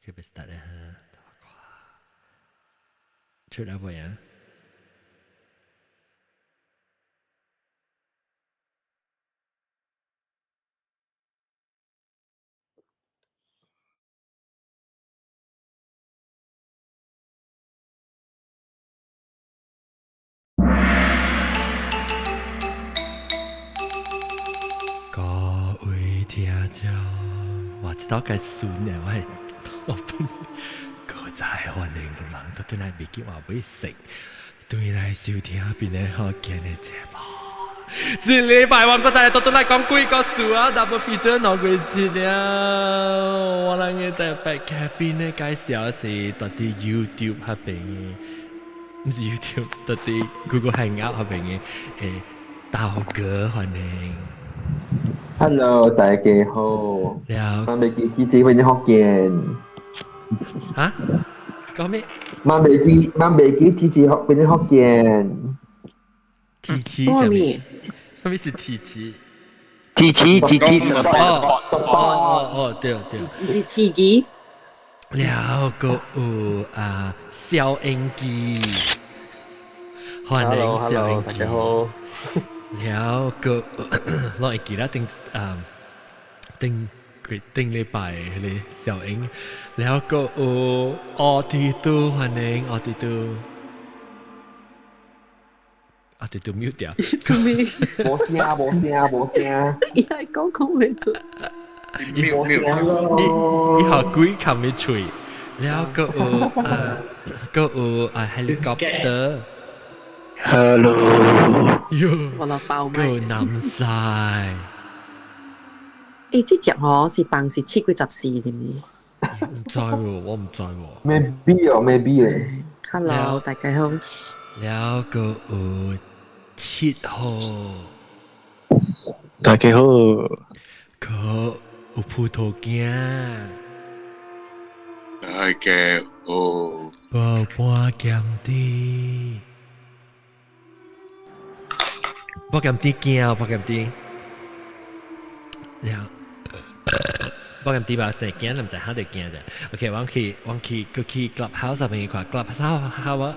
OK，別 start 啦嚇，出來未啊？各位聽眾，哇！這道該順嘅，我係我本各在歡迎人都對來未記話會食，對來收聽邊個好見的節目。這禮拜我閣再來倒轉來講幾個事啊，double feature 兩個節了。我人嘅特別嘉賓的介紹是到佇 YouTube 彼邊的，毋是 YouTube，到佇 Google Hangout 彼邊的道哥歡迎。 Hello，大家好。了。我未記記這份福建。嚇？講咩？我未記，我未記支持福邊福建。提詞什麼？什麼是提詞？提詞提詞哦哦哦哦，對對。是刺激。了個有啊，蕭英基，歡迎蕭英基。大家好。了個我會記得頂啊頂佢頂禮拜彼個小英，了個有奧蒂都歡迎奧蒂都，奧蒂都 mute 掉。做咩？無聲無聲無聲。伊係講講袂出。伊伊學鬼冚伊喙，了個有啊個有啊 helicopter。 Hello，喲，我來爆個南西。欸，這隻吼是放是七幾十四，是毋是？毋知喎，我毋知喎。 Maybe 哦，maybe 哦。 Hello，大家好。了個有七號。大家好。個有葡萄乾。大家好。個半鹹甜。半鹹甜驚，半鹹甜。了，半鹹甜吧，生驚，毋知嚇著驚者。OK，我去，我去，閣去 Clubhouse 彼邊看 Clubhouse 我，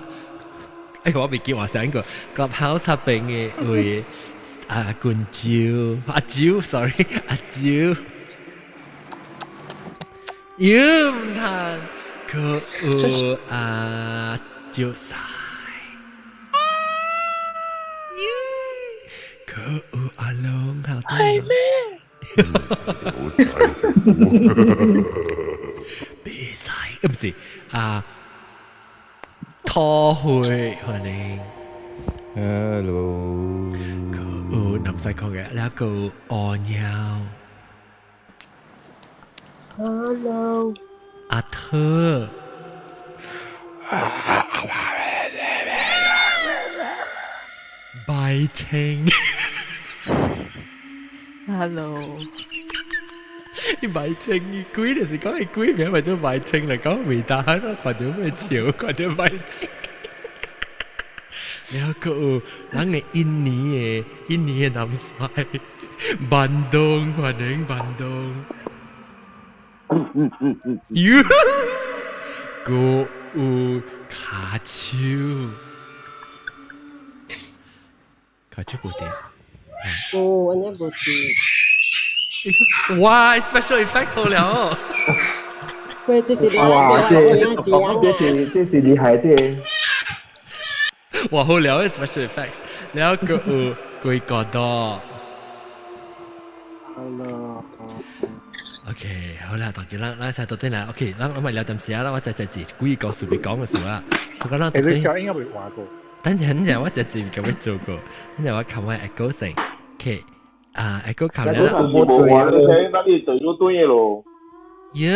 哎，我未記話啥個 Clubhouse 彼邊的位啊，君蕉，阿蕉，sorry，阿蕉，喲毋通，閣有阿蕉晒。閣有阿龍，好係咩？好仔，比賽，毋是啊，拖會歡迎。 Hello。閣有南西講嘅，แล้ว個阿鳥。 Hello。阿特。白青。 Hello。伊白青，伊鬼就是講伊鬼名，咪做白青嚟講未得，我看著咩笑，看著白青。然後閣有人嘅印尼的印尼的南西，板東歡迎板東。喲，閣有卡手，卡手無佇。哦，按呢無佇。哇，special effects 好了。喂，這是哇，這這是這是厲害，這。哇，好了，special effects，然後閣有幾個多。 Hello。 OK，好啦，大家咱咱先到陣來。OK，咱我咪聊點時啊，我再再字幾個事未講嘅事啦。所以咱欸，你小應該未換過。等陣陣我就字咁樣做過，跟住我琴日 echo 成，OK，啊 echo 琴日啦。無換，你聽，那你對咗對咯。耶！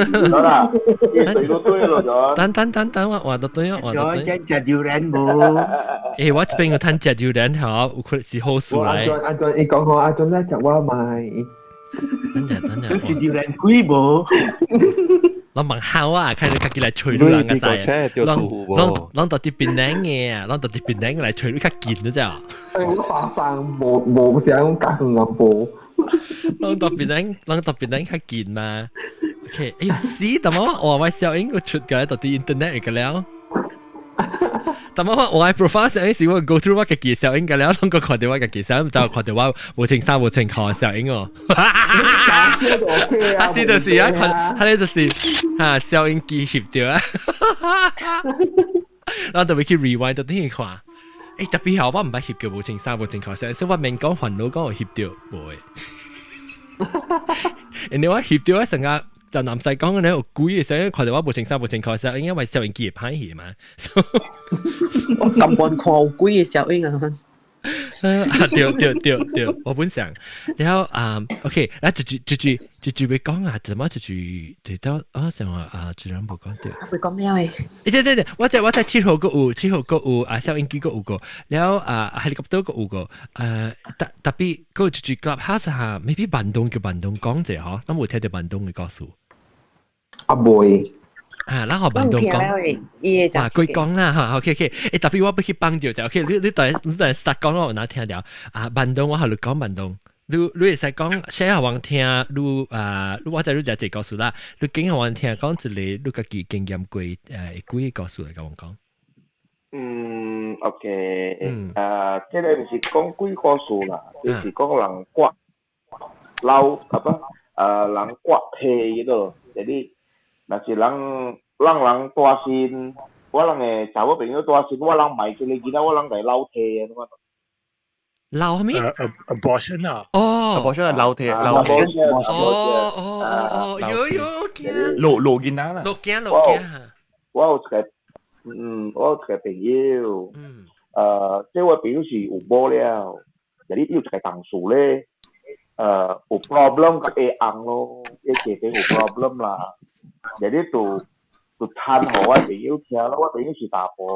得啦，你對咗對咯就。等等等等，我換到對，換到對。食榴蓮無？欸，我這邊有趁食榴蓮吼，有可能是好事來。阿俊阿俊，伊講好阿俊來食我賣。等陣等陣。你是榴蓮鬼無？攏問好啊，看你家己來揣你人個知，攏攏攏到佇檳城嘅，攏到佇檳城來揣你較近咗啫。欸，我發生無無想加遠啊無。攏到檳城，攏到檳城較近嘛。OK，哎呦死，但我我我小英個出嘅到啲 internet 嘅了。但我我嘅 profile 上時我 go through 我家己小英嘅了，攏個看到我家己小，就看到我無穿衫無穿褲小英哦。搞笑就 OK 啊，啊是就是啊，看，佢就是嚇小英機翕到啊。然後特別去 rewind 到啲看，特別好，我毋捌翕過無穿衫無穿褲，所以我免講煩惱講有翕到，無會。人哋我翕到一成日就南西講嘅咧，有鬼嘅時候看到我無穿衫無穿褲，時候應該為攝影機會歹去嘛。我根本看有鬼嘅小英啊！啊對對對對，我本想，然後啊，OK，來就就就就就就會講啊，怎麼就就對到我想話啊，自然無講對。會講了誒。對對對，我在7號閣有，7號閣有啊，攝影機閣有個，然後啊，helicopter 閣有個，特別閣有一句 clubhouse 哈，maybe 萬東叫萬東講者嗬，咱無聽到萬東嘅故事。啊袂。啊，咱學萬東講。伊會啊，佢講啦嚇，OK OK，特別我欲去幫著就 OK，你你等實講我有哪聽到啊？萬東我予你講萬東，你會使講寫予阮聽，你啊，你我知你就一個故事啦，你經予阮聽講一個你家己經驗過幾個故事來共阮講。嗯，OK，啊，這個毋是講鬼故事啦，就是講人割老apa，啊，人割體嗰度，jadi 若是人讓人大身，我人的查某朋友大身，我人賣這個囡仔，我人共老體啊，老啥物？Abortion 啊！哦，abortion 係老體，老體。哦哦哦，有有驚。老老囡仔啦。老驚老驚。我有一個，我有一個朋友，這位朋友是有某了，就是有一個同事咧，有 problem 佮下翁咯，伊家庭有 problem 啦，就是就攤予我朋友聽咯，我朋友是查埔，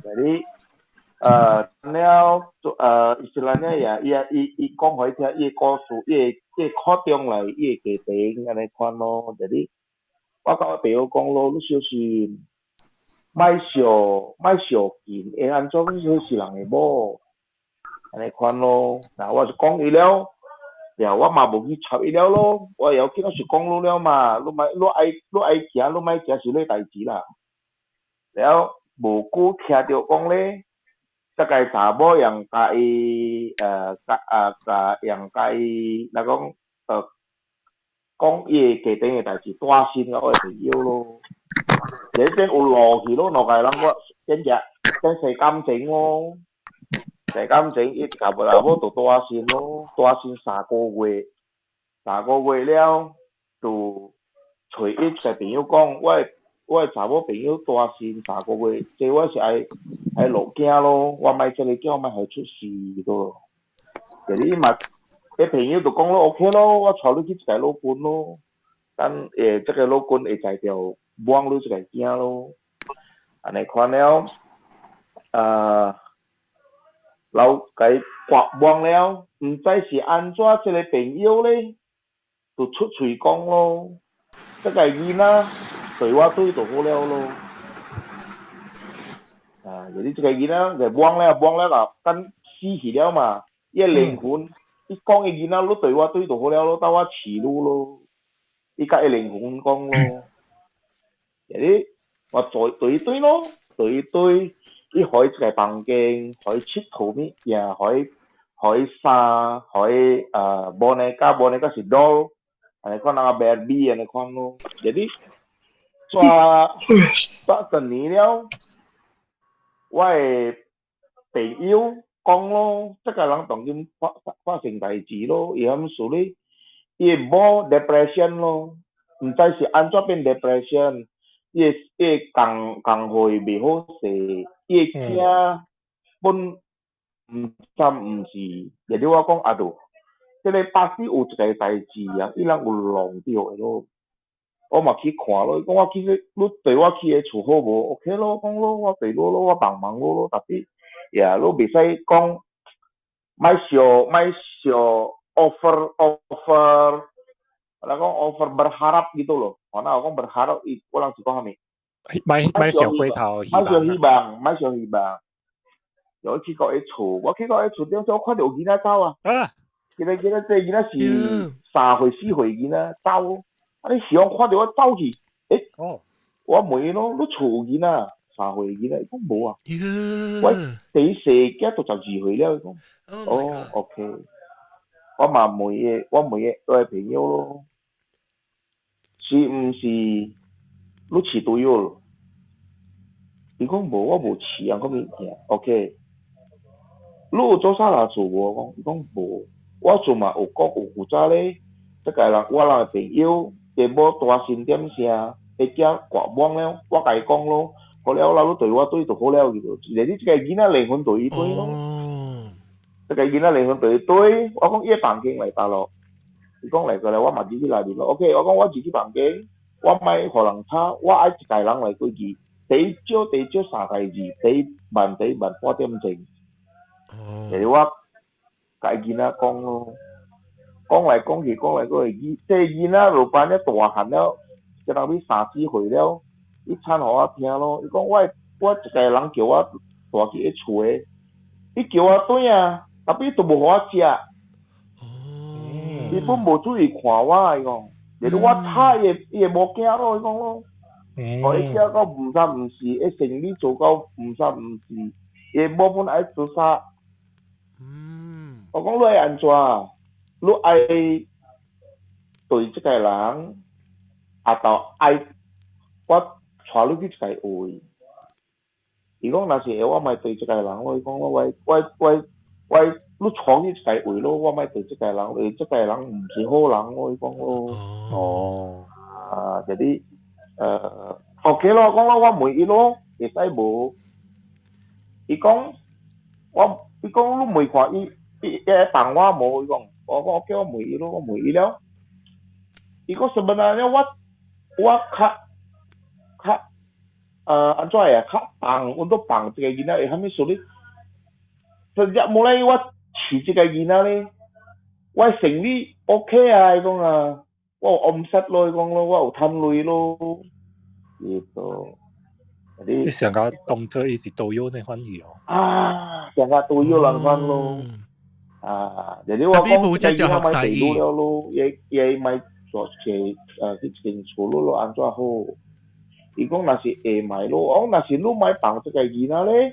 就是了，istilahnya 也伊伊伊講予伊聽，伊的故事，伊的看中來，伊的家庭按呢款咯，就是我佮我朋友講咯，你小心，莫相莫相信，會按怎彼是人的某，按呢款咯。嗱，我就講伊了，了我嘛無去插伊了咯，我會要緊我是講你了嘛，你莫你愛你愛行，你莫行是你代誌啦。了無久聽著講咧，這個查某用共伊共啊共用共伊，若講講伊的家庭的代誌，大聲甲我的朋友咯。這邊有落去咯，兩個人我變只變洗感情咯，洗感情伊甲無老母就大聲咯，大聲3個月，三個月了就揣伊一個朋友講，我的查某朋友大聲三個月，這我是愛愛落囝咯，我莫這個囝，我莫予出事咯。就是伊嘛，彼朋友就講咯，OK 咯，我帶你去一個老君咯，等這個老君會才著摸你這個囝咯。按呢款了，老共伊割摸了，毋知是按怎這個朋友咧，就出喙講咯，這個囡仔對我對就好了咯。啊，就是這個囡仔就摸了摸了就等死去了嘛，伊的靈魂，伊講伊囡仔你對我對就好了咯，等我飼你咯，伊佮伊靈魂講咯，就是我對對對咯，對對，伊予伊一個房間，予伊𨑨迌物件，予伊予伊衫，予伊boneka，boneka 是 doll，按呢款那個 Barbie 按呢款咯，就是煞煞一年了，我的朋友講咯，這個人當今發生代誌咯，伊咁處理，伊的某 depression 咯，毋知是按怎變 depression，伊的工工會袂好勢，伊的囝本毋知毋是，就是我講啊，就這個巴士有一個代誌啊，伊人有弄著的咯。我嘛去看咯，伊講我去你綴我去彼厝好無？OK 咯，講咯，我綴你咯，我幫忙你咯，tapi 呀，你袂使講莫想莫想 over over，人講 over berharap gitu loh。我若講 berharap，伊我人是講啥物？莫莫想過頭，莫想希望，莫想希望。我去到彼厝，我去到彼厝頂，我看著有囡仔走啊！啊！這個囡仔，這個囡仔是3歲4歲囡仔走。啊，你時講看著我走去，欸，我問伊咯，你厝有囡仔3歲囡仔？伊講無啊。我第一細囝都12歲了，伊講。哦，OK。我嘛問伊，我問伊我的朋友咯，是毋是你飼毒藥？伊講無，我無飼啊，個物件。OK。你有做啥啦做無？講伊講無，我做嘛有講有古早咧，這個人我人的朋友，伊某大聲點聲，伊囝掛網了，我共伊講咯，好了啦，你對我對就好了去咯。你這個囡仔離婚對伊對咯，這個囡仔離婚對伊對，我講伊的房間來搭咯，伊講來過來，我嘛入去內面咯。OK，我講我入去房間，我莫予人吵，我愛一家人來過去，第一少第一少三個字，第一慢第一慢半點鐘。就是我共囡仔講咯，講來講去，講來講去，這個囡仔落班了大漢了，才當欲三四歲了，伊參予我聽咯。伊講我一個人叫我帶去伊厝的，伊叫我轉啊，tapi 都無予我食。伊本無注意看我，伊講，就是我吵伊伊會無驚咯，伊講咯。哦，伊食到毋三毋四，伊生理做到毋三毋四，伊某本愛做啥？我講你愛按怎？你愛對這個人，啊，就愛我帶你去一個位。伊講若是會，我莫對這個人咯。伊講我我我我你帶去一個位咯，我莫對這個人，因為這個人毋是好人咯。伊講咯。哦。啊，就是OK 咯，講咯，我問伊咯，會使無？伊講我，伊講你問看伊。伊會幫我無？伊講，我講 OK，我問伊咯，我問伊了。伊講 sebenarnya 我我較較按怎啊？較放，untuk 放這個囡仔會啥物事咧？Sejak mulai 我飼這個囡仔咧，我生理 OK 啊，伊講啊，我有 omset 咯，伊講咯，我有趁鐳咯，gitu。你上個當做伊是導遊的翻譯哦。啊，上個導遊人款咯。啊，jadi 我講這個囡仔莫地了咯，伊伊莫做去去一間厝咯，按怎好？伊講若是會賣咯，我講若是你莫放這個囡仔咧，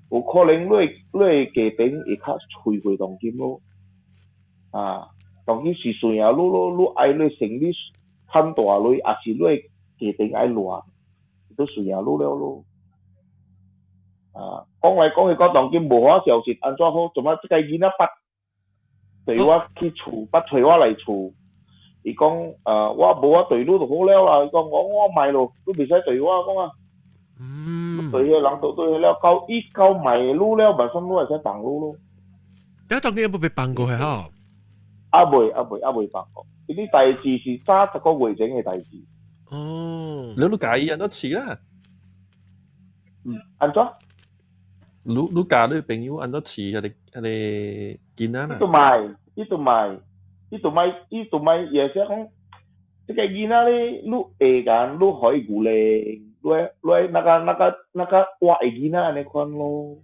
有可能你的家庭會較摧毀當今咯。啊，當今是隨啊，你咯，你愛你生理趁大鐳，抑是你的家庭愛亂，都隨啊你了咯。啊，講來講去講當今無法消息，按怎好？怎麼這個囡仔捌對我去厝，捌揣我來厝？伊講，我無我對你就好了啦。伊講我我賣咯，你袂使對我講啊。對彼個人都對了，到伊到賣你了，嘛算你會使放你咯。你當今有無被放過去吼？啊未，啊未，啊未放過。呢啲代誌是早10個月前的代誌。哦。你都介意按怎飼啦？嗯，按怎？你你教你朋友按怎飼彼個彼個囡仔啦？伊都賣，伊都賣，伊都賣，伊都賣，也是講，這個囡仔咧，你會間，你予伊牛奶，你你那個那個那個活的囡仔按呢款咯。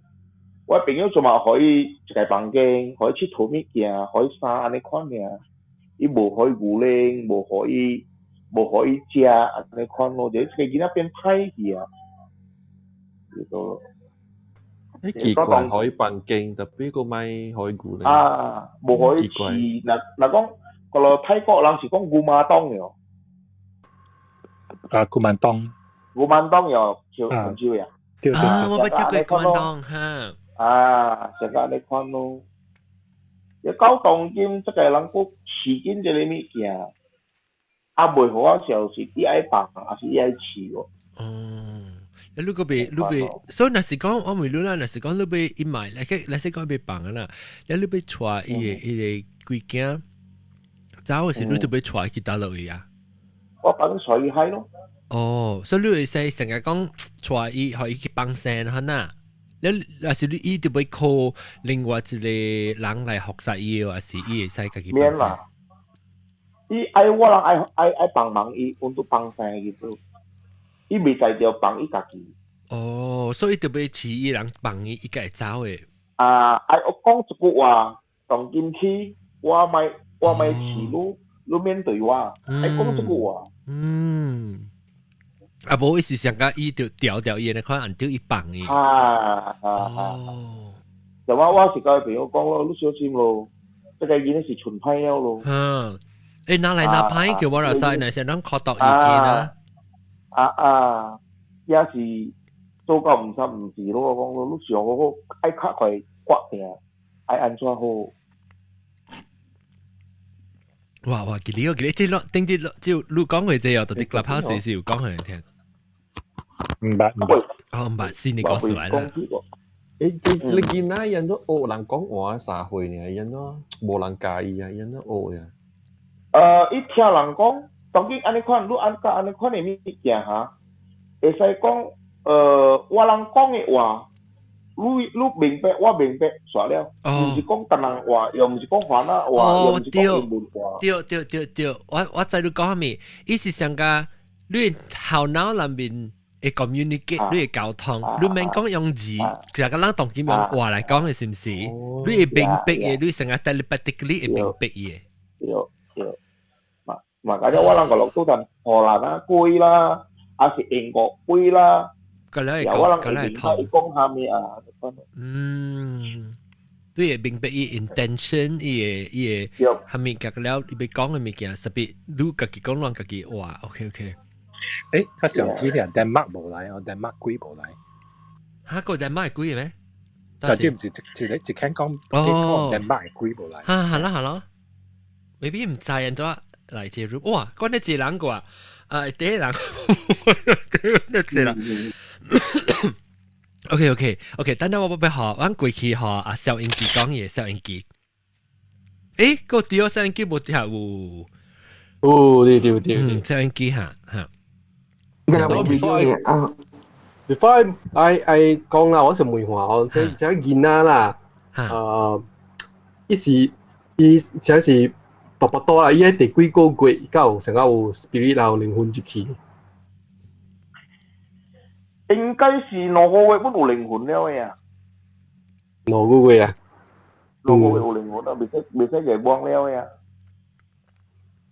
我朋友就嘛予伊一個房間，予伊𨑨迌物件，予伊衫按呢款爾，伊無予伊牛奶，無予伊無予伊食按呢款咯，就這個囡仔變歹去啊。這個。欸，奇怪，予伊房間，tapi 閣莫予伊牛奶。啊，無予伊飼，若若講，kalau 泰國人是講 กุมาร 喲。啊，กุมาร。 กุมาร 喲，笑唔笑呀？對對。啊，我捌聽過กุมาร哈。啊，成個按呢款咯。一到當今，這個人閣飼緊這個物件，啊，袂予我消息，伊愛放，抑是伊愛飼哦。哦。你個別，你別，所以若是講我問你啦，若是講你欲伊買，來個來是講欲放啊啦，你欲帶伊个伊个規囝，走的時你就欲帶去佗落位啊？我反正帶伊海咯。哦，所以你會使成日講帶伊，予伊去放生哈呐？你若是你伊就欲靠另外一個人來服侍伊，還是伊會使家己放生？伊愛我人愛愛愛幫忙伊，untuk 放生gitu。伊袂使著放伊家己。哦，所以就欲飼伊人放伊，伊家會走的。啊，愛我講一句話，從今起我莫我莫飼你，你面對我，愛講這句話。嗯，啊無，伊是上甲伊就調調伊，你看按照伊放伊。啊啊啊！就我是甲朋友講咯，你小心咯，這個囡仔是純歹了咯。嗯，欸，拿來拿歹叫我來使，若是咱看到意見啊。啊啊，也是做到毋三毋四咯，我講咯，你上好好愛較快決定，愛按怎好。哇哇，記你我記你，這落頂啲就你講過這哦，到底 Clubhouse 是有講予人聽。毋捌毋捌，哦，毋捌，是你講出來啦。欸，你囡仔𪜶都學人講話3歲爾，𪜶都無人教伊啊，𪜶都學呀。伊聽人講，當今按呢款，你按佮按呢款的物件哈，會使講，我人講的話，你明白，我明白，煞了。毋是講唐人話，又毋是講番仔話，又毋是講英文話。對對對對，我知你講啥物，伊是上甲你頭腦內面會 communicate，你會溝通，你免講用字，其實個人當今用話來講的，是毋是？你會明白的，你成個 telepathically 會明白的。對對，嘛嘛，假如我人個落都陣荷蘭啊鬼啦，還是英國鬼啦，個咧我人個咧會明白伊講啥物啊？嗯，你會明白伊 intention，伊會啥物個了，伊欲講的物件，特別你家己講，咱家己話，OK OK。欸，我上次啲人 Denmark 無來，我 Denmark 鬼無來。嚇，個 Denmark 鬼咩？就這毋是一一一聽講，講 Denmark 鬼無來。嚇，係啦係啦，maybe 毋知按怎來接入，哇，講你一人個啊，第一人，你一人。OK OK OK，等等我欲予阮過去予啊收音機講嘢，收音機。欸，個對收音機無聽有。哦，對對對，嗯，收音機哈哈。啊，before I 講啦，我想問下哦，這囡仔啦，伊是伊這是大腹肚啦，伊喺第幾個月才有成個有 spirit 啦，有靈魂入去？應該是2個月本有靈魂了的啊。兩個月啊？兩個月有靈魂啊，袂使給忘了的啊。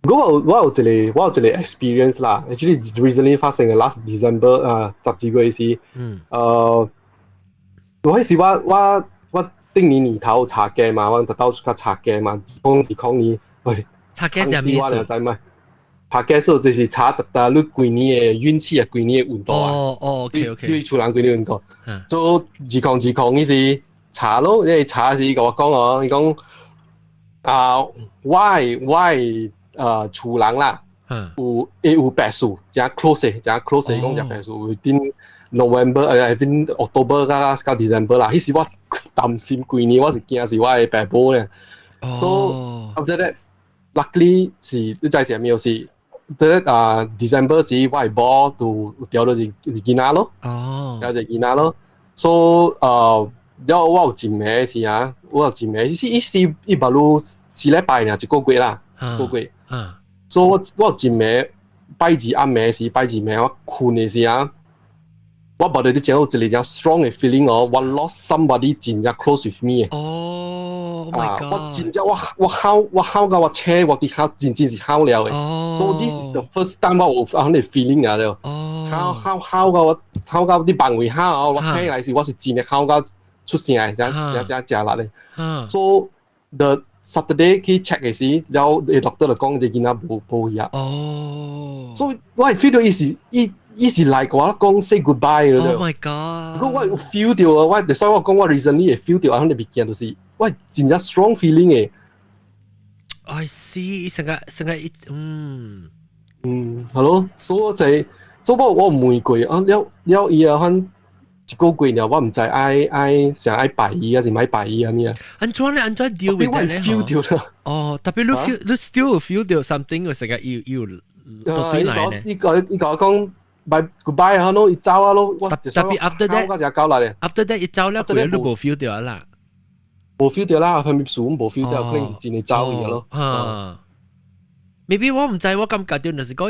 我有一個 experience 啦，actually recently 發生嘅 last December 啊，12月時，我彼時我頂年年頭查家嘛，我就到處較查家嘛，講是講年，喂，查家是啥物意思？知嗎？查家數就是查特達你規年的運氣啊，規年的運度啊。哦哦，OK OK。你厝人規年運度，做2020彼時查咯，因為查時共我講哦，伊講啊，我的厝人啦，有會有白事，誠 close 的，誠 close 的講誠白事，within November within October 佮 December 啦，彼時我擔心規年，我是驚是我的爸母咧。So after that, luckily 是你知是啥物是，after that 啊 December 時我的某就調到一個囡仔咯，調一個囡仔咯。So 了我有一暝時啊，我有一暝，伊是伊捌有4禮拜爾，一個月啦，一個月。所以我有一暝拜二暗暝時，拜二暝我睏的時啊，我無得你真有一個真 strong 的 feeling 哦，我 lost somebody 真正 close with me 的。哦，啊，我真正我吼到我車，我佇吼真正是吼了的。So this is the first time 我有按呢 feeling 啊，就吼吼吼到我吼到佇夢位吼哦，我醒來時我是真的吼到出聲的，真真真真力的。So the Saturday 去 check 的時，了 doctor 就講這囡仔無去啊。所以我會 feel 到伊是伊是來共我講 say goodbye 了。 Oh my god！如果我有 feel 到啊，我所以我講我 recently 會 feel 到按呢物件，就是我真正 strong feeling 的。 I see，成個成個一嗯嗯，係咯，所以我就所以我有問過啊，了了伊啊，反一個月了，我毋知愛想愛拜伊，還是莫拜伊按呢啊？按怎咧？按怎 deal with 我咧？ feel 到啦。哦，特別你 feel 你 still feel 到 something 個成個要要到對來呢？伊共我講 bye goodbye 啊，咯，伊走啊咯，我特別 after that，我就交力咧。 after that 伊走了，佢你無 feel 到啦。無 feel 到啦，佢咪數無 feel 到，可能是真係走去咯。啊，maybe 我毋知，我感覺到就是講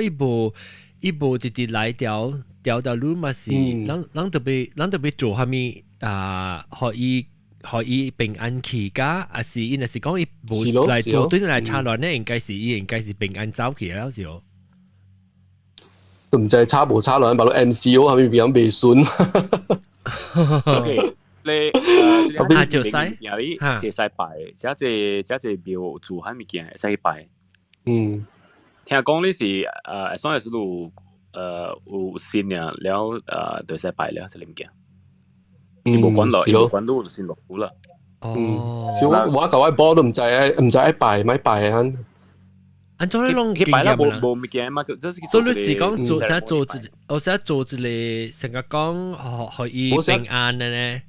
伊無直直來調調到你嘛是，咱特別做啥物啊？予伊予伊平安去㗎，還是伊若是講伊無來無對來插亂咧，應該是伊應該是平安走去了是哦。都毋知插無插亂，把到 MCO 係咪變未順？ OK，你啊就使你會使拜，這這這這廟做啥物件會使去拜。聽講你是算是有有信啊，了就會使拜了，這個物件。伊無管落，伊無管路就先落苦啦。哦，所以我我舊位波都毋知愛毋知愛拜咪拜啊。按怎你攏去拜啦，無無物件嘛，就就是所以你是講做啥做一個，我寫做一個，成個講予予伊平安的呢？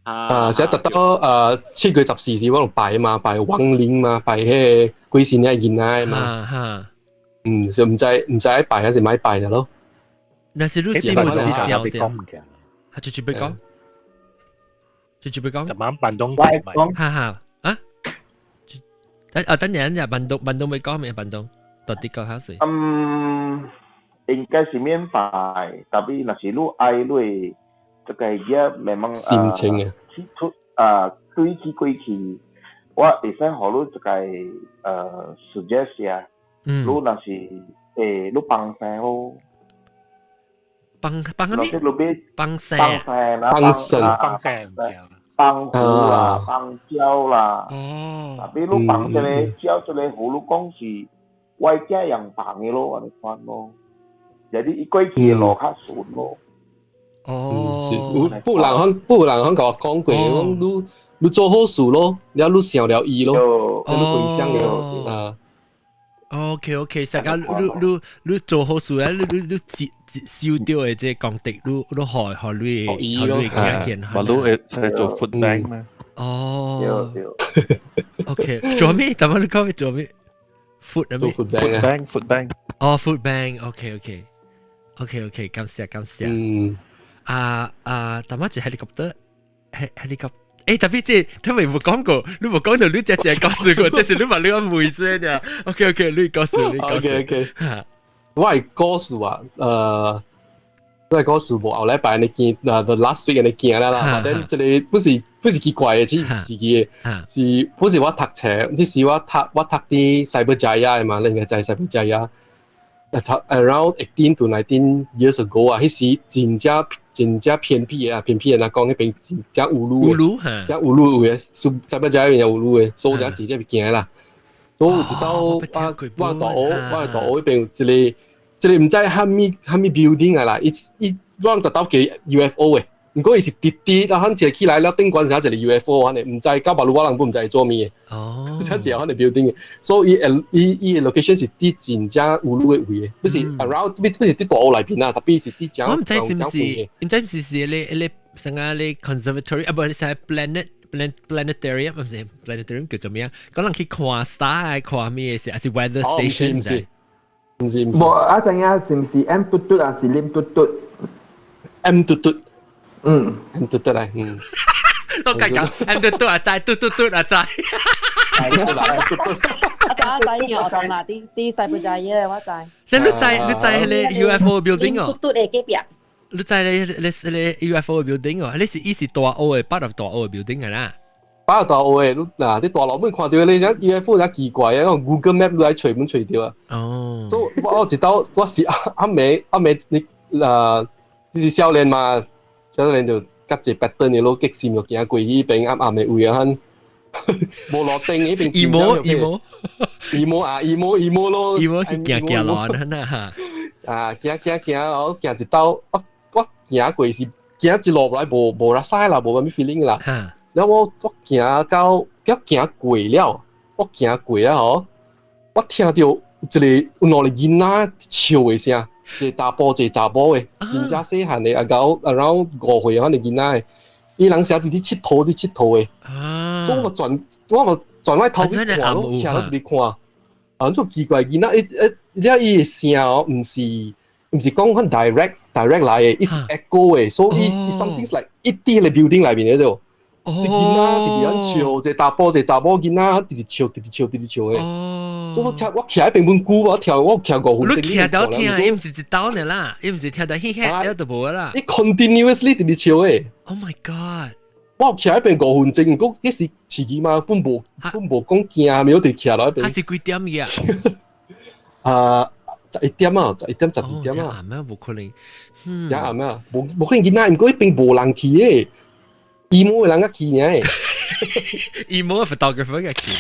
啊，寫特登7月14時我度拜嘛，拜亡靈嘛，拜彼個鬼神嘅囡仔嘛。嗯，就毋知毋知愛拜還是咪拜的咯。那是你是冇啲笑的，他就準備講，就準備講。就晚辦東講，哈哈啊！啊，等陣陣，辦東辦東未講咩？辦東到底講下水。嗯，應該是免拜，tapi 若是你愛你這個嘢memang 心情啊，去出啊對起過去，我會使予你一個suggest 啊，你若是你幫生咯，幫幫咩？幫生，幫生啦，幫神，幫生，幫符啦，幫蕉啦。哦， tapi 你幫這個蕉，這個符，你講是外家人幫的咯，按呢款咯。jadi 伊過去的路較順咯。哦，不人可不人可共我講過，講你你做好事咯，了你想了伊咯，你回想了啊。 OK OK，實個你你你做好事啊，你你你接接收到的這功德，你你害害你害你行見。嘛，你會使做 food bank 嘛？哦，OK，做咩？等下你講咩做咩？food 咩？food bank，food bank。哦，food bank，OK OK，OK OK，感謝感謝。啊啊，等下就 helicopter，helicopter。特別這，他們冇講過，你冇講到你只只告訴過，這是你話你個妹子呢？OK OK，你告訴你告訴。 OK OK，我係故事啊，我係故事無後禮拜你見，the last week 你見啦啦，但這個不是不是奇怪的，是是嘅，是不是我讀冊？這是我讀佇 Cyberjaya 的嘛，你應該知 Cyberjaya。Around 18 to 19 years ago 啊，彼時真正真正偏僻的啊，偏僻的，若講彼邊真正有路的，真有路的，Cyberjaya 邊有路的，所以才直接行啦。所以有一道我我大學我大學彼邊有一個一個毋知蝦米蝦米 building 啊啦，伊伊我特逗叫 UFO 的，毋過伊是直直，然後一個起來了頂懸是一個 UFO 按呢，毋知到目路我人都毋知做物的。哦，這一個按呢 building 的，所以伊伊伊的 location 是佇真正有路的位的，不是 around 不不是佇大學內邊啊，tapi 是佇正。我毋知是毋是，毋知是是咧咧啥個咧 conservatory 啊，不是啥 planetarium，毋是 planetarium 叫做咩啊？可能去看 star 看咩事，還是 weather station？毋是，毋是毋是。無啊，知影是毋是 M 嘟嘟還是林嘟嘟？M 嘟嘟。嗯，M 嘟嘟來，嗯。我計講 M 嘟嘟啊，知嘟嘟嘟啊，知。我知我知，我懂啦，佇佇 Cyberjaya 我知。你你知你知彼個 UFO building 哦？嘟嘟的隔壁。你知你你你 UFO building 哦？你是伊是大學的，part of 大學的 building 的啦。 part of 大學的，你嗱佇大樓尾看著你只 UFO 只奇怪啊，Google Map 你來揣本揣著啊。哦。所以我一道我是暗暝暗暝你就是少年嘛，少年就佮一個白燈的咯，激心就行過彼邊暗暗的位啊，無路燈彼邊。 emo emo emo 啊 emo emo 咯。 emo 去行行路啊，啊，行行行，我行一道，我我行過是行一路來無無拉屎啦，無啥物 feeling 啦。然後我我行到，我行過了，我行過啊吼，我聽著一個有兩個囡仔笑的聲，一個查埔一個查某的，真正細漢的，啊到 around 5歲款的囡仔的，伊人成日佇𨑨迌佇𨑨迌的，所以我轉我轉我頭去看，我徛咧佇看，啊，就奇怪囡仔，伊伊了伊的聲哦，毋是毋是講很 direct direct 來的，伊是 echo 的，所以伊 something like 一佇彼個 building 內面的。啲囡仔直直按笑，一個查埔一個查某囡仔，直直笑，直直笑，直直笑的。所以我徛我徛喺邊本久，我跳我徛5分鐘。你徛到聽，伊毋是一道呢啦，伊毋是聽到嘿嘿，了就無啦。伊 continuously 直直笑的。 Oh my god！我徛彼邊5分鐘，講這是刺激嘛，本無本無講驚，沒有佇徛落彼邊。還是幾點嘅？啊，11點啊，11點12點啊。暗啊，無可能。也暗啊，無無可能囡仔，毋過彼邊無人去嘅，伊無人去呢。伊無 photographer 嘅去。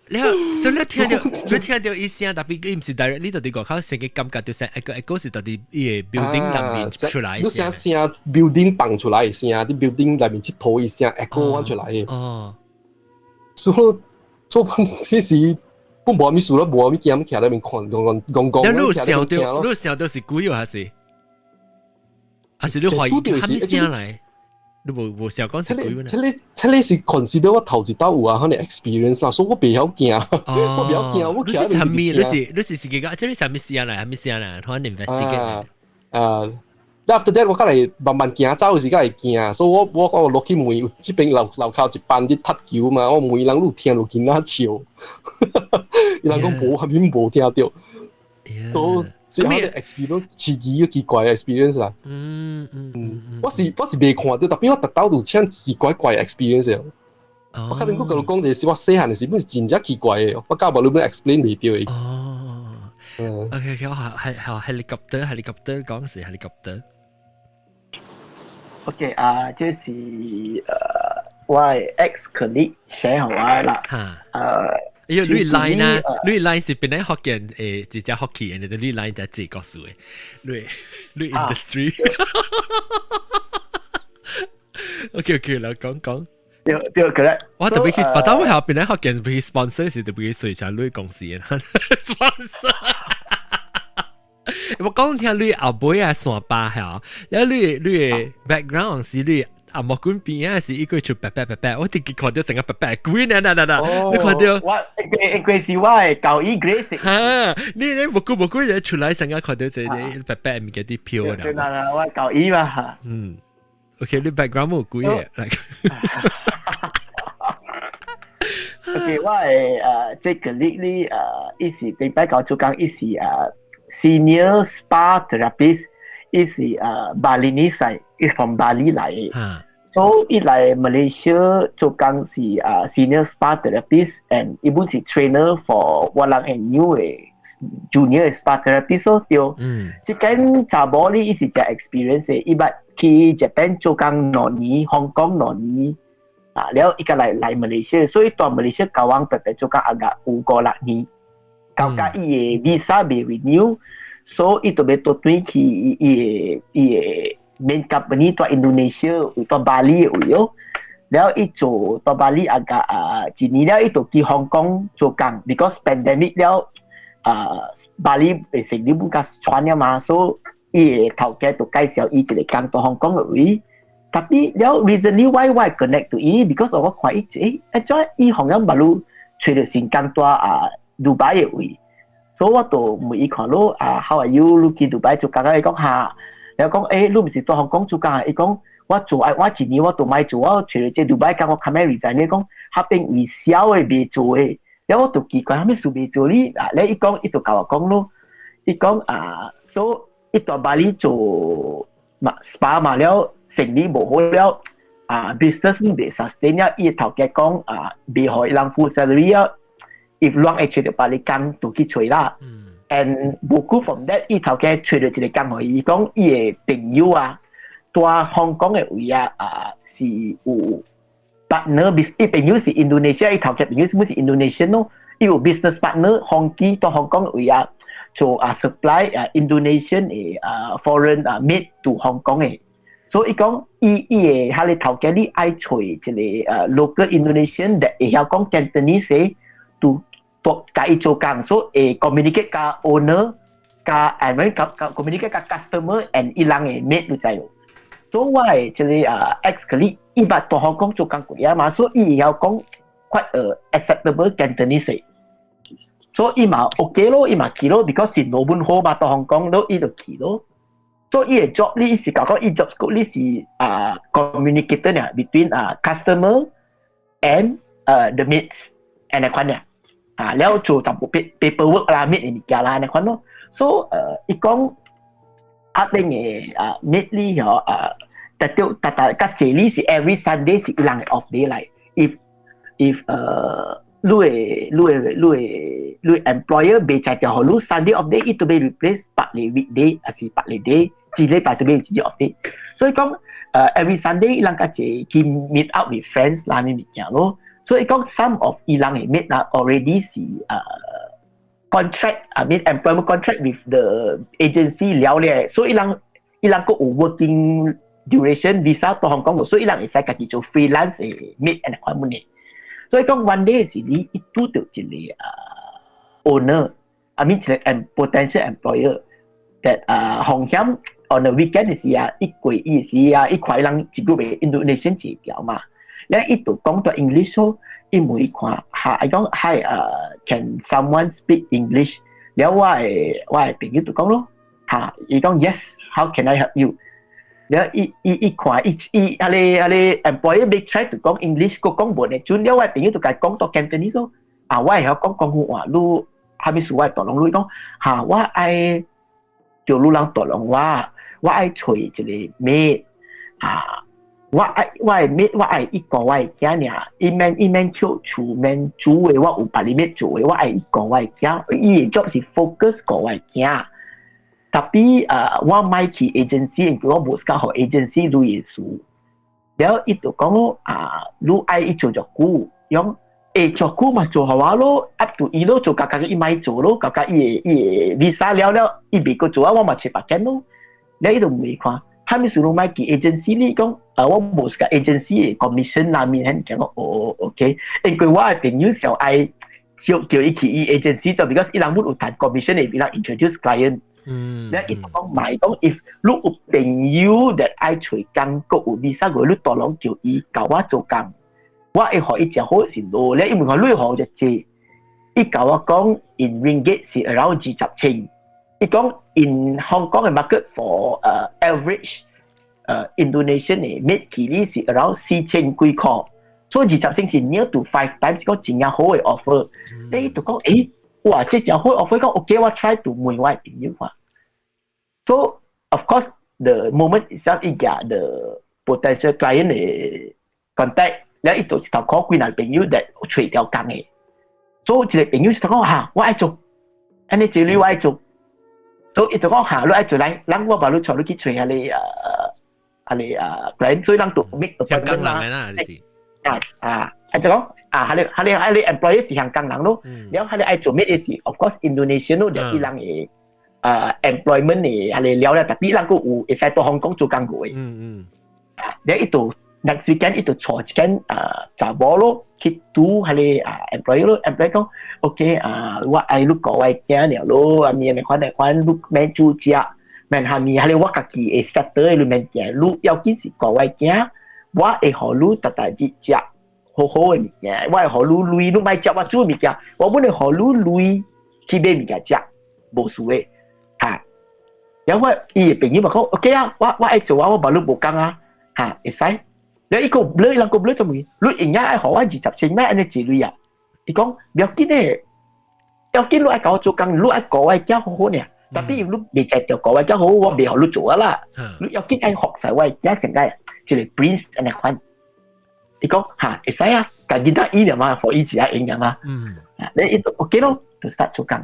你所以你聽到你聽到伊聲，特別伊毋是 directly 到佇外口，成個感覺就是一個一個是到佇伊個 building 內面出來。你聲聲 building 放出來的聲，佇 building 內面佚佗伊聲 echo 出來的。哦。所以所以這時本無啥物事咯，無啥物驚，徛內面看，戇戇戇。你有想到，你有想到是鬼還是？還是你懷疑啥物聲來？你無無想講是鬼咩？這個這個是 consider 我頭一道有啊，可能 experience 啦，所以我袂曉驚，我袂曉驚，我你是啥物？你是你是是幾個？這個啥物聲來？啥物聲來？突然 investigate。啊，after that 我較來慢慢行走時較會驚，所以我我我落去問，這邊樓樓跤一班佇踢球嘛，我問人有聽到囡仔笑，伊人講無，啥物無聽著，所以。這個 experience 刺激奇怪的 experience 啦。我是未看到，特別我特到有這奇怪怪 experience。我可能我佮你講，就是我細漢的時，本是真正奇怪的，我教無你本 explain 袂著的。哦。OK OK，我係係 helicopter helicopter 講是 helicopter。 OK 啊，這是我的 ex colleague share 予我啦。嚇。哎呦，你 line 啊，你 line 是本來福建誒，一隻福建的，你 line 就這個數的，你你 industry。OK OK，來講講。對對，correct。我特別去，發到我後邊咧福建被 sponsor 是特別去隨上你公司的 sponsor。我講聽你後尾啊山巴嚇，然後你你的 background 是你。啊，木管邊啊是一個出白白白白，我直接看到成個白白鬼呢，嗱嗱嗱，你看到？我一個是我的舊衣 Grace。嚇！你你木管木管就出來成個看到這個白白物件啲飄啊！對啦啦，我舊衣嘛。嗯，OK，你 background 冇鬼嘅。 OK，我的這個 colleague 呢伊是頂擺搞做工，伊是senior spa therapist，伊是Balinese，伊從巴厘來的。所以伊來馬來西亞做工是senior spa therapist and 伊本是 trainer for 我人的 new 的 junior spa therapist 咯，對。這間查某呢，伊是真 experience 的，伊捌去 Japan 做工2年，香港兩年，啊，了伊個來來馬來西亞，所以蹛馬來西亞交往白白做工啊個有五六年，到甲伊的 visa 未 renew，所以伊就欲倒轉去伊伊的伊的 main company 蹛 Indonesia，蹛巴厘的位哦。了伊做蹛巴厘啊個啊一年了，伊就去香港做工，because pandemic 了啊巴厘會成你本較傳了嘛，所以伊的頭家就介紹伊一個工蹛香港的位。特別了 recently why 我 connect to 伊，because 我看伊誒，啊怎伊好像捌有揣著新工蹛啊杜拜的位，所以我就問伊看咯啊，how are you？你去杜拜做工啊？伊講哈，了講誒，你毋是蹛香港做工啊？伊講我做啊，我一年我都莫做，我揣著這杜拜工，我較欲 resign。你講彼邊位痟的袂做的，了我就奇怪，啥物事袂做哩？啊，了伊講伊就共我講咯，伊講啊，所以伊蹛巴厘做嘛 spa 嘛了。生意無好了，啊，business 袂 sustain 了，伊頭家講啊，袂予伊人付 salary 了，if 攏會揣著別个工就去揣啦。And 無久 from that，伊頭家揣著一個工予伊，講伊的朋友啊，蹛香港的位啊，啊是有 partner，伊朋友是 Indonesia，伊頭家朋友是毋是 Indonesian 咯？伊有 business partner 香港蹛香港的位啊，做啊 supply 啊 Indonesian 的啊 foreign 啊 maid to 香港的。所以講，伊伊的彼个頭家你愛揣一個local Indonesian 的會曉講 Cantonese 都都共伊做工，所以會 communicate 佮 owner 佮 I mean 佮 communicate 佮 customer and 伊人的 maid 你知無？所以我的這個ex colleague 伊捌蹛香港做工過啊嘛，所以伊會曉講 quite acceptable Cantonese。所以伊嘛 OK 咯，伊嘛去咯，because 是老本好嘛，蹛香港咯，伊就去咯。所以伊的 job 你是講講伊 job scope 你是啊 communicator 呢，between 啊 customer and the maids 按呢款呢，啊了做淡薄 paperwork 啦，maid 的物件啦，按呢款咯。所以伊講啊邊的啊 maid 哩嗬啊，特著特特較濟你是 every Sunday 是伊人的 off day 來。If 你的 employer 袂才調予你 Sunday off day，伊都欲 replace 別个 weekday，還是別个 day，一禮拜都欲一日 off day。所以講every Sunday 伊人較濟去 meet up with friends 啦，咩物件咯。所以講 some of 伊人的 maid 啦 already 是contract，I mean employment contract with the agency 了咧，所以伊人閣有 working duration visa 到香港，所以伊人會使家己做 freelance 的 maid 按呢款物嘅。所以講 one day 是你伊拄著一个owner，I mean 一個 potential employer that 風險 on the weekend 時啊，伊過伊時啊，伊看伊人一個月 Indonesian 一條嘛，了伊就講到 English 咯，伊問伊看，哈，伊講 hi can someone speak English？了我的朋友就講咯，哈，伊講 yes，how can I help you？了伊伊伊看伊伊彼个 employer 欲 try to 講 English，閣講無呢準，了我的朋友就共伊講到 Cantonese 咯，啊，我會曉講廣府話，你啥物事我會大攏你講，哈，我愛叫你人大攏我，我愛揣一個 maid 啊，我愛我的 maid 我愛伊顧我的囝爾，伊免抾厝免煮的，我有別個 maid 做的，我愛伊顧我的囝，伊的 job 是 focus 顧我的囝。Tapi 我莫去 agency，因為我無 suka 予 agency 鐳的事。了伊就講啊，你愛伊做足久，講會做久嘛做予我咯，up to 伊咯，做家家伊莫做咯，家家伊的 visa 了了，伊袂閣做啊，我嘛揣別間咯。了伊就問看，啥物事攏莫去 agency 你講啊，我無 suka agency 的 commission 那面，講哦 OK，因為我的朋友想愛叫叫伊去伊 agency 做，because 伊人本有談 commission 的，伊人 introduce client。了伊講買講，if 你有朋友 that 愛揣工，閣有 visa 個，你大攏叫伊共我做工，我會予伊誠好薪咯。了伊問我你予就濟，伊共我講 in ringgit 是 around 20千。伊講 in Hong Kong 的 market for average Indonesian 的 maid 起哩是 around 4千幾塊，所以20千是 near to five times，講真正好的 offer。你伊就講，欸，哇，這誠好 offer，講 OK，我 try to 問我的朋友看。So of course the moment itself 伊舉 the potential client 的 contact，了伊就一頭 call 幾若朋友來揣著工的。所以一個朋友就講哈，我愛做，按呢這類我愛做。所以伊就講哈，你愛做來，人我把你帶你去揣彼個client，所以人就 make 香港人的啦，就是。啊啊，啊就講啊，彼個 employer 是香港人咯，了彼個愛做 maid 的是 of course Indonesian 咯，就伊人的employment 的彼個了了，特別人閣有會使到香港做工過的。啊，了伊就 next weekend 伊就帶一間查某咯去拄彼個employer 咯，employer 講 OK 啊，我愛你顧我的囝爾咯，啊物按呢款你免煮食，免蝦米，彼個我家己會 settle 的，你免驚，你要緊是顧我的囝，我會予你逐逐日食好好的物件，我會予你鐳，你莫食我煮物件，我本來予你鐳去買物件食，無事的，哈。然後我伊的朋友嘛講 OK 啊，我愛做啊，我無你無工啊，哈，會使。了伊閣 blur，人閣 blur 做物？你永遠愛予我20千咩？按呢一鐳啊？伊講不要緊的，要緊你愛共我做工，你愛顧我的囝好好爾。Tapi 你袂才著顧我的囝好好，我袂予你做啊啦。你要緊愛服侍我的囝成個一個 prince 按呢款。伊講哈會使啊，共囡仔伊爾嘛，予伊一下用爾嘛。啊，你伊就 OK 咯，就 start 做工。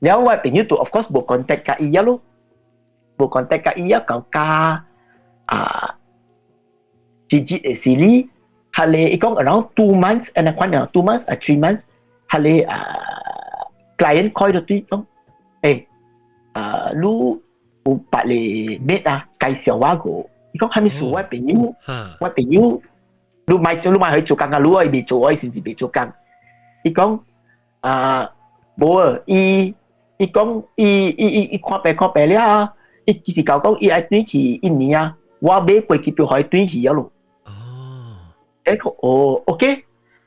了我朋友就 of course 無 contact 共伊啊咯，無 contact 共伊啊，到加啊，一日的時哩，彼個伊講 around 2 months，按呢款爾 2 months 啊 3 months，彼個client call 就對講，欸，你有別個 maid 啊，介紹我個，伊講啥物事？我朋友，我朋友，你莫做，你莫去做工啊！你愛未做，我甚至未做工。伊講啊，無啊，伊講伊看病看病了啊，伊其實講伊愛轉去印尼啊，我買飛機票予伊轉去啊咯。哦，欸哦，OK，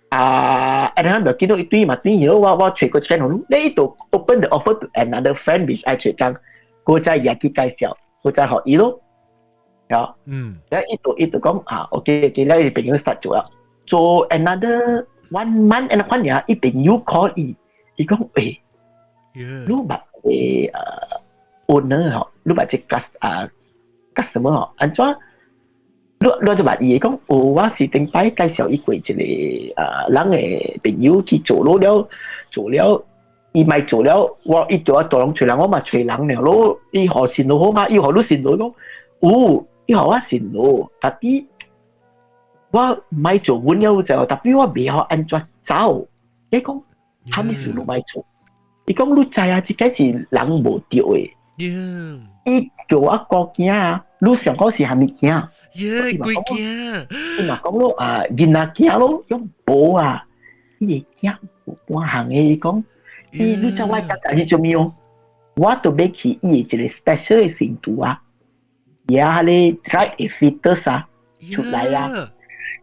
啊，然後就見到伊轉嘛轉去咯，我揣過錢予你，你伊就 open the offer to another friend which 愛揣工，閣再也去介紹，閣再予伊咯。有，然後伊就講啊，OK OK，了伊朋友 start 做啦，做 another one month 按呢款爾，伊朋友 call 伊，伊講欸，你捌個owner 吼，你捌這 customer 吼，按怎？你你就問伊講，哦，我是頂擺介紹伊過一個啊人的朋友去做咯了，做了，伊咪做了，我伊叫我大籠揣人，我嘛揣人了咯。伊予信路好嘛？伊予你信路講，有，伊予我信路，tapi 我咪做阮了就，tapi 我袂曉按怎走。伊講，啥物事都莫做。伊講你知啊，這個是人無對的。伊叫我顧囝啊，你想講是啥物囝？耶，鬼囝！伊嘛講咯啊，囡仔囝咯，講無啊，伊個囝有半項的，伊講，伊你知我感覺是啥物哦？我都欲去伊的一個 special 的程度啊，也彼個 dried fetus 啊出來啊，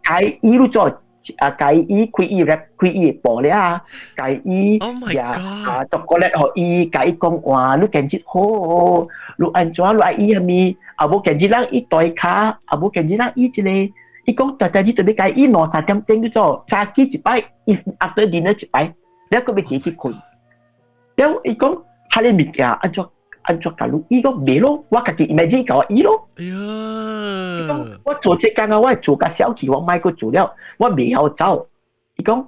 共伊你做啊，共伊開伊 wrap 開伊的布了啊，共伊也啊朱古力予伊，共伊講話，你見節好，你按怎你愛伊啥物？啊無見節人伊代跤，啊無見節人伊一個，伊講逐逐日都欲共伊兩三點鐘去做，早起一擺，伊 after dinner 一擺，了閣欲起去睏。了伊講，彼个物件按怎按怎共你？伊講袂咯，我家己 imagine 共我醫咯。哎呀！伊講我做這工啊，我做甲小氣，我莫閣做了，我袂曉走。伊講，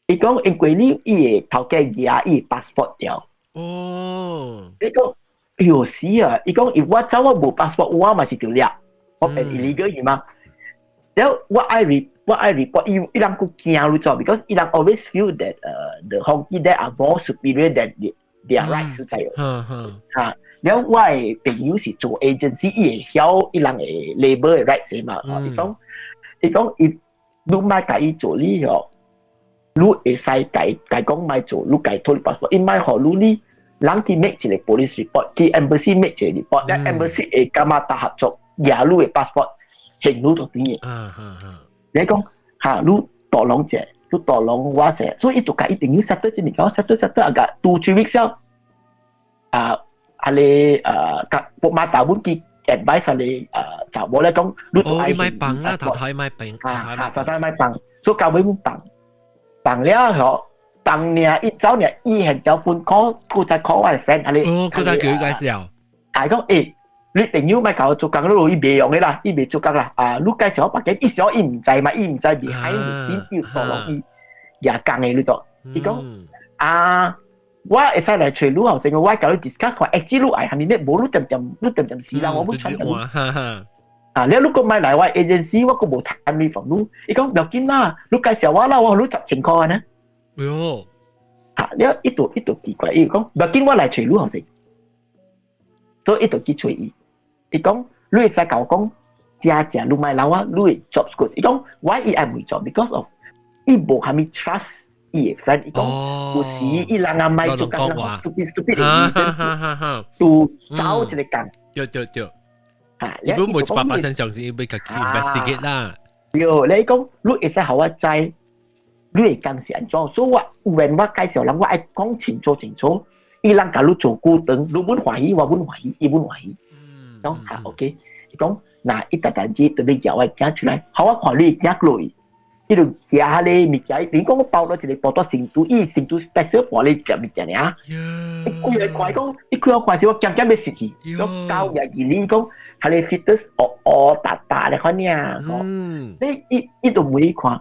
伊講因為你伊的頭家舉伊的 passport 掉。哦。伊講，哎喲死啊！伊講，if 我走我無 passport，我嘛是著掠，我變 illegal 去嘛。了我愛 re 我愛 report，伊伊人閣驚你做，because 伊人 always feel that the honky there are more superior than their rights 知無？嚇！了我的朋友是做 agency，伊會曉伊人的 labour 的 rights 嘛。伊講，伊講，伊你莫共伊做你哦，你會使共共講莫做，你共討你 passport，伊莫予你呢，人去 make 一個 police report，去 embassy make 一個 report，了 embassy 會感覺搭合作，舉你的 passport，還你就對的。你講嚇，你大龍者，你大龍我者，所以伊就共伊朋友 settle 這物件，settle settle 啊個 2-3 weeks 了，啊，啊你啊，甲馬達本去 advise 你啊，查某咧講，你哦，伊莫放啊，頭頭莫放，啊，頭頭莫放，所以到尾阮放，放了後，放爾伊走爾，伊現條 phone call，閣再 call 我的 friend，啊你，哦，閣再叫伊介紹，啊，講欸，你朋友莫共我做工，你伊袂用的啦，伊袂做工啦，啊，你介紹我別個，伊小伊毋知嘛，伊毋知 behind the scene 伊有多落伊也工的你做，伊講啊，我會使來揣你後生，我共你 discuss 看，actually 你愛啥物咩？無你恬恬你恬恬死啦，我欲傳你。啊，你如果莫來我 agency，我閣無趁你房你，伊講毋要緊啦，你介紹我啦，我予你10千箍按呢。哎喲，啊，了伊就伊就奇怪，伊講毋要緊，我來揣你後生，所以伊就去揣伊。伊講你會使共我講，誠正你莫留我，你的 job scope。伊講我伊愛袂做，because of 伊無啥物 trust 伊的 friend。伊講有時伊人啊莫做工人 stupid stupid 的 reason 都走一個工。對對對。啊，伊本無100% 相信伊欲家己 investigate 啦。對，你講你會使予我知，你的工是按怎？所以我 when 我介紹人，我愛講清楚清楚。伊人共你做久長，你阮歡喜，我阮歡喜，伊阮歡喜。講啊 OK，伊講若伊逐逐日都欲舉我囝出來，予我看你囝落去，伊就舉彼個物件，伊講我包了一個包到成都，伊成都 special for 你夾物件爾。伊規個看講，伊規個看時我驚驚欲死去，我教廿二年講，彼個 fetus 烏烏沓沓的款爾，吼，你伊伊就問伊看，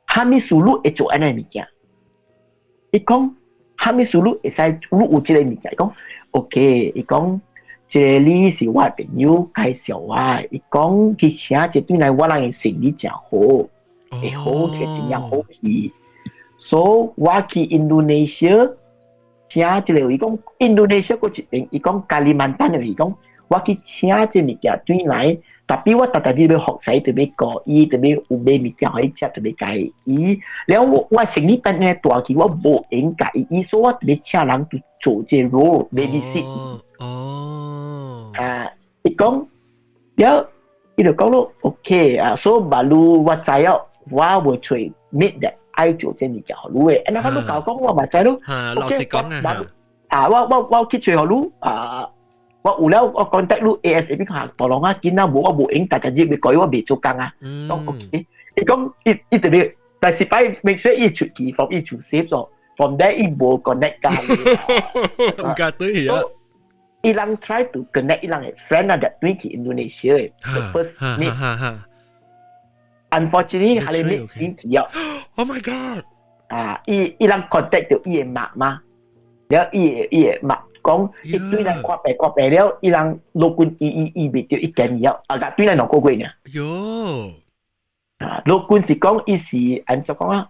啥物事你會做按呢物件？伊講，啥物事你會使你有這個物件？伊講 OK，伊講。這個你是我朋友介紹我，伊講去請這對來我人的生意誠好，會好，會真正好去。所以我去印度尼西亞請這個，伊講印度尼西亞閣一邊，伊講加里曼丹的，伊講我去請這物件對來，tapi 我逐逐日欲服侍，特別顧伊，特別有買物件予伊食，特別共伊。了我我生意變呢大去，我無閒共伊，所以我特別請人去做這個 role babysit。哦。啊，伊講了，伊就講咯，OK 啊，所以 baru 我知影，我會揣 meet that 愛做這物件予你的，啊，你共我講我嘛知咯。老實講啊，啊，我我我去揣予你啊，我有了我 contact 你 ASAP 看大龍啊，囡仔無我無閒，逐逐日欲改我袂做工啊。講 OK，伊講伊伊特別，但是擺 make sure 伊出去，from 伊出 safe 咗，from there 伊無 connect 佮。毋敢對啊。伊人 try to connect 伊人的 friend 啊，that 對去 Indonesia 的 the first meet。Unfortunately 係你死去啊。 Oh my God！啊，伊伊人 contact 到伊的媽媽，了伊的伊的媽講，伊對來看病看病了，伊人老君伊伊伊未著一件藥，啊，對來2個月呢。喲！啊，老君是講伊是按怎講啊？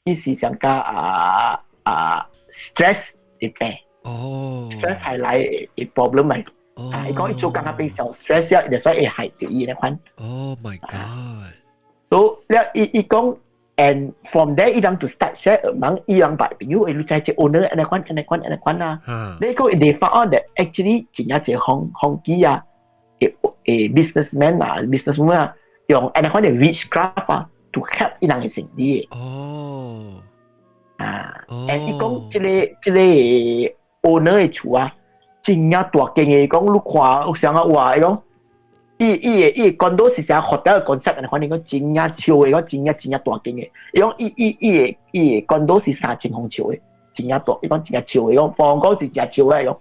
伊是上加啊啊 stress 的病。哦。 stress 係來的 problem 嚟。啊，伊講伊做工啊變上 stress 了，就所以會害著伊那款。 Oh my God！所以了伊伊講，and from there 伊人就 start share among 伊人白朋友，伊知這 owner 按呢款按呢款按呢款啊。你講 they found out that actually 真正一風風機啊，誒誒 businessman 啊，businesswoman 啊，用按呢款的 witchcraft 啊，to help 伊人的生意。哦。啊，and 伊講這個這個 owner 的厝啊，真正大間的，講你看有啥啊話，伊講。伊伊的伊的 condo 是啥 hotel concept，反正講真正笑的，講真正真正大間的。伊講伊伊伊的伊的 condo 是3000方尺的，真正大。伊講真正笑的，講房講是真笑的講。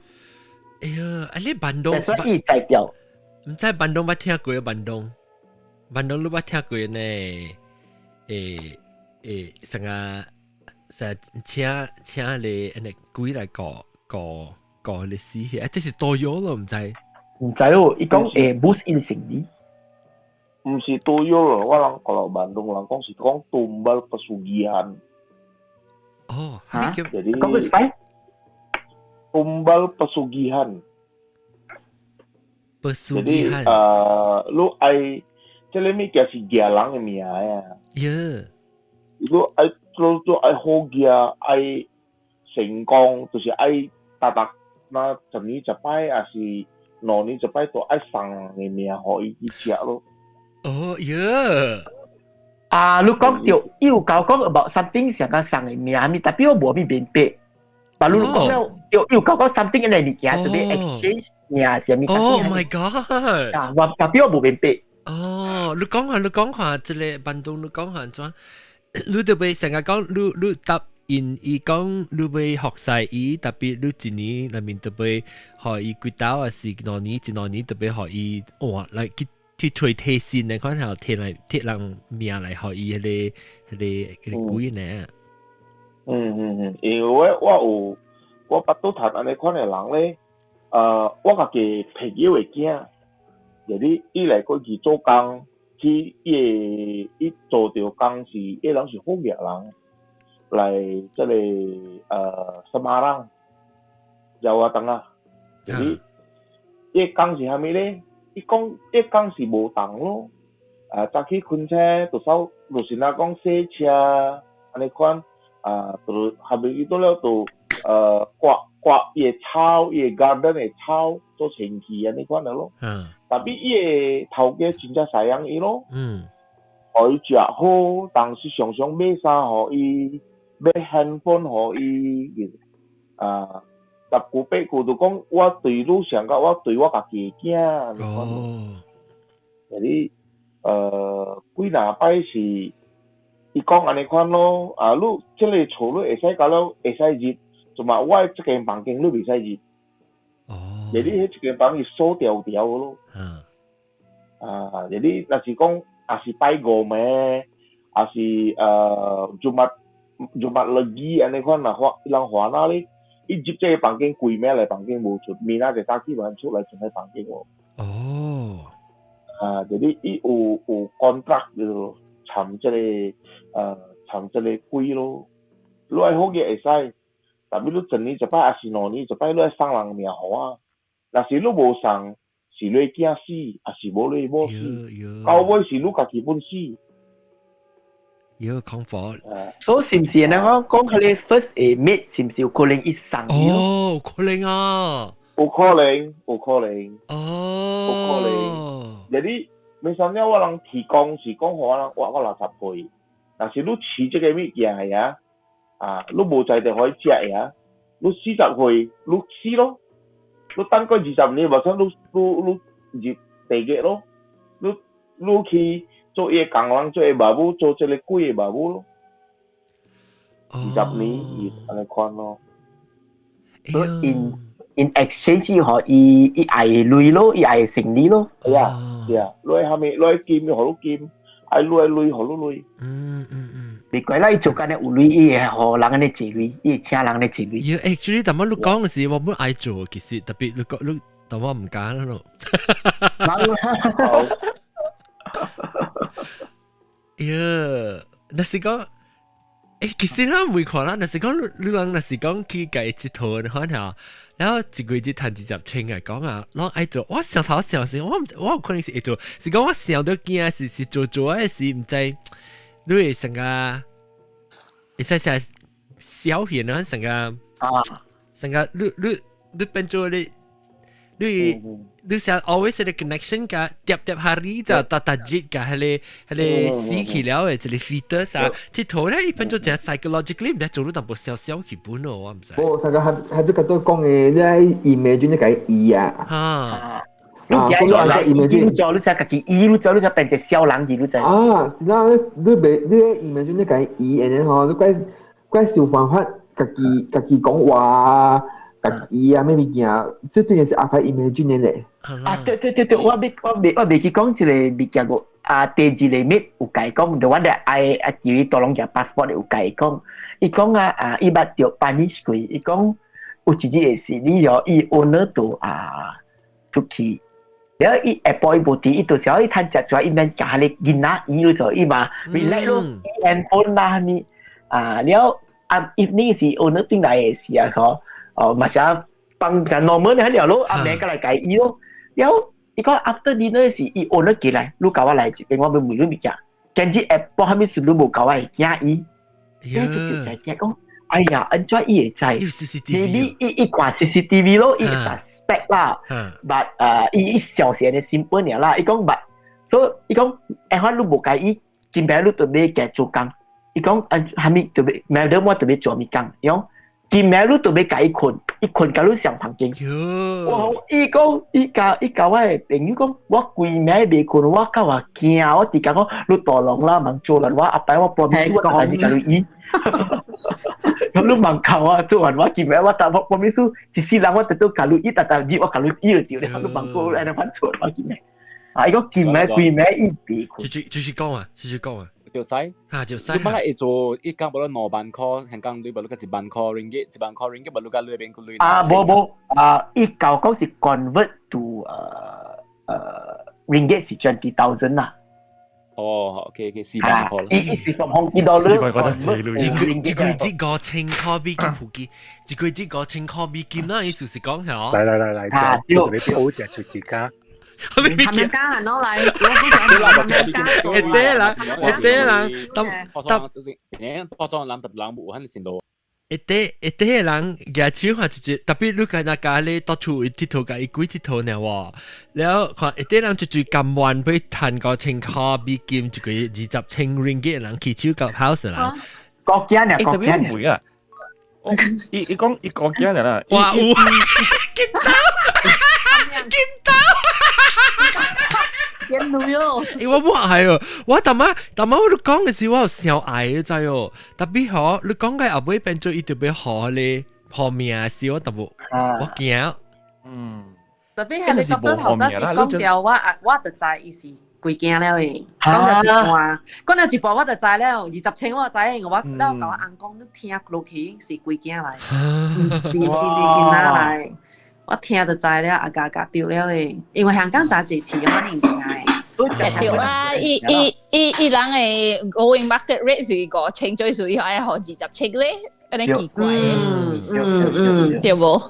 哎呀，啊你坂東，所以伊才掉。毋知坂東捌聽過坂東，坂東你捌聽過呢？欸欸，啥個啥請請你按呢鬼來過過過歷史，啊，這是多樣咯，毋知。毋知哦，伊講會 boost 伊生意。毋是tuyul，我人kalau Bandung 人講是講 tumbal pesugihan。哦，嚇？ Jadi 講個 spy？ Tumbal pesugihan。 Pesugihan。 Jadi，你愛，這個物件是舉人的名啊。耶。你愛做做愛好舉，愛成功，就是愛逐逐那10年一擺，還是2年一擺，都愛送人的名予伊去食咯。哦喲！啊，你講著，伊有教講 about something 上個送的名物，tapi 我無咪明白。但你講了，有有教講 something 嘅物件，就是 exchange 名啥物。 Oh my God！啊，我 tapi 我無明白。哦，你講下，你講下，這個坂東，你講下怎？你特別成日講，你你答應伊講，你欲服侍伊，tapi 你一年內面特別予伊幾刀，還是2年一兩年特別予伊換來去去揣提神的款，後提來提人命來予伊彼個彼個彼個鬼呢？嗯嗯嗯，因為我我有我捌拄談按呢款的人咧，我家己朋友的囝，就是伊來過去做工，去伊的伊做著工是，伊人是福建人，來這個Semarang，Jawa Tengah，就是伊工是啥物咧？伊講伊工是無同咯，啊，早起睏醒就掃，就是若講洗車按呢款，啊，就後面伊倒了就割割伊的草，伊的 garden 的草做清氣按呢款的咯。Tapi 伊的頭家真正 sayang 伊咯。予伊食好，當時常常買衫予伊，買 handphone 予伊，啊，十句八句就講我對你上甲我對我家己的囝。哦。就是幾若擺是伊講按呢款咯，啊，你這個厝你會使交了會使入，就嘛我這間房間你袂使入。哦。就是彼一間房是鎖條條的咯。啊，就是你若是講，若是拜五暝，抑是Jumat Jumat Legi 按呢款若發人煩惱咧，伊入這個房間規暝來房間無出，明仔載早起無出來進來房間無。哦。啊，就是伊有有 contract 就參這個參這個鬼咯。你愛好嘅會使，tapi 你一年一擺，抑是2年一擺，你愛送人命予我。若是你無送，是你囝死，抑是無你某死，到尾是你家己本死。有康佛。所以是毋是呢？我講佢個 first 誒 mate 是毋是有可能伊送伊哦，有可能啊，有可能，有可能。哦，有可能。就是沒啥物，我人提供是講予我人，我我60歲，若是你飼這個物件呀，啊，你無才調予伊食呀，你40歲你死咯，你等過20年，無算你你你入地獄咯，你你去做伊的工人，做伊的爸母，做這個鬼的爸母咯。20年伊按呢款咯。 In exchange 予伊伊愛鐳咯，伊愛生意咯。係啊，係啊，你愛啥物？你愛金，予你金，愛鐳愛鐳，予你鐳。你鬼啦！伊做緊咧有鐳，伊會予人按呢借鐳，伊會請人咧借鐳。呀，actually，但我你講嘅時，我本愛做，其實特別你講你，但我唔敢咯。好。呀，若是講，其實咱唔會看啦，若是講你人若是講去共𨑨迌的話吼，然後一個月趁20千來講啊，攏愛做。我想頭想時，我我有可能是會做，是講我想到驚是是做做的時，毋知你會成個，會使成小片啊，成個成個你你你變做你你你想 always 個 connection 甲tiap tiap hari 就搭搭節甲彼個彼個死去了的一個 fetus 啊，𨑨迌咧伊變做真 psychologically 毋知做到淡薄小小去本咯，我毋知。無，上個還還比較多講的，你 imagine 你共伊啊。你驚做人已做，你才家己醫，你做你才變一個小人去，你知。啊，是啦，你袂你 imagine 你共伊，然後你怪怪想辦法家己家己講話。家己啊，咩物件，這真係是阿排 imagine 的咧。啊，對對對對，我未我未我未記講這個物件個啊，第二個物有共伊講，就我哋愛啊，叫伊大龍寄 passport 有共伊講，伊講啊啊，伊捌著 punish 過，伊講有一日是你哦，伊 owner 都啊出去，然後伊下晡伊無佇，伊就時候伊趁食出來，伊免共彼個囡仔伊就伊嘛 relax 咯，handphone 啦啥物啊，了啊 evening 是 owner 轉來的時啊，嗬。哦，嘛是啊，放個 normal 咧了咯，阿妹過來共伊咯，了伊講 after dinner 時，伊 owner 過來，你共我來這邊，我欲問你物件，今日下晡啥物事你無共我的囝伊，伊就就驚講，哎呀，按怎伊會知？maybe 伊伊看 CCTV 咯，伊 suspect 啦，but 伊伊想是按呢 simple 爾啦，伊講 but，所以伊講，下番你無共伊，今暝你就欲共做工，伊講按啥物就欲，明日我就欲做物工，伊講。今暝你就欲共伊睏，伊睏共你上房間。我伊講，伊共伊共我的朋友講，我規暝袂睏，我較話驚，我直講講，你大龍啦，茫做啦，我後擺我 promise 我逐日共你醫。咁你茫靠我做完，我今暝我逐我 promise 一世人我特都共你醫，逐逐日我共你醫就對了。你茫過按呢款做，我今暝。啊，伊講今暝規暝伊袂睏。繼續繼續講啊，繼續講啊。就使，啊就使。你本來會做一工無了2萬塊，香港鐳無了個1萬塊 ringgit，1萬塊 ringgit 無了個裏邊個鐳。啊，無無啊，伊舊講是 convert to ringgit 是 20,000 啦。哦，OK OK，4萬塊啦。伊伊是從 Hong Kong dollar。 4萬塊得濟鐳。一個月只5000塊美金附近，一個月只5000塊美金啦，意思是講係來來來來，就你好食就一家。係咪加人咯嚟？我都想係咪加？會對人，會對人，當當包裝人人無很程度。會對會對人舉手看一隻，特別你看那家咧到處𨑨迌共伊鬼𨑨迌爾喎，然後看會對人就最甘願欲趁5000塊美金，一個月20千 ringgit 人去手夾 house 人。國家呢？國家唔會啊！伊伊講伊國家啦。哇有啊！見到見到。見女哦！欸，我冇係哦，我逐擺逐擺我你講的時，我有想愛你知哦。特別嗬，你講嘅後尾變做伊特別好咧，好命時我淡薄我驚。特別係你覺得頭先你講掉，我我就知伊是幾驚了的。講了一半，講了一半我就知了，20千我知，我我共我翁講，你聽落去是幾驚來，毋是真的囡仔來。我聽就知了，阿家家對了的，因為香港真濟市可能聽的。對啊，伊伊伊伊人的 going market rate 是5000，最少伊愛予20千咧，按呢奇怪。對無？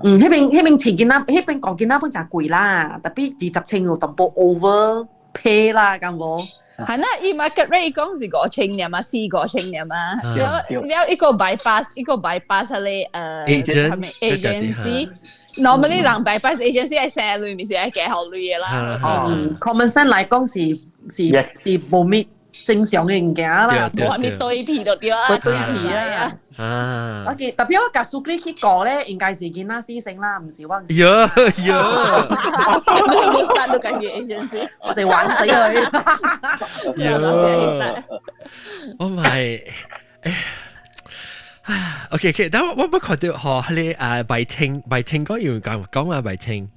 嗯，彼邊彼邊飼囡仔，彼邊顧囡仔本誠貴啦，特別20千有淡薄 over pay 啦，敢無？係啦，伊 market rate 講是五千爾嘛，四五千爾嘛，了了一個 bypass 一個 bypass 咧agent agency，normally 人 bypass agency 愛省鐳，毋是愛加予鐳的啦。哦，common sense 來講是是是無咩正常的物件啦，無啥物對皮就對啊，無對皮啊。啊！我記特別我共蘇你去過咧，應該是囡仔死性啦，毋是我。喲喲，你 start 都家己 agency，我哋玩死佢。喲，我唔係，唉，OK OK，但我我不看到嗬，彼個啊白清白清講要講講啊白清，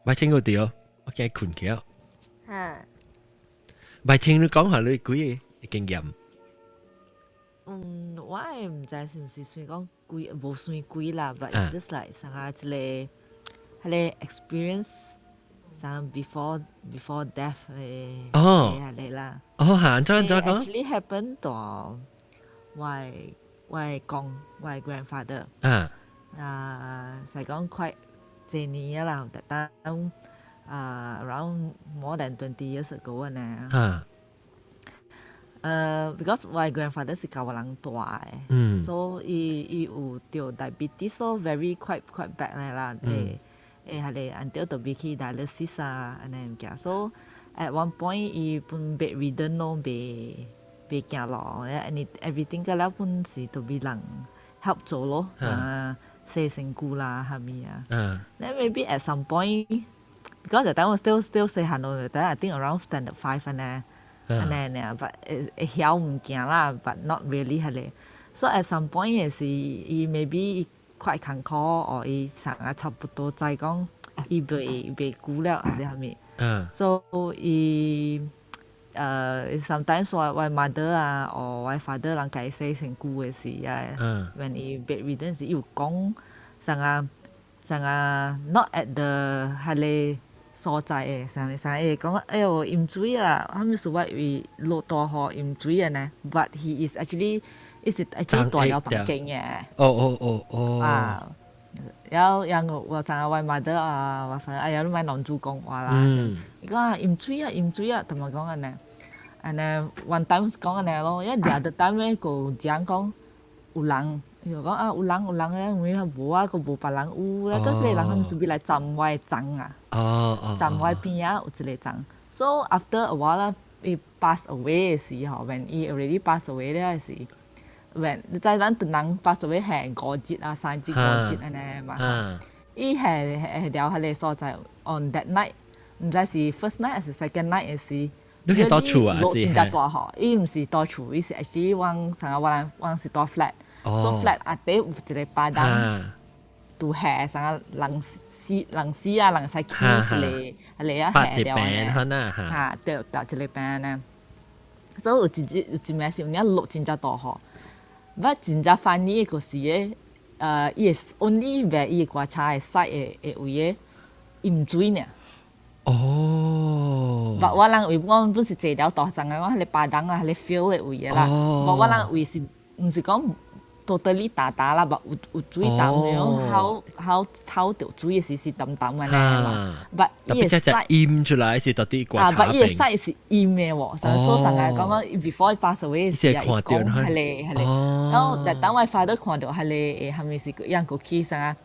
白清個對，我驚睏去。嚇。咪請你講下你幾个經驗。嗯，我也毋知是毋是算講鬼，無算鬼啦，but it's just like 啥個一個彼个 experience，啥 before death 的彼个啦。哦，嚇，怎怎講？Actually happen 到我公我 grandfather。啊，是講快這年啦，特當啊 around more than 20 years ago 呢。Because 我 grandfather 是佮我人蹛的，所以伊有著 diabetes， so very quite bad 啦，會彼个 until 特別去 dialysis 啊，按呢物件，so at one point 伊 pun bedridden 咯，袂行路，and everything 個了 pun 是特別人 help 做咯，啊，洗身軀啦，啥物啊，then maybe at some point，because that time 我 still 細漢咯，that I think around standard five 按呢。按呢爾，but 會曉物件啦，but not really 彼个。So at some point 也是伊 maybe 伊快艱苦，或伊上啊差不多知講伊袂久了，還是啥物。So 伊sometimes 我 mother 啊，或我 father 人共伊洗身軀的時啊，when 伊 bedridden 時，伊有講啥啊啥啊，not at the 彼個所在的，啥物啥會講，哎喲淹水啊，啥物事我為落大雨淹水的呢？But he is actually 伊是 actually 蹛佇房間的。啊，然後然後我知影我 mother 啊，我 father 哎呀，你莫亂煮講話啦。伊講啊淹水啊淹水啊，同埋講按呢，按呢 one time 講按呢咯，因為 the other time 咧個講講有人，伊就講啊有人有人咧，因為無啊，閣無別人有，了這個人他們是欲來站我的床啊，站我邊仔有一個床。So after a while 啦，伊 pass away 的時候，when 伊 already pass away 了的時，when 你知咱唐人 pass away 係5日啊、3日、五日按呢嘛。伊係係了彼个所在，on that night，毋知是 first night 還是 second night 的時，你係蹛厝啊？落真正大雨，伊毋是蹛厝，伊是 actually 阮啥個阮是蹛 flat，so flat 下底有一个巴當，拄下啥個人死人死啊，人使起一个彼个啊下了呢，嚇對，搭一个病呢。所以有一日有一暝是有影落真正大雨，我真正 funny 的就是个，伊會 only 袂伊的棺材的 side 的的位的淹水爾。But 我人位我本是坐了大層的，我彼个巴當啊，彼个 field 的位的啦。But 我人位是毋是講 totally 焦焦啦，but 有水澹的，好好草著水的時是澹澹按呢嘛。But 伊的 side 淹出來是到底棺啊，but 伊的 side 是陰的喎，所以上來講講 before 伊 pass away 的時啊，伊講彼个彼个，然後當我 father 看著彼个會蝦米是樣過去啥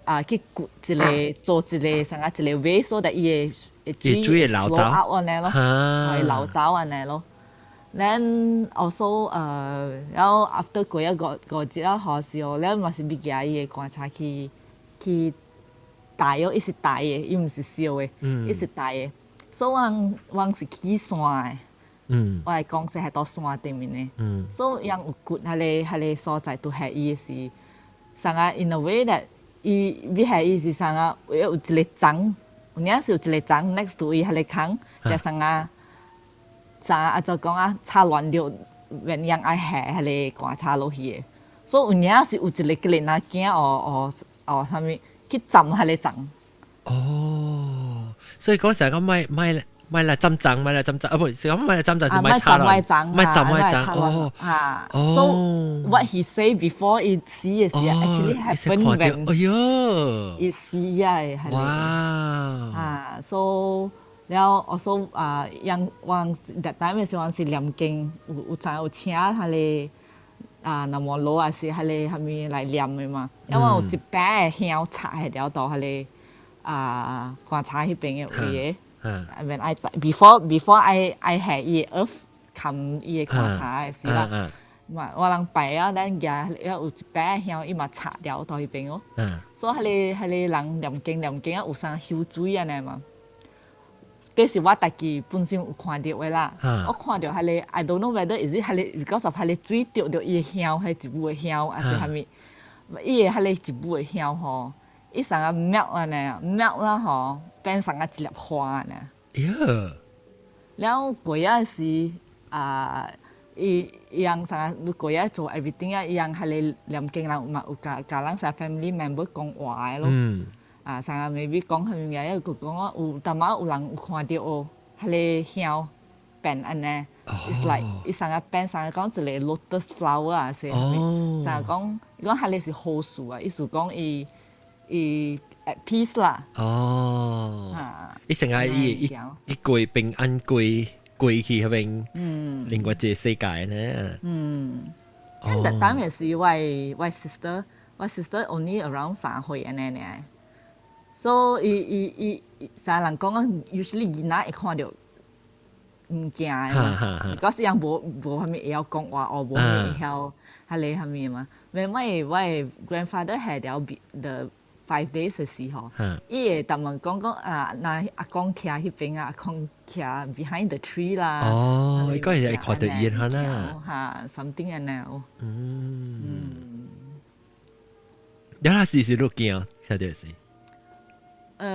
啊去掘一个做一个啥一个位，所以伊會水會流走按呢咯，會流走按呢咯。Then also 然後 after 過一個五日啊，好時候，了嘛是欲舉伊的棺材去抬哦，伊是抬的，伊毋是燒的，伊是抬的。所以阮是起山的，我的公司係佇山頂面的，所以𪜶有掘彼个所在，都係伊的是啥個 in a way that 伊欲下伊是啥個有一个欉，有影是有一个欉 next to 伊彼个空，就啥個啥啊就講啊插亂著，when 𪜶愛下彼个棺材落去的，所以有影是有一个吉囡仔囝哦哦哦啥物去浸彼个欉。哦，所以講成日講莫莫莫來浸欉，莫來浸欉，啊不是講莫來浸欉是莫插亂，莫浸莫欉哦。啊，so what he say before 伊死的時 actually happen when 哎喲，伊死啊係。哇！啊，so 了 also 啊，𪜶阮 that time 的時阮是念經，有知有請彼个啊南無羅還是彼個啥物來念的嘛，因為有一擺的香插下了到彼个啊棺材彼邊的位的。When I before I 下伊的 earth 冚伊的棺材的時啦，嘛我人拜啊，咱舉有一擺香，伊嘛插了到彼邊哦。所以彼个人念經念經啊，有啥香水按呢嘛。這是我家己本身有看著的啦。我看著彼个，I don't know whether is it 彼个 because of 彼个水著著伊的香，彼一母的香，還是啥物？伊的彼个一母的香吼，伊啥個 melt 按呢，melt 啦吼，變成啊一粒花按呢。喲！了過仔時啊，伊伊人啥過仔做 everything 啊，伊人係嚟念經人嘛有共共人啥 family member 講話的咯。啊，啥 maybe 講啥物件，因為佢講我有淡仔有人有看著哦，彼个香變按呢，it's like 伊啥個變啥個講一個 lotus flower 啊，是啥講伊講彼个是好事啊，意思講伊伊 at peace 啦。哦，伊成日伊伊伊過平安過過去彼邊，另外一個世界呢。嗯，但當然是我 sister，我 sister only around 3歲按呢爾。所以伊伊伊啥人講啊，usually 囡仔會看著物件的嘛，because 伊人無無啥物會曉講話，或無啥物會曉彼個啥物嘛。when 我的 grandfather 下了 the 5 days 的時候，伊會逐問講講啊，若阿公徛彼邊啊，阿公徛 behind the tree 啦。哦，伊個係會看著伊的啦。嚇，something 按呢。嗯。有那時是你驚，聽著是。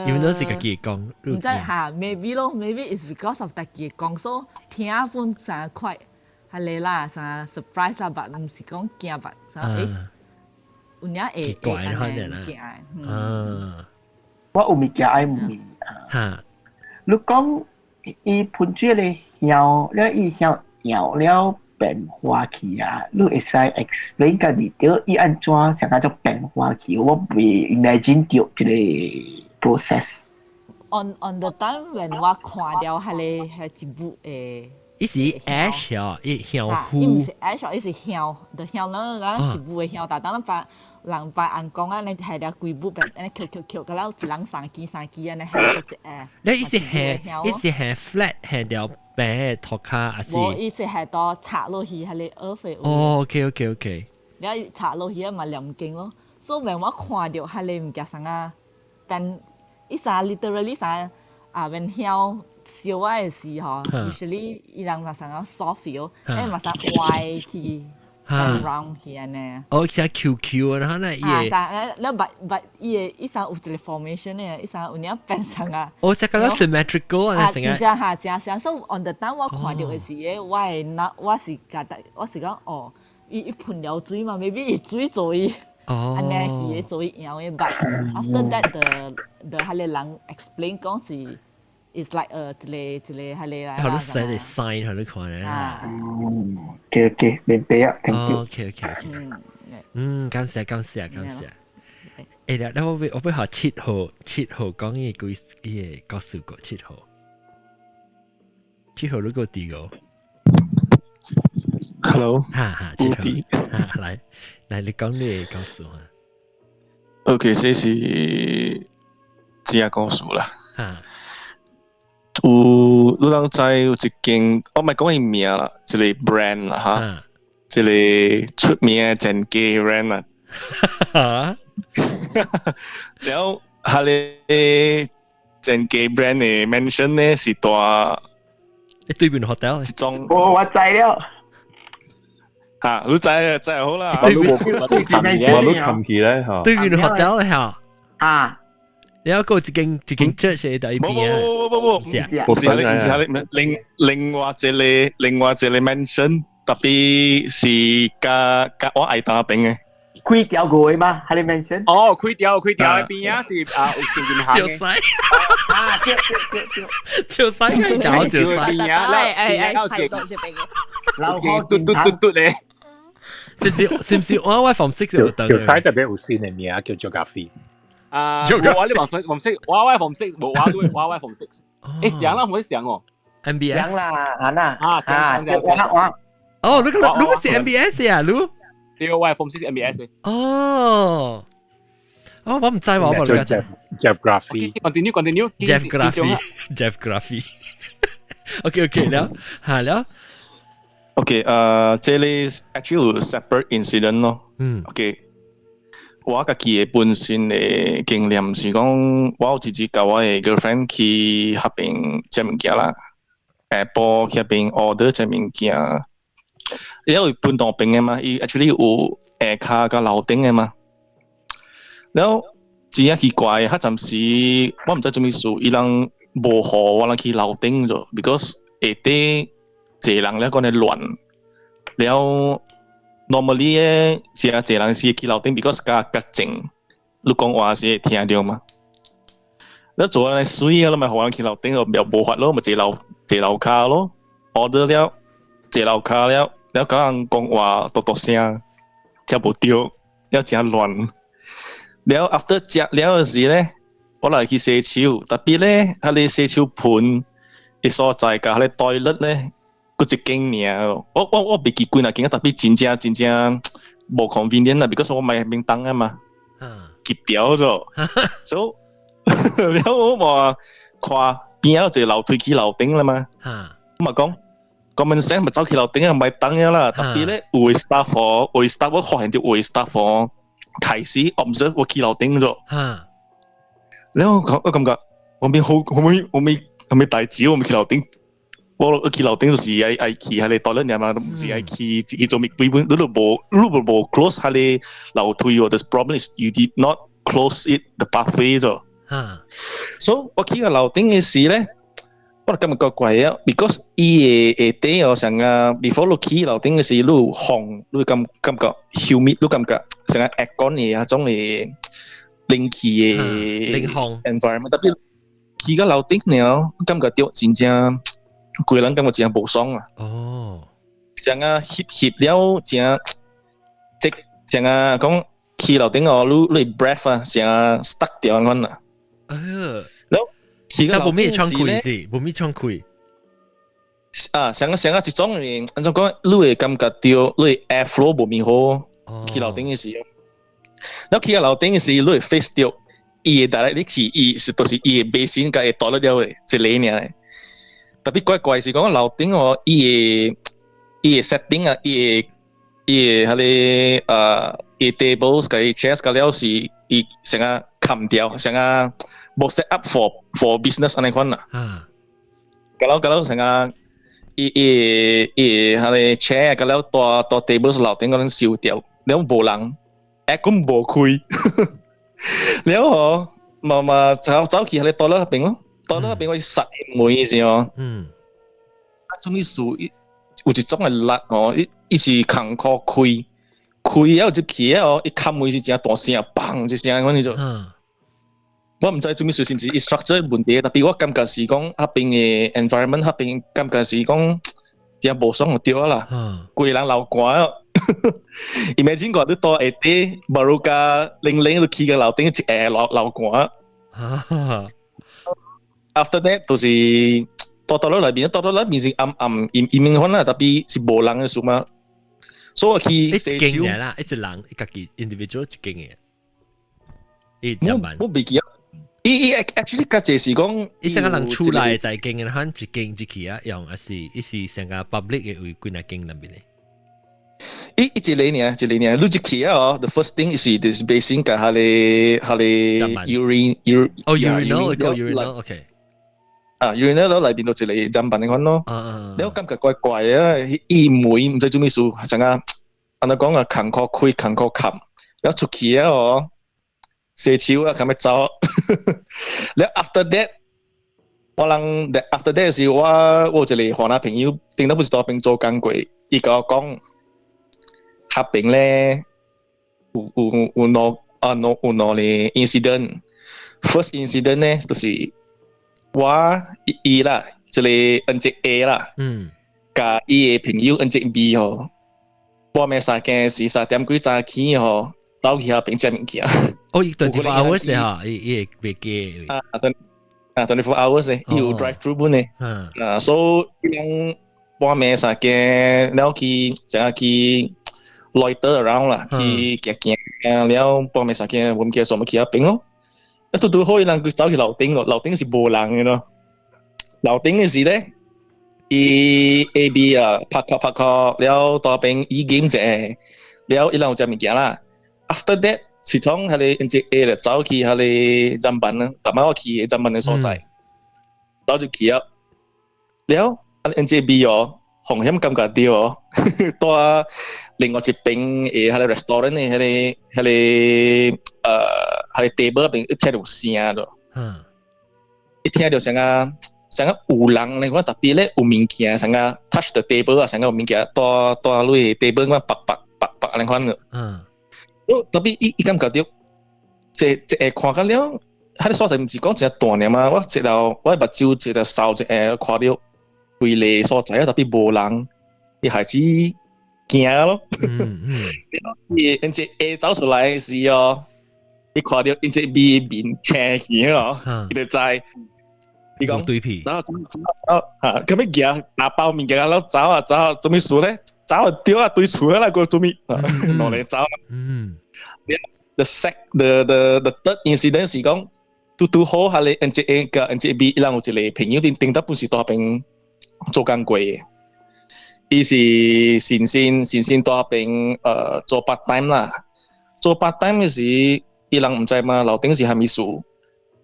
因為都是家己講。毋知嚇，maybe 咯，maybe it's because of 家己講，所以聽本啥快，係嚟啦，啥 surprise 啦，but 毋是講驚吧，啥欸，有影會奇怪按呢啦。嗯。我有物件愛問啊。你講伊噴水咧香了，伊香搖了變化去啊！你會使 explain 家己著伊按怎啥叫做變化去？我未 imagine 著這个 process。 On the time when 我看著彼个彼一部的，伊是 ash 哦，伊香灰。伊毋是 ash，伊是香，就香咱咱一部的香，但當咱拜人拜尪公按呢下了規部變按呢抾抾抾，到了一人三支三支按呢下做一個。你伊是下，伊是下 flat 下條白塗跤，還是？無，伊是下到插落去，彼个 earth 的。哦，OK。了插落去啊嘛念經咯，所以我看著彼个物件啥啊變。伊啥 literally 啥啊，when 香燒啊的時候，usually 伊人嘛啥個 soft 哦，欸嘛啥歪去 round 去按呢。哦，像 QQ 然後呢，伊會。啊，了 but 伊會伊啥有一個 formation 的，伊啥有影變成啊。哦，這個 symmetrical 啊，啊，真正哈，真正。所以 on the time 我看著的時，我會那我是覺得我是講哦，伊伊噴了水嘛，maybe 伊水做伊。按呢去做伊樣的，but after that the 彼个人 explain 講是，is like 一個一個彼个啦。好多寫個 sign 喺度看咧。 OK，明白啊，thank you。 OK。嗯，感謝感謝感謝。欸，那我欲學7號7號講伊個伊個故事個七號。七號你個佇個？Hello。哈哈，七號。來來，你講你的故事啊。 OK，這是這個故事啦。哈。有你人知有一間，我毋講伊名啦，一個 brand 啦哈，一個出名的前家 brand 啦。然後，彼个前家 brand 的 mansion 呢是蹛對面 hotel 一種。哦，我知了。嚇，你知啊，知好啦。我都我都冚起咧嚇。對面 hotel 嚇。啊。你有個一間一間 church 喺對邊啊？無無無無，唔是唔是唔是，另另外一個另外一個 mansion，特別是佮佮我愛當邊的。開條過的嗎？彼个 mansion？哦，開條開條的邊啊，是啊，有間銀行嘅。啊，對對對對。就使開條就使。邊啊，哎哎，猜到這邊嘅。然後嘟嘟嘟嘟咧。是唔是是唔是我我 Form 6 就就使特別有新的名叫做咖啡。啊，我你黃色，我我 Form 6，無我對，我我 Form 6。欸，上啦，唔會上哦。 MBS。上啦，啊啦。啊，上上上上。我哦，你個你不是 MBS 啊，你？對，我 Form 6 MBS。哦。哦，我毋知我冇了解。 Jeff Graffy。 Continue continue。 Jeff Graffy。Jeff Graffy。OK，了，好了。 OK，這裡 actually separate incident 咯。OK。我家己的本身的經驗是講，我有一次共我的 girlfriend 去彼邊食物件啦，下晡去彼邊 order 食物件，因為分兩邊的嘛，伊 actually 有下跤佮樓頂的嘛。然後真正奇怪，彼陣時我毋知做物事，伊人無予我人去樓頂咗，because 下底濟人咧講咧亂，了 normally 咧，是啊，濟人是去樓頂，because 較較靜，你講話是會聽著嘛。你做按呢媠啊，你咪予人去樓頂，又無法咯，咪坐樓坐樓跤咯，order 了，坐樓跤了，了佮人講話嘟嘟聲，聽無著，了誠亂。了 after 食了的時咧，我來去洗手，特別咧，彼个洗手盆的所在佮彼个 toilet 咧，閣一間爾。我袂記幾若間，特別真正真正無 convenient 啦，because 我買免當啊嘛，夾掉咗，所以了我嘛看邊仔有一個樓梯去樓頂啦嘛，我嘛講 common sense 咪走去樓頂啊，莫等了啦。特別咧有的 staff 哦，有的 staff 我發現著有的 staff 哦，開始 observe 我去樓頂咗。然後我感覺我邊好，我咪我咪我咪代誌，我咪去樓頂。我去樓頂就是愛愛去彼个 toilet 嘛，毋是愛去去做物基本，你都無你都無 close 彼个樓梯喎。The problem is you did not close it the pathway 咗。所以我去個樓頂的時咧，我就感覺怪啊，because 伊的下底哦，像啊，before 你去樓頂的時，你有風，你感感覺 humid，你感覺像啊 aircon 的彼種的冷氣的冷風 environment，特別去到樓頂了，感覺著真正規人感覺真無爽啊。像啊翕翕了，真即像啊講去樓頂哦，你你 breath 啊，像啊 stuck 掉按款啊。哎呀，然後去到無咩窗開是，無咩窗開。啊，像啊像啊一種的，按怎講，你會感覺著你 air flow 無咪好，去樓頂的時候，然後去到樓頂的時，你會 face 著伊的 direct 你去，伊是就是伊的 basin 佮伊 toilet 了的，一个爾。特別怪怪是講樓頂哦，伊的伊的 setting 啊，伊的伊的彼个伊 tables 佮伊 chairs 佮了是伊成個冚掉，成個無 set up for business 按呢款啦。佮了佮了成個伊伊伊彼个 chair 佮了大大 tables 樓頂嗰陣燒掉，了無人，aircon 無開，了哦，嘛嘛走走去彼个 toilet 彼邊咯，toilet 彼邊我實門時哦，啊，做咩事？有一種的力哦，伊伊是空殼開，開了入去哦，伊冚門是誠大聲，砰一聲款就。我毋知做咩事，是毋是 structure 問題，特別我感覺是講彼邊的 environment，彼邊感覺是講誠無爽就對啦。規人流汗哦。Imagine 講你蹛下底，baru 加冷冷你去個樓頂一下流流汗。After that 就是蹛蹛落內面，蹛蹛內面是暗暗陰陰款啦，特別是無人的時嘛。所以我去洗手啦，一人家己 individual 一間的。我我袂記啊。伊伊 actually 較濟是講，伊成個人厝內在間的，喊一間一去啊用，還是伊是成個 public 的位幾若間那邊的？伊伊一個爾，一個爾，你一去啊哦，the first thing 是 this basin 佮彼個彼個 urine urine 哦 urinal 個 urinal，OK。啊，urinal 內邊就一個砧板的款咯。你感覺怪怪啊，伊門毋知做咩事，成個按怎講啊，空殼開，空殼冚，然後出去啊哦，洗手啊，咁樣走。了 after that，我人 after that 是我我有一個番仔朋友，頂到不是佇彼邊做工過，伊共我講，彼邊咧有有有兩啊兩有兩個 incident。First incident 咧就是我伊啦，一個 Encik A 啦，佮伊的朋友 Encik B 吼，半暝三更時三點幾早起吼，走去彼邊食物件。哦，伊 24 hours 哈，伊伊會袂記。啊，對啊，24 hours 伊有 drive through 本的。啊，所以伊人半暝三更了去，怎啊去 loiter around 啦，去行行，了半暝三更，我毋記得做乜去彼邊咯。啊，拄拄好伊人佢走去樓頂咯，樓頂是無人的咯。樓頂的時咧，伊 A、B 啊拍殼拍殼，了佇彼邊意見者，了伊人有食物件啦。After that，是從彼個 Encik A 就走去彼個砧板啦，逐擺我去的砧板的所在，走入去啊，了啊 Encik B 哦，風險感覺著哦，蹛另外一邊的彼個 restaurant 的彼個彼個彼個 table 邊一聽著有聲著，一聽著像啊，成個有人咧，我特別咧有物件，成個 touch the table 啊，成個有物件帶帶落 table 我白白白白兩款嘅。特別伊伊感覺到，這這會看到了，彼个所在毋是講真大爾嘛，我一頭我目睭一個掃一下看到規個所在啊，特別無人，伊開始驚咯。伊因這下走出來時哦，伊看到𪜶這面面青去咯，伊就知。伊講對皮，然後走走嚇，咁樣行打包物件，然後走啊走啊，做咩事咧？走啊掉啊對厝啦，個做咩？落嚟走。The third incident 是講，拄拄好，係你 N J A 佮 N J B，伊人有一個朋友，頂頂得本是大邊做工過嘅，伊是先先先先大邊做 part time 啦，做 part time 嘅時，伊人毋知嘛，樓頂是蝦米事，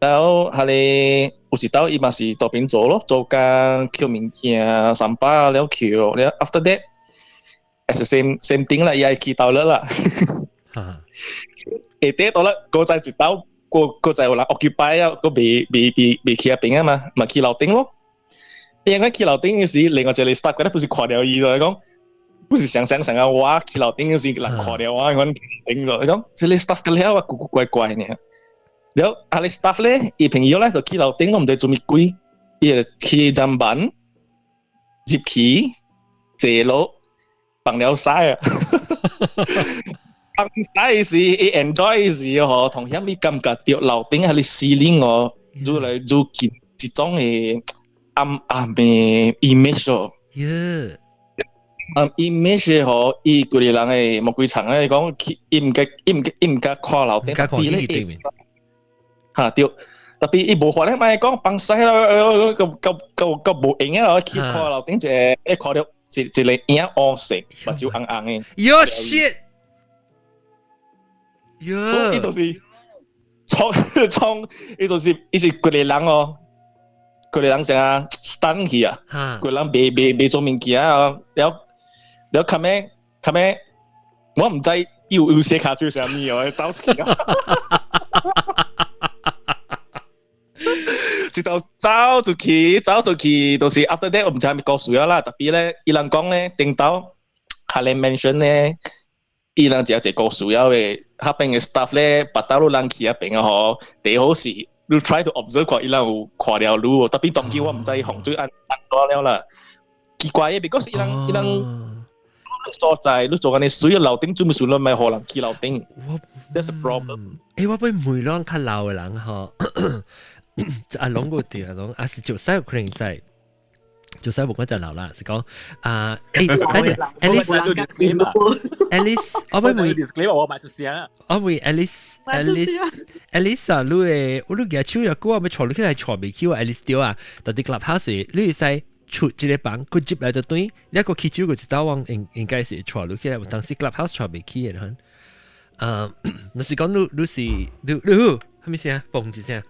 然後係你有時兜伊嘛是大邊做咯，做工抾物件，三百了抾，了 after that，as the same same thing 啦，伊愛去倒了啦。下底到啦，嗰陣一兜，個個就有人 occupy 啊，個未未未未去遐邊啊嘛，嘛去樓頂咯。因為去樓頂嘅時，另外一個 staff 覺得不是看到伊就講，不是想想想啊，我去樓頂嘅時，人看到我，我頂咗，伊講這個 staff 個了啊，古古怪怪呢。了啊，個 staff 咧，伊朋友咧就去樓頂，我毋知做咩鬼，伊就起砧板入去坐落放了屎啊！放屎時，伊 enjoy 時吼，同遐物感覺到樓頂彼个 ceiling 哦，愈來愈近一種的暗暗的 image 哦。 image 吼，伊規個人的魔鬼層咧講，伊毋敢，伊毋敢，伊毋敢看樓頂，特別咧，嚇對，特別伊無法咧，莫講放屎咯，夠夠夠夠無閒啊，去看樓頂一個，一看到一一個影烏色，目睭紅紅的。 Yo shit！所以伊就是創創，伊就是伊是規個人哦，規個人成啊 stun 去啊，規個人袂袂袂做物件啊，了了較尾較尾，我毋知伊有有寫卡做啥物哦，走去啊，直到走出去，走出去，就是 after that 我毋知啥物故事啊啦，特別咧，伊人講咧，頂頭下咧 mention 咧。伊人一個故事了的，彼邊的 staff 咧，別兜路人去彼邊啊吼，第一好是你 try to observe 看伊人有看了你無，特別當今我毋知風水按按怎了啦，奇怪的，because 伊人伊人所在你做按呢水樓頂做咩事攏莫予人去樓頂，that's a problem。欸，我欲問攏較老的人吼，啊，攏無對啊，攏啊是就使有可能在。就使無講就老啦，是講啊，欸，等陣，Alice，Alice，我欲問，我買出聲啊，我問 Alice，Alice，Alice 啊，你的我你舉手若久，我欲帶你起來帶袂起我 Alice 對啊，到佇 Clubhouse 你會使出這個房，閣入來就對，你閣起手閣一道往應應該是帶你起來，有當時 Clubhouse 帶袂起的吼，啊，若是講你你是你你啥物聲？嘣一聲。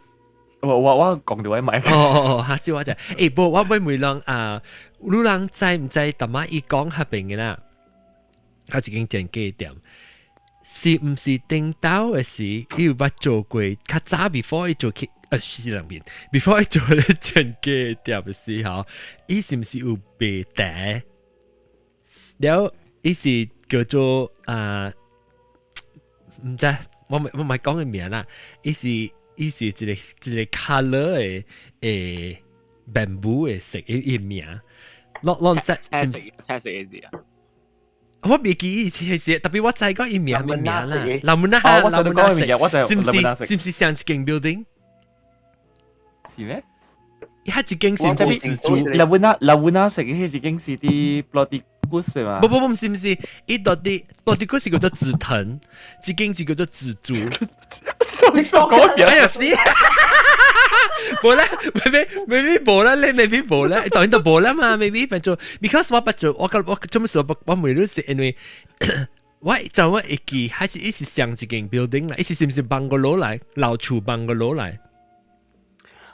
我我我講到我買。哦哦哦，嚇死我啫！欸，無我欲問人啊，你人知毋知？淡仔伊講彼邊的啦，彼一間電機店，是毋是頂兜的時，伊有捌做過較早 before 伊做去是兩邊 before 伊做咧電機店的時候，伊是毋是有賣茶？了，伊是叫做啊，毋知我我毋講伊名啦，伊是。伊是一個一個 colour 的的 bamboo 的色，伊伊名，攏攏知青色青色的字啊！我袂記伊是是，特別我知講伊名啥物名啦。林門啊，我知你講伊名，我知是毋是？是毋是上一間 building？是咩？伊一間是毋是自助？林門啊，林門啊，食嘅彼一間是佇 Bloody Goose 嘛？不不不，毋是毋是，伊到底 Bloody Goose 是叫做紫藤，這間是叫做紫竹。哎呀死！無啦，maybe maybe 無啦，你 maybe 無啦，當然都無啦嘛，maybe 變做，because 我捌做，我我做乜事我我問你是因為我就我會記，還是伊是上一間 building 來，伊是是毋是 bungalow 來，老厝 bungalow 來？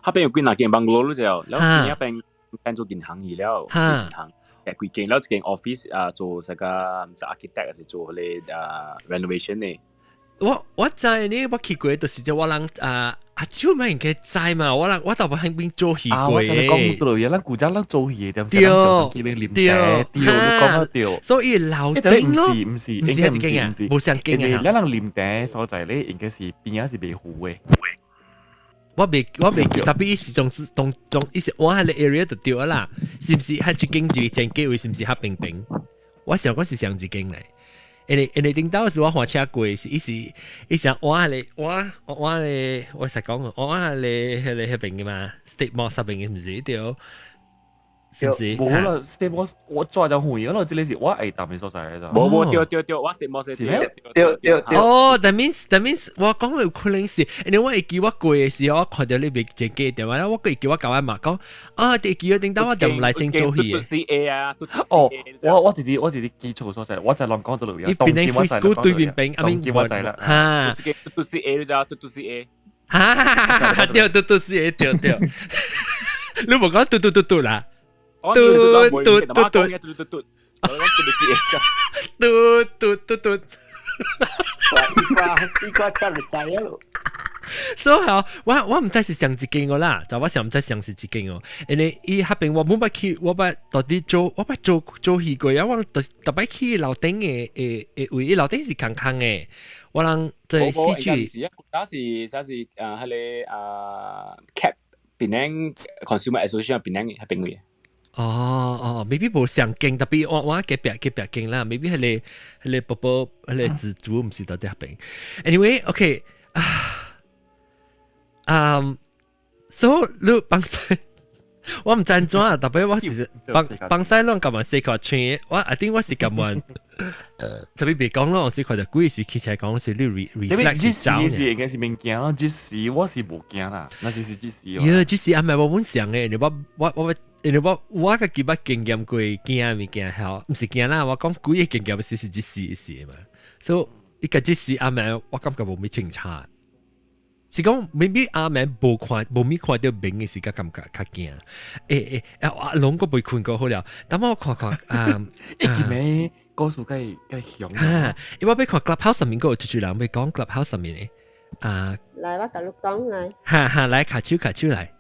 彼邊有幾若間 bungalow 了，然後邊一邊變做銀行去了，是銀行。誒，幾間了一間 office 啊，做啥個毋知 architect 還是做彼個啊 renovation 的。我我知呢，我去過就是這我人啊，阿超咪應該知嘛，我我特別喺邊做戲過。啊，我就講到嘢，咱古早咱做戲的點，時常常去邊啉茶，對，你講得對。所以樓頂咯，唔是唔是，應該唔是唔是，無相經啊。咱人啉茶所在咧，應該是邊仔是袂糊的。我未記，特別伊是從從從伊是我喺個 area 就對啦，是毋是？喺一間就前幾位是毋是較平平？我想講是上一間嚟。因為頂到時我換車過，是伊是伊想我係我我係我實講我係你係你迄邊嘅嘛，State Mall 嗰邊嘅毋是對？是毋是？無啦，State Mall 我抓就遠咯，這個是我愛淡嘅所在嚟咋。無無對對對，我 State Mall 是咩？對對對。哦，that means 我講有可能是，因為我會記我過嘅時候，我看到你未前幾電話，我會記我舊阿媽講，啊，第記頂到我就唔來正做戲。 C A 啊，哦，我直直記錯所在，我就亂講到路。你變成 free school 對面邊，阿邊我知啦。嚇，嘟嘟 C A 你知啊？嘟嘟 C A。哈，對嘟嘟 C A 對對。你無講嘟嘟嘟嘟啦。嘟嘟嘟嘟嘟嘟嘟，嘟嘟嘟嘟，呢個真係知咯。所以我毋知是上一間個啦，就我上毋知上是一間哦。因為伊彼邊我冇捌去，我捌到底做，我捌做做戲過啊。我特特擺去樓頂的的位，伊樓頂是空空的。我人在市區。是啊，嗰時嗰時啊，彼個啊，CAP Penang Consumer Association 檳城彼邊位。哦哦，maybe 無上間，特別我隔壁隔壁間啦，maybe 彼個寶寶彼個蜘蛛毋是到底彼邊。Anyway，OK 啊，嗯，so 你幫西，我毋知按怎，特別我是幫幫西攏共阮洗塊穿，我 I think 我是共阮，特別別講咯，我是看著鬼時起來講是你 reflect 是走。這時應該是免驚咯，這時我是無驚啦，那是是這時。呀，這時阿咪我本想嘅，你我我我。因為我家己捌經驗過驚物件，吼，毋是驚啦，我講鬼的經驗是是這時時嘛，所以伊個這時阿妹，我感覺無咩清差，是講 maybe 阿妹無看無咪看到明的時，較感覺較驚。欸欸，阿龍閣未困過好了，等我看看啊，一見咩故事計計響。哈，因為我欲看 Clubhouse 上面閣有一群人欲講 Clubhouse 上面的啊。來，我共你講來。哈哈，來卡手卡手來。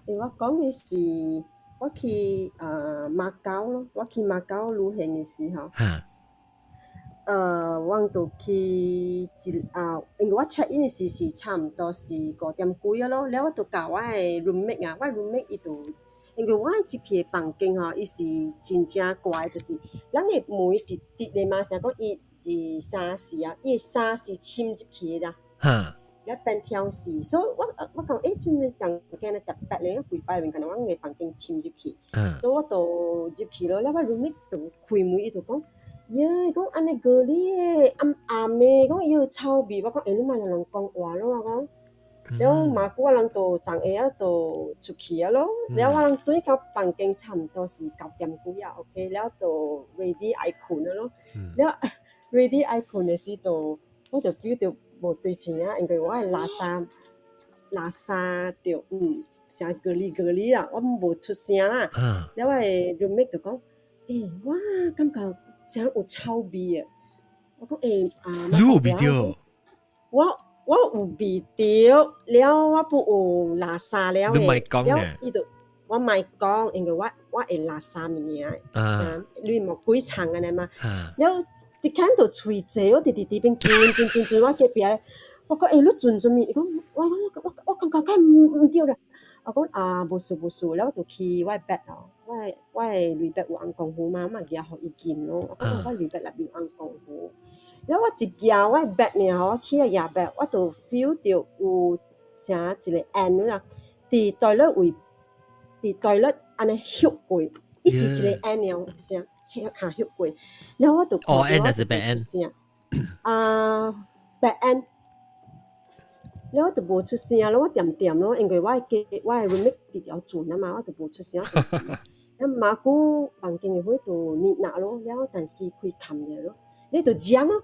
因為我講的是我去啊馬交咯，我去馬交旅行的時候，我就去一啊，因為我 check in 的時是差毋多是5點幾啊咯，了我就共我的 roommate 啊，我 roommate 伊就因為我入去的房間吼，伊是真正怪，就是咱的門是直的嘛，啥講一、二、三、四啊，伊的衫是深入去的啦。了變跳死，所以我講欸，這物房間咧特別咧，幾擺面，可能我的房間深入去，所以我就入去咯。了我 roommate 就開門，伊就講，耶，講按呢咖喱的暗暗的，講伊有臭味。我講，欸，你莫共人講話咯，我講。了嘛久我人就昨下仔就出去啊咯。了我人轉到房間差毋多是9點幾啊，OK，了就 ready 愛睏啊咯。了 ready 愛睏的時就我就 feel 到無對勁啊，因為我的垃圾垃圾就聲咕哩咕哩啊，我無出聲啦。了我的 roommate 就講，欸，我感覺誠有臭味啊。我講，欸啊，你有味著？我有味著，了我不有垃圾了的，了伊就我莫講，因為我會垃圾物件，啥你莫鬼藏按呢嘛。了一間就喙濟，我直直佇邊轉轉轉轉，我隔壁咧，我講欸，你轉做物？伊講我我我我感覺敢毋對啦。我講啊，無事無事，了我就去我的 bag 哦，我的內壁有紅功夫嘛，我嘛舉予伊聞咯。我講我內壁內面有紅功夫。了我一舉我的 bag 爾吼，我起來舉 bag，我就 feel 到有啥一個煙啦，佇 toilet 位，佇 toilet 按呢翕過，伊是一個煙爾聲，翕下翕過。了我就看到我就無出聲，啊，白煙。了我就無出聲咯，我恬恬咯，因為我的我的 roommate 直條船啊嘛，我就無出聲。了嘛久房間的火就熱鬧咯，了電視機開冚者咯，你就講咯，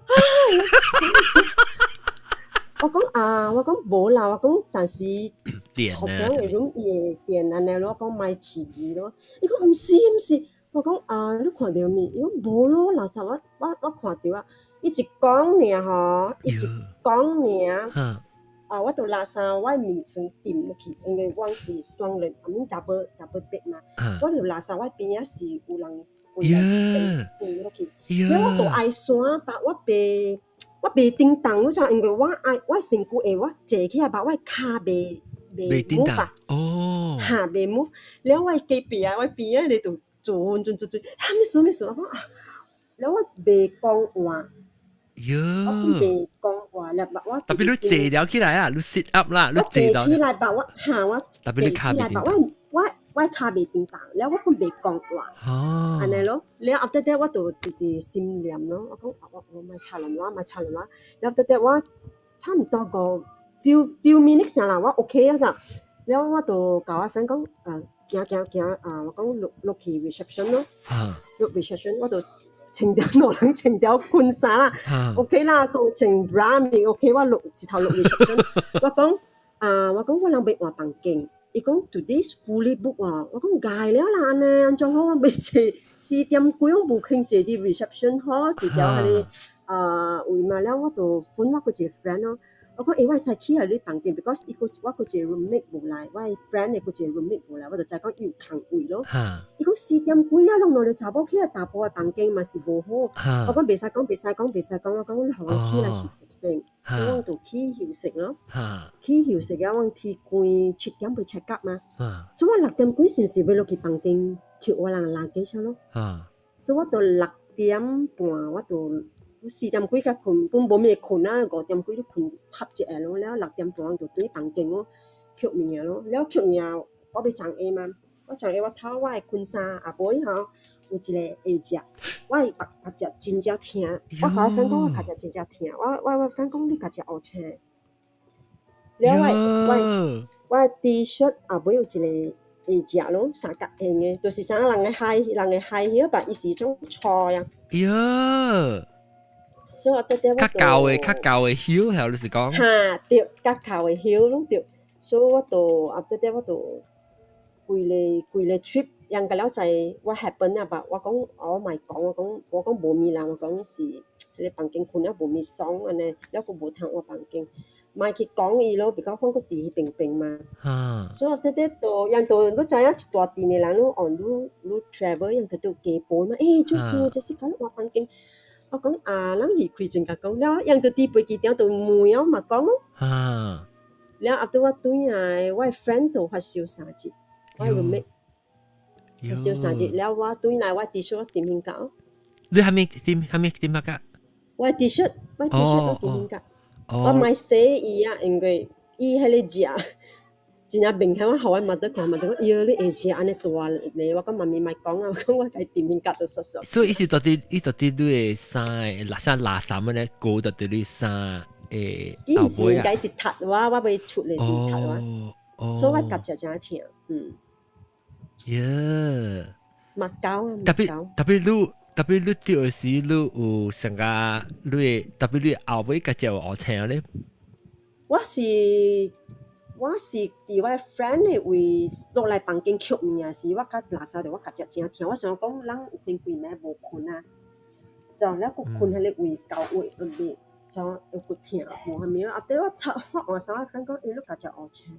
啊！我講啊，我講無啦，我講但是學長的 room 伊會電按呢咯，我講莫刺激咯。伊講毋是毋是，我講啊，你看著物？伊講無咯，垃圾我看著啊。伊一講爾吼，伊一講爾，啊，我就垃圾我眠床墊落去，因為我是雙人，I mean double bed 嘛。我就垃圾我邊仔是有人過來坐坐落去，了我就愛山，但我袂叮當，你知因為我愛我身軀會我坐起來，但我跤袂 move 啊。哈，袂 move，了我隔壁啊，我邊仔咧就轉轉轉轉，啊，咩事咩事？我講啊，了我袂講話。我袂講話了，我特別你坐了起來啊，你 sit up 啦，你坐起來，但我哈我特別你跤袂叮當，我跤袂叮當，了我閣袂講話，按呢咯，了後底我就直直心念咯，我講我莫插亂話，莫插亂話，了後底我差毋多個 few minutes 啦，我 OK 啊咋，了我就共我 friend 講，行行行，啊，我講落落去 reception 咯，落 reception 我就穿條兩人穿條裙衫啦，OK 啦，都穿 bra 面 OK，我落一頭落 reception，我講啊，我講我人欲換房間，伊講 today's fully book 啊，我講𠝹了啦，按呢按怎好我欲坐4點幾我無肯坐佇 reception 好，佇條彼个啊位嘛了，我就 phone 我閣一個 friend 咯。我講欸，我會使去予你房間，because 伊閣我閣一個 roommate 無來，我 friend 的閣一個 roommate 無來，我就知講伊有空位咯。伊講4點幾啊，攏兩个查某去來查埔的房間嘛是無好。我講袂使講，袂使講，袂使講，我講你予我起來休息先，所以我就去休息咯。去休息啊，我天光7點欲 check out 嘛。所以我6點幾是毋是欲落去房間抾我人 luggage 咯？所以我就6點半我就。4點幾才睏，本無咩睏啊，5點幾都睏瞌一下咯，了6點半就轉房間咯，抾物件咯，了抾物件我欲送下嘛，我送下我頭我的裙衫後尾吼有一個下隻，我的目目脊真正疼，我共我 friend 講我尻脊真正疼，我 friend 講你尻脊烏青，了我的 T-shirt 後尾有一個下隻咯，三角形的，就是啥人的鞋，人的鞋迄吧，伊是種粗呀。所以我覺得我較厚的較厚的靴，係你是講？哈，對，較厚的靴攏對，所以我就後底我就規个規个 trip，人家了知 what happen 啊吧，我講我莫講，我講無物啦，我講是彼个房間睏了無物爽按呢，了閣無通換房間，莫去講伊咯，比較講閣佇彼邊邊嘛。所以後底就人就你知影一大陣的人，你哦你你 travel 人就都加報嘛，欸，做事這是講換房間。我講啊，咱離開前共講了，人就佇飛機場就問我嘛講咯。了後底我轉來，我 friend 就發燒3日，我 roommate 發燒三日，了我轉來我 T-shirt 我點興到。你還沒點還沒點乜㗎？我 T-shirt 我 T-shirt 我點興到。我莫洗伊啊，因為伊彼个食。真正明顯，我予我媽得看，媽得講，喲，你下次按呢大咧，我講媽咪莫講啊，我講我共伊點面甲就說說。所以伊是到底，伊到底你的衫的垃圾垃圾麼咧，高到底你衫的伊毋是應該是踢我，我欲出來是踢我，所以我尻脊真疼，嗯。耶。目膠啊，特別特別你特別你著的時，你有上個你的特別你後尾尻脊有烏青咧？我是佇我 friend 的位落來房間抾物件時，我較垃圾著我尻脊真疼。我想講，人有分幾暝無睏啊，就了閣睏彼个位交位裏面，就又閣疼，無蝦米啊。後底我頭我換衫，我 friend 講，欸，你尻脊烏青。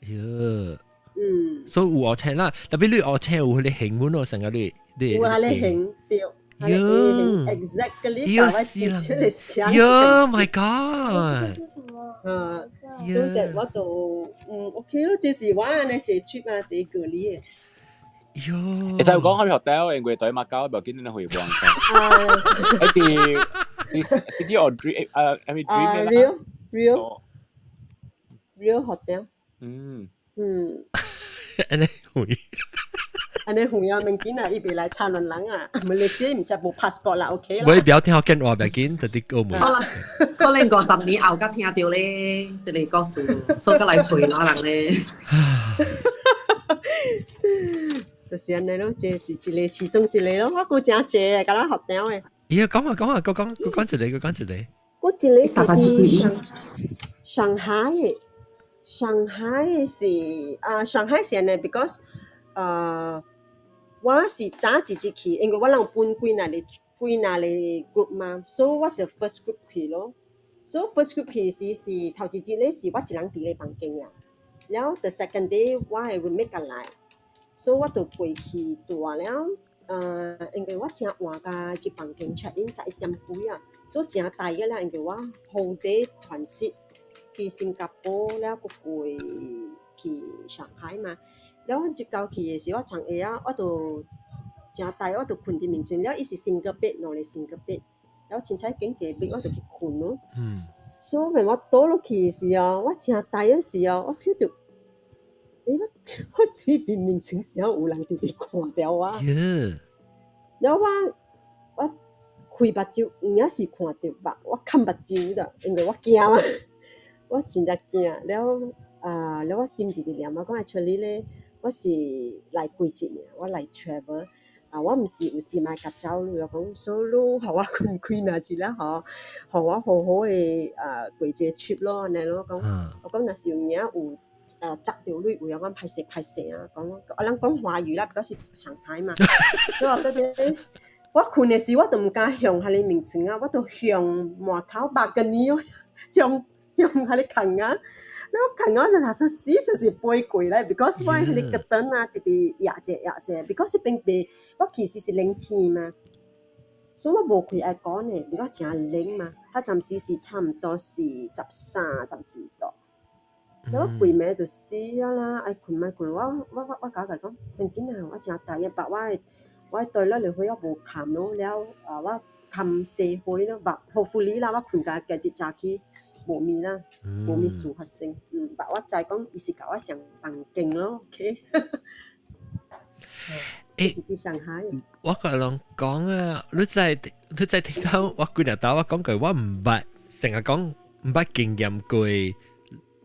喲。嗯。所以有烏青啦，特別你烏青有彼个形滿咯，成個你你。有彼个形對。喲，exactly，共我 T-shirt 的相。喲，My God！嗯，所以我就OK 咯，這是我按呢一個 trip 啊，第一個哩的。喲，會使講去 hotel，因為對馬交，無緊你回房。一啲是 City or Dream 啊，I mean Dream 啦。Rio Rio Hotel。嗯。按呢回。按呢遠啊，免緊啊，伊袂來插亂人啊。馬來西亞毋知無 passport 啦，OK 啦。我不要聽福建話，袂緊，特佇澳門。可能可能50年後才聽著咧，這个故事，所以來揣老人咧。就是按呢咯，這是一个其中一个咯，我閣誠濟个，共咱學長的。咦，講啊講啊，閣講閣講一个，閣講一个。我一个是佇上海的，上海的是啊，上海是按呢，because 我是早一日去，因為我人分幾若個幾若個 group 嘛，所以我就 first group 去咯。所以 first group 去時是頭一日咧是我一人佇咧房間啊，了 the second day 我的 roommate 過來，所以我就過去住了。因為我真晚甲這房間 check in 11點幾啊，所以真大個啦，因為我 whole day transit 去新加坡了，閣過去上海嘛。了我一到去的時，我昨下啊，我就真大，我就睏佇眠床了，伊是 single bed，兩個 single bed，了凊彩揀一個 bed，我就去睏咯。所以我倒落去的時候，我真大的時候，我 feel 到，我對面眠床時候有人直直看著我。了我開目睭，有影是看著目，我崁目睭的，因為我驚嘛，我真正驚。了啊，了我心直直念我講 actually 咧，我是來過節爾，我來 travel 啊，我毋是有事嘛共走你，我講所以你予我睏開若一啦吼，予我好好的啊過這個 trip 咯，按呢咯講，我講若是有影有砸著你，有影講歹勢歹勢啊，講啊咱講華語啦，比較是上海嘛，所以我變我睏的時我都毋敢向彼個眠床啊，我都向門口 balcony 哦，向向彼個崁仔，了崁仔就若說死就是飛過來，because 我彼個燈啊，直直壓者壓者，because 彼邊袂，我其實是冷天嘛，所以我無開 aircon 的，because 誠冷嘛，彼陣時是差毋多是13、14度。了我規暝就死啊啦，愛睏愛睏，我共伊講，別緊啊，我誠大日白我的對了入去我無崁咯，了啊我崁四歲咯，but hopefully 啦，我睏甲今日早起無物啦，無物事發生。but 我知講伊是共我上房間咯，OK。是佇上海。我共人講啊，你在聽到我幾日頭我講句，我毋捌成日講毋捌經驗過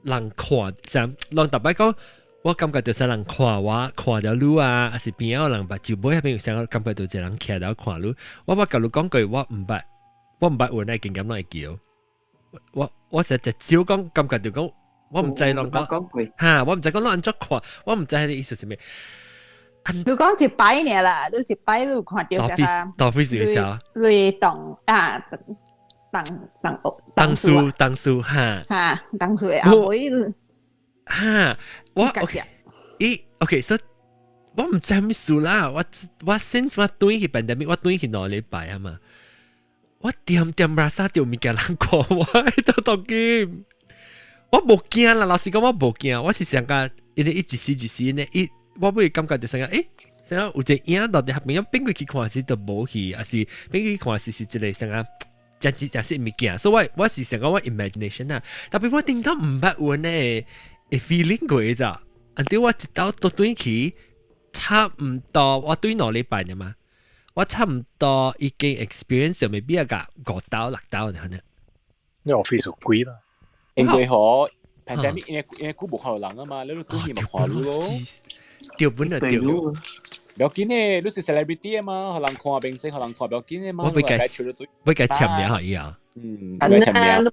人看，像人逐擺講，我感覺就是人看我看著你啊，還是邊仔有人目睭尾彼邊有啥感覺到一個人徛佇看你。我捌共你講過，我毋捌有那經驗攏會記。我實在少講感覺就講，我毋知人講，哈，我毋知講攏按怎看，我毋知彼個意思是啥物。你講一擺爾啦，你一擺你有看著啥個？到底是啥？你當啊，當當當書當書哈。哈，當書的阿妹你。哈，我 OK，伊 OK，所以我毋知啥物事啦。我 since 我轉去 pandemic，我轉去2禮拜啊嘛。我點點拉薩著物件人看我喺度當今，我無驚啦。老實講，我無驚，我是想講，因為伊一時一時呢，伊我會感覺就想講，想講有一個影落佇彼邊，變過去看時就無去，還是變過去看時是一個想講真是真是物件。所以我是想講我 imagination 啊，特別我頂頭毋捌有呢會 feeling 過咋，until 我一到倒轉去，差毋多我對2禮拜爾嘛。我差毋多已經 experience 就未必啊個五刀六刀呢。你 office 有鬼啦？因為嗬，pandemic 因為久無看到人啊嘛，你都轉去嘛看到咯。對本就對。不要緊的，你是 celebrity 啊嘛，予人看明星，予人看不要緊的嘛。我欲共欲共簽名可以啊。嗯，欲簽名。你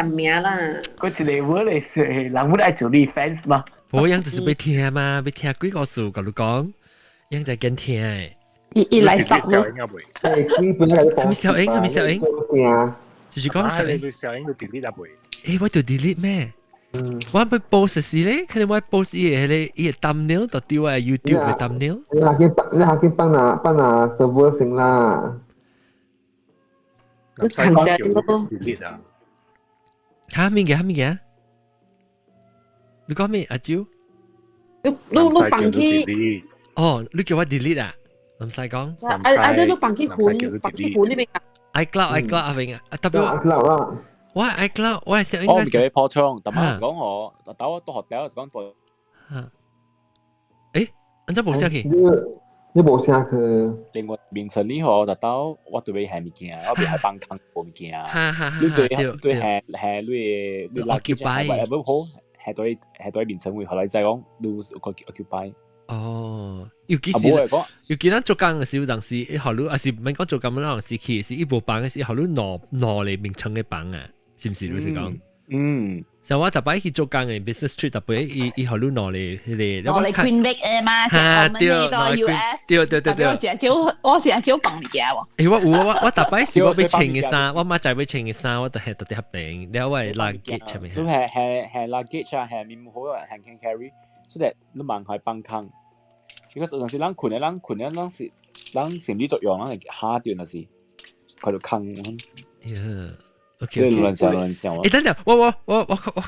簽名啦。佢一個我嚟是人本愛做你 fans 嘛。無樣就是欲聽嘛，欲聽幾個數，共你講，樣才緊聽的。伊伊來索咯。係咪小英？係咪小英？就是講小英。小英就 delete 啊袂。我就 delete 咩？我欲 post 時咧，可能我 post 伊個彼個伊個 thumbnail 就丟喺 YouTube 的 thumbnail。你下去幫你下去幫下 server 先啦。你看下咯。 delete 啊！嚇咩嘅？咩嘅？你講咩？阿蕉？你放去？哦，你叫我 delete 啊？唔使講。啊啊！你放去雲，放去雲那邊啊？iCloud iCloud 阿明啊，特別我 iCloud 啦。我 iCloud 我係想我唔記得破窗，但係講我，但我到學校是講對。嚇？按怎無聲去？你無聲去。另外眠床呢嗬，就到我對欲下物件，我欲係幫坑無物件。你對對係係你你 occupy， whatever 好，係對眠床位，後來再講你個 occupy。哦，尤其是尤其咱做工嘅時候，當時伊予你，還是毋免講做工，咱當時去是伊無房嘅時，予你挪挪嚟眠床嘅房啊，是毋是？你是講？像我逐擺去做工嘅 business trip，逐擺伊伊予你攞嚟彼個，攞嚟 Queen Vic 嘅嘛，哈對，我們呢個 US，對對對對，我成日少放物件喎。欸，我有我逐擺是我欲穿嘅衫，我媽仔欲穿嘅衫，我就係特別較平，了我的 luggage 前面。都係係係 luggage 啊，係面好多人 hand can carry，所以你盲開放空。because 有陣時咱睏的，咱睏的，咱是咱心理作用，咱會嚇到那是，佢就空。 Yeah. OK，亂想亂想。欸，等陣，我我我我我我一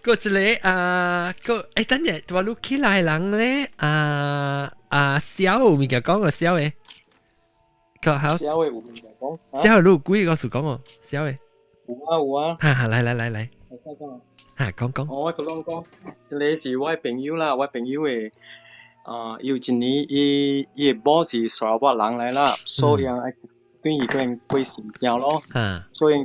個，一個啊，個欸，等陣，我錄起來人咧啊啊，痟有物件講個痟的，個好。痟的有物件講。痟的你有幾個事講哦？痟的。有啊有啊。哈哈，來來來來。哈，講講。我閣攏講，這个是我朋友啦，我朋友的。啊，有一年伊伊的某是砂拉越人來啦，所以愛轉去閣過新正咯，所以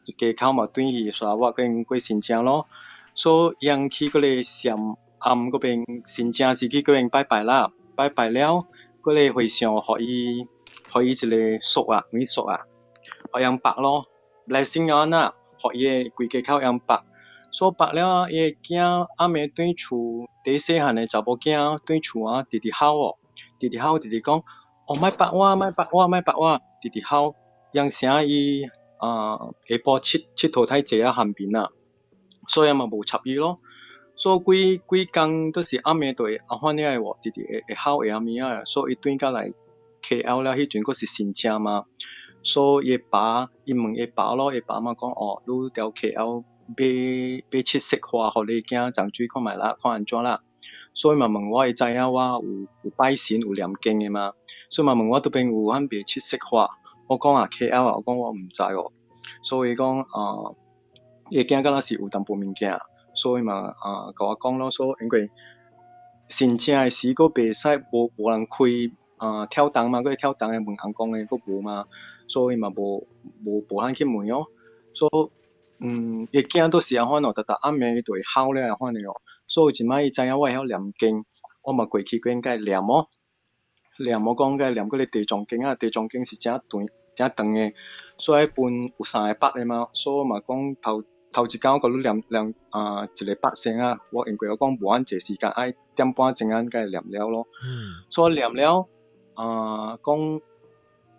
一家口嘛轉去砂拉越閣過新正咯，所以𪜶去彼个暹暗閣邊新正是去閣邊拜拜啦，拜拜了，彼个和尚予伊予伊一个束啊，物束啊，予𪜶縛咯，blessing 按呢，予伊的規家口𪜶縛，所縛了伊的囝暗暝轉厝，佇細漢的查某囝轉厝啊，直直哭哦，直直哭，直直講，哦，莫縛我，莫縛我，莫縛我。直直哭，養成伊啊下晡𨑨迌太濟啊寒面啊，所以嘛無插伊咯。所以規規工都是暗暝就會按款爾的喎，直直會會哭會啥物仔，所以伊轉到來 KL 了，彼陣閣是新車嘛，所以伊爸伊問伊爸咯，伊爸嘛講哦，你佇 KL 買買七色花，予你囝浸水看覓啦，看按怎啦。所以嘛問我，伊知影我有有拜神有念經的嘛，所以嘛問我佗邊有販賣七色花，我講啊 KL 啊，我講我毋知哦，所以講啊，伊囝敢若是有淡薄物件，所以嘛啊，共我講咯，所以因為新正的時閣袂使無無人開啊跳動嘛，閣跳動的問尪公的閣無嘛，所以嘛無無無通去問哦，所以嗯，伊囝都是按款哦，逐逐暗暝伊就會哭咧按款的哦。所以一擺伊知影我會曉念經，我嘛過去閣共伊念哦，念我講共念彼个地藏經啊，地藏經是誠長誠長的，所以分有三个幅的嘛，所以我嘛講頭頭一工我共你念念啊一个幅先啊，我因為我講無按濟時間，愛點半鐘仔共伊念了咯。所以念了啊講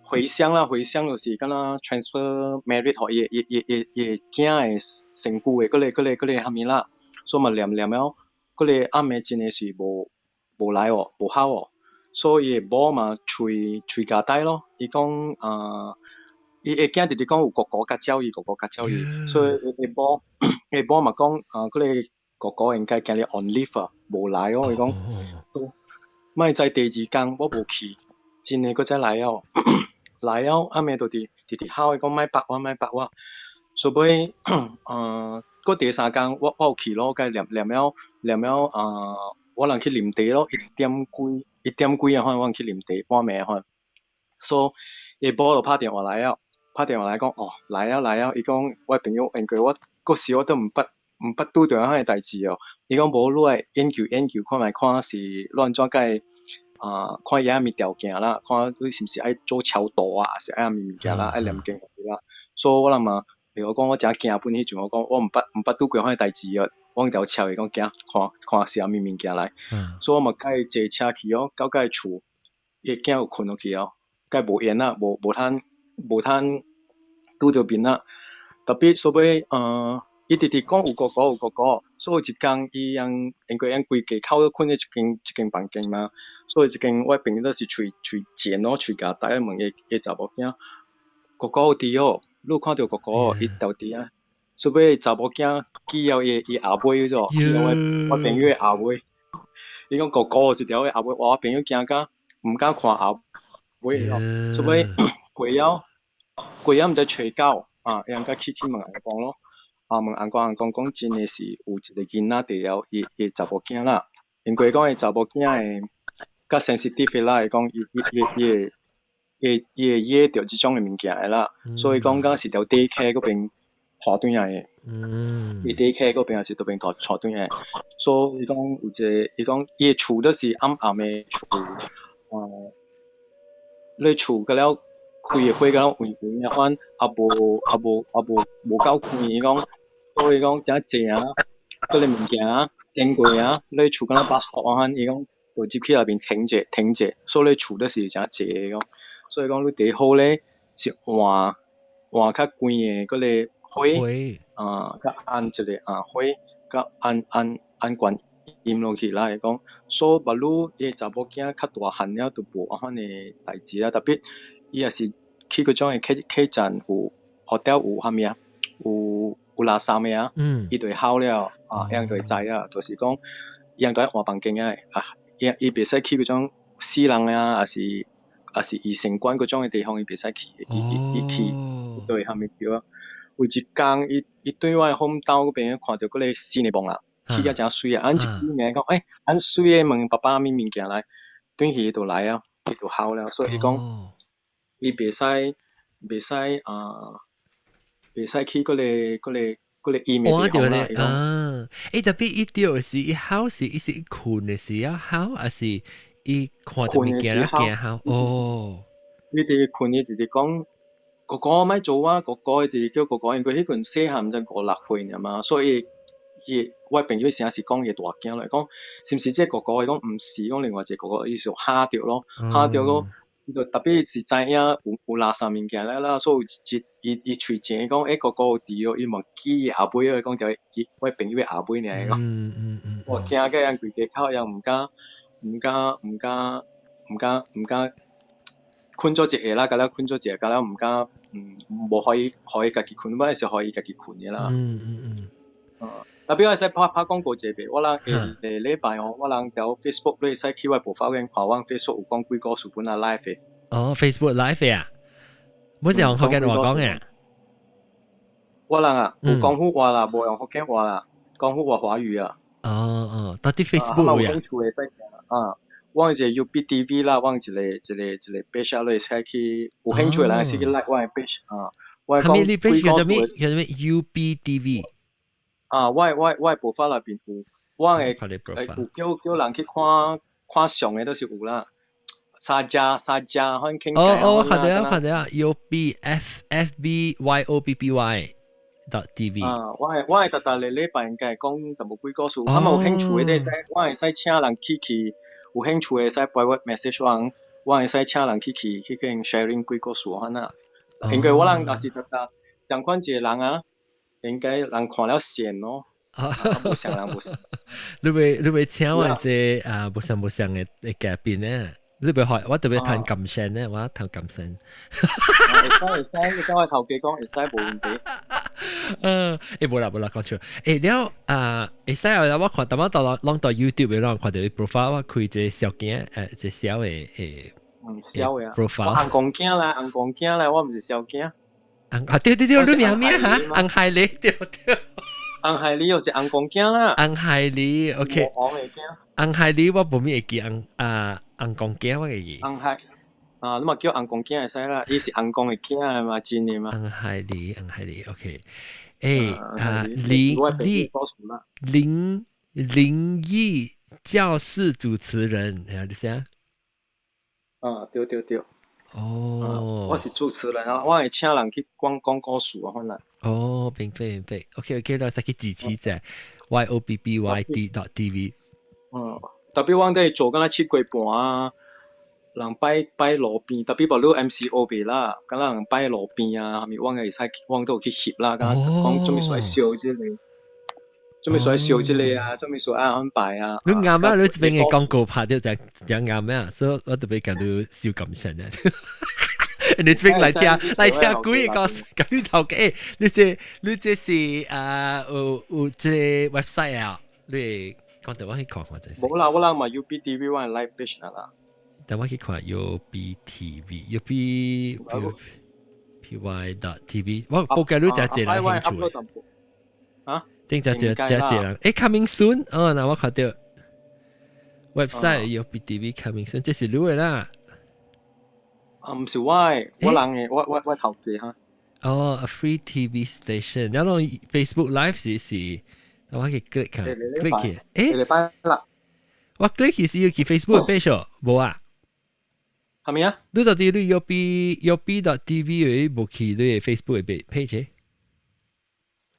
回向啦，回向就是敢若 transfer merit 予伊伊伊伊伊囝的身軀的彼个彼个彼个啥物啦，所以嘛念念了。彼个暗暝真的是無無來哦，無哭哦，所以伊的某嘛揣揣交代咯。伊講啊，伊的囝直直講有哥哥佮照伊，哥哥佮照伊，所以伊的某伊某嘛講啊，彼个哥哥應該今日 on leave 啊，無來哦。伊講，莫知第二工我無去，真的閣再來哦，來了暗暝就佇直直哭，伊講莫縛我，莫縛我，所尾啊。閣第三工，我我有去咯，共伊念念了念了啊，我人去啉茶咯，一點幾一點幾啊，款我人去啉茶，半暝款。所以伊某就拍電話來了，拍電話來講哦，來啊來啊，伊講我朋友因為我閣時我都毋捌毋捌拄著按款的代誌哦。伊講無你愛研究研究看覓看是欲按怎共伊啊，看伊啥物條件啦，看你是毋是愛做超度啊，抑是愛啥物物件啦，愛念經啦。所以我人嘛。欸，我講我誠驚本彼陣，我講我毋捌毋捌拄過按款代誌哦，我條撨伊講行，看看是啥物物件來，所以我嘛共伊坐車去哦，到共伊厝，伊囝有睏落去哦，共伊無緣啊，無無通無通拄著面啊。特別所尾，呃，伊直直講有哥哥有哥哥，所以一工伊𪜶因為𪜶規家口都睏佇一間一間房間嘛，所以一間我朋友都是喙喙賤哦，喙咬大問伊伊查某囝，哥哥有佇哦。你有看著哥哥伊搪佇啊，所尾查某囝記了伊伊阿妹咗，記了我我朋友的阿妹，伊講哥哥是條阿妹，我朋友驚甲毋敢看阿妹咯，所尾過了過了毋知揣狗啊，𪜶才去去問尪公咯，啊問尪公尪公講真的是有一個囡仔佇了伊伊查某囝啦，因為講伊查某囝的較 sensitive 啦，伊講伊伊伊伊會。伊伊會惹著這種的物件的啦，所以講敢是佇 daycare 閣邊帶轉來的，伊 daycare 閣邊也是佗邊帶帶轉來，所以伊講有一個，伊講伊的厝都是暗暗的厝，呃，你厝過了規個火敢圍圍啊款，也無也無也無無夠開，伊講，所以講誠濟啊，閣個物件啊，經過啊，你厝敢若 bus stop 啊款，伊講就入去內面停者停者，所以你厝都是誠濟伊講，所以講你第好咧是換換較貴的閣個火，啊，較按一個啊火，較按按按觀音落去啦，伊講，所以目女伊查某囝較大漢了，就無按款的代誌啊，特別伊也是去彼種的客客棧有 hotel 有啥物啊，有有垃圾的啊，伊就會好了，啊，伊就會知啊，就是講伊就愛換房間的啊，伊伊袂使去彼種死人啊，抑是抑是醫生館彼種的地方，伊袂使去，伊伊伊去對啥物對啊？有一工，伊伊對我的 hometown 彼邊看著閣個新的墓啦。起甲誠媠啊！按一句爾講，欸，按媠的問爸爸物物件來，轉去伊就來啊，伊就好了。所以伊講，伊袂使袂使啊，袂使去閣個閣個閣個醫院地方啦。伊講，啊，欸，特別伊著是伊好是伊是伊睏的時啊好，抑是伊看著物件啊驚好？哦，伊佇睏伊直直講，哥哥莫做啊，哥哥伊直直叫哥哥，因為彼陣細漢才五六歲爾嘛，所以。伊我朋友成是講伊大囝來講，是毋是這哥哥？伊講毋是，講另外一個哥哥，伊就嚇著咯，嚇著咯。伊就特別是知影有有垃圾物件了啦，所以一伊伊喙前講，欸哥哥有佇哦，伊嘛記伊後尾哦，講著伊我朋友的後尾爾講。我驚甲人規家口，人毋敢毋敢毋敢毋敢毋敢睏做一下啦，甲了睏做一下，甲了毋敢嗯無予伊予伊家己睏，本來是予伊家己睏的啦。特別我會使拍拍廣告這邊，我人下下禮拜哦，我人佇 Facebook 你會使去我 profile 邊看，我 Facebook 有講幾個書本啊 live 的。哦，Facebook live 啊，冇是用福建話講嘅。我人啊，有講福話啦，無用福建話啦，講福話華語啊。哦哦，到底 Facebook 有啊？啊，我一個 UBTV 啦，我一個一個一個 page 啊，你會使去有興趣的人會使去 like 我的 page 啊。我講你 page 叫做咩？叫做咩？UBTV。啊，我我我 profile 內邊有，我會會有叫叫人去看看相的都是有啦。三家三家，反正傾偈。哦哦，看到啊，看到啊，U B F F B Y O B B Y dot T V。啊，我係我係逐逐個禮拜應該講淡薄幾故事，啊嘛有興趣的，會使我會使請人去去，有興趣的會使 private message 我，我會使請人去去去去 sharing 幾故事安那。因為我人若是逐逐同款一個人啊。應該人看了羨咯，無相人無相。你會你會請我這啊無相無相的的嘉賓呢？你會學我特別彈琴聲呢，我彈琴聲。會使會使，你講我頭家講會使無問題。嗯，欸無啦無啦講笑。欸了啊，會使啊，我看淡薄到攏到 YouTube 攏看到 profile，我開一個小囝誒，一個小的誒。嗯，小的啊。 profile。我紅公囝啦，紅公囝啦，我毋是小囝。啊對對對，你名咩嚇？紅海狸對對。紅海狸又是紅公囝啦。紅海狸，OK。紅海狸我無咪會記紅啊紅公囝我會記。紅海啊，你嘛叫紅公囝會使啦，伊是紅公的囝嘛，真的嘛。紅海狸，紅海狸，OK。欸啊，林林靈靈異教室主持人，係啊，你寫？啊，對對對。哦，我是主持人啊，我會請人去講講故事啊，反正。哦，明白明白，OK OK，咱使去支持者，Y O B B Y D dot T V。嗯，特別我佇做敢若七月半啊，人擺擺路邊，特別無你 MCO 未啦，敢若人擺路邊啊，啥物我會使，我都有去翕啦，敢若講做物事燒這個，做物事燒這個啊，做物事愛安擺啊。你啱啊！你這邊嘅廣告拍到就就啱啊，所以我特別感到小感傷啊。你這邊來聽來聽幾個講你頭家，你這你這是啊有有這 website 啊？你講到我去看看就。無啦，我人嘛 UBTV 我 live page 啦。等我去看 UBTV UB P Y dot TV，我報價你真濟人興趣。啊？頂真濟真濟人，欸，coming soon，哦，那我看到 website UBTV coming soon，這是你的啦。啊，毋是我的，我人的，我我我頭家哈。哦，a free TV station，然後 Facebook Live 是是，我去 click 看，click 去，欸，禮拜啦。我 click 是要去 Facebook page 哦，無啊？係咪啊？你到底你有 B 有 B.TV 嘅無去你的 Facebook 的 page？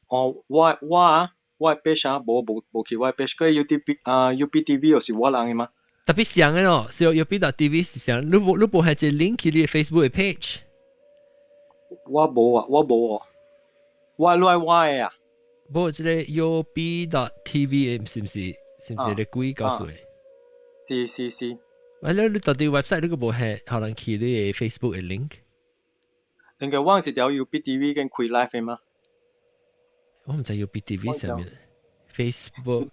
哦，我啊，我 page 啊，無去我 page，佢 UTV 啊 UPTV 又是我人的嗎？特別像的咯，是有 B.TV 是像，你無係隻 link 去你 Facebook 的 page？我無啊，我無哦，我來我的啊。無，這個 UB.TV 是毋是你鬼告訴的？是是是。喂，你到底 website 你個無係可能去你的 Facebook 的 link？應該我是條 UPTV 跟開 live 的嗎？我毋知 UPTV 上面 Facebook。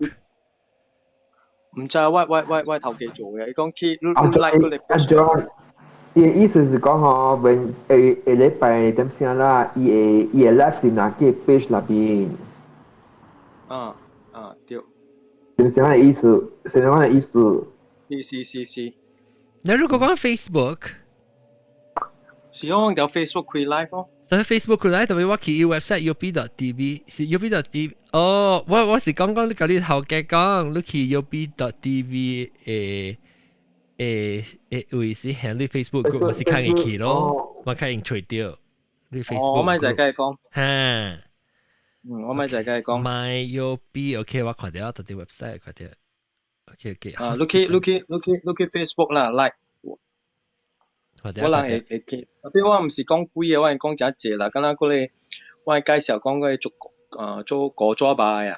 毋知我頭家做嘅，伊講去你 like 個你。伊的意思是講吼，問下下禮拜點聲啦，伊的 live 是哪個 page 內邊？啊啊對。是啥的意思？是啥的意思？是是是是。那如果講 Facebook，是用條 Facebook 開 live 哦。但係 Facebook 開 live，特別我去伊 website up.tv 是 up.tv 哦，我是講講你共你頭家講，你去 up.tv 誒位是響你 Facebook group，我是看會去咯，我較用揣著你 Facebook。我咪就係佮講。哈。嗯，我咪就係佮講。 My UB OK，我看著到底 website 看著。OK OK。啊，你去你去你去你去 Facebook 啦，like。我人會去，特別我毋是講幾个，我係講誠濟啦。敢若嗰個，我介紹講嗰個做古紙肉的啊，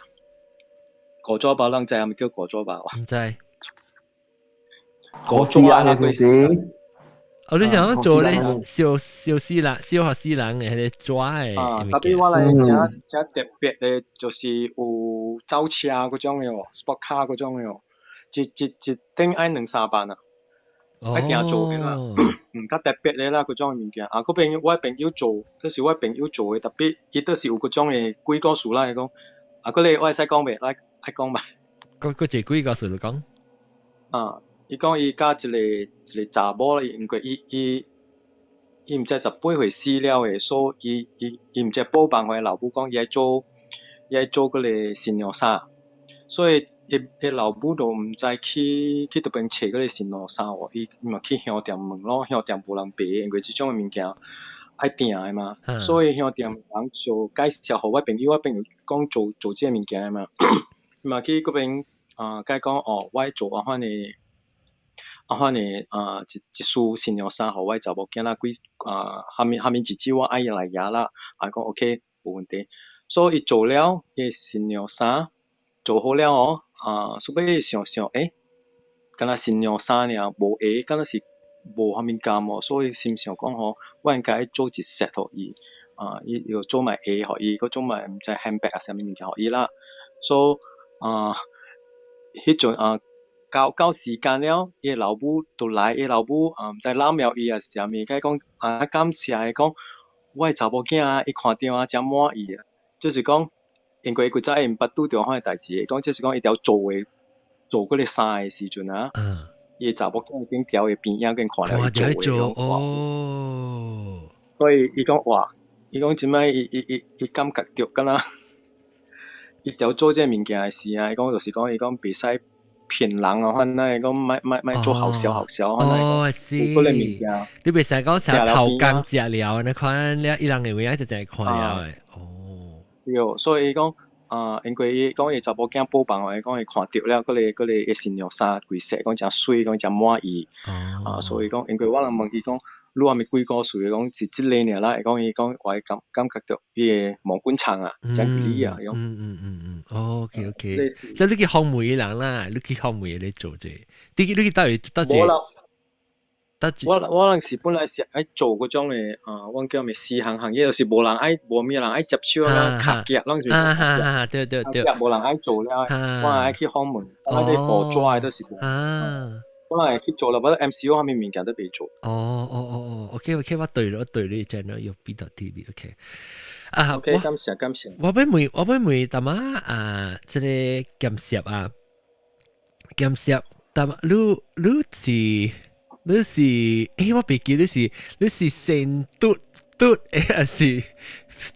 古紙肉人知啥物叫古紙肉無？毋知。古紙啊，是是。哦，你想做咧燒燒死人、燒予死人的彼个紙的？啊，特別我來誠誠特別的，就是有走車嗰種的哦，sport car 嗰種的哦，一頂愛兩三萬啊。愛定做的啦，較特別的啦，嗰種的物件。啊，嗰邊我朋友做，就是我朋友做的，特別伊都是有嗰種的鬼故事啦，伊講。啊，嗰個我會使講袂？來，愛講袂？閣一個鬼故事你講。啊，伊講伊佮一個查某，因為伊毋知18歲死了的，所以伊毋知報夢予伊老母講，伊愛做嗰個新娘衫，所以伊老母就毋知去佗邊揣嗰個新娘衫無，伊嘛去鄉店問咯，鄉店無人賣，因為這種的物件愛訂的嘛，所以鄉店人就介紹予我朋友，我朋友講做這个物件的嘛，伊嘛去嗰邊啊，共伊講哦，我愛做按款的。按款的啊，一束新娘衫，予我查某囝仔幾啊，蝦米日子我愛來額啦，啊講 OK 無問題。所以伊做了伊新娘衫做好了哦，啊，所以想想，敢若新娘衫爾無鞋，敢若是無蝦米甘哦，所以心想講吼，我應該做一 set 予伊，啊，伊又做埋鞋予伊，閣做埋毋知 handbag 啊啥物物件予伊啦。所以啊，彼陣啊。到時間了，伊老母就來，伊老母啊，毋知攬了伊抑是啥物，共伊講啊感謝伊講，我的查某囝啊，伊看著啊誠滿意啊，就是講，因為伊古早會毋捌拄著按款的代誌，伊講就是講伊著做的做嗰个衫的時陣啊，伊的查某囝已經佇伊邊仔已經看了伊做的哦，所以伊講哇，伊講這擺伊感覺著敢若，伊著做這个物件的時啊，伊講就是講伊講袂使騙人啊，反正伊講莫莫莫做好笑好笑，哦，是，有嗰个物件，你袂使講成頭工食了，你看了伊人會影就淨係看了的，哦，對，所以伊講啊，因為伊講伊查某囝報夢，伊講伊看著了，嗰個新娘衫規色，講誠媠，講誠滿意，啊，所以講，因為我人問伊講，你啥物鬼故事？伊講是這個爾啦，伊講伊講我感覺著伊個毛管欉啊，誠吉利啊，伊講。嗯嗯嗯嗯，OK OK，所以你去訪問人啦，你去訪問咧做這個，你去佗位佗一個？我人是本來是愛做嗰種的，啊，阮叫咩四行行業，就是無人愛，無咩人愛接手啊，卡夾攏是啊哈哈，對對對，無人愛做了，我愛去訪問，我啲古紙的都是無。我人會去做了，無 MCO 啥物物件都袂做。哦哦哦哦，OK OK，我對了，我對你 channel 有 B.TV OK。啊，OK，感謝感謝。我欲問淡仔啊，這个兼攝啊，兼攝，淡你是，我袂記你是先讀抑是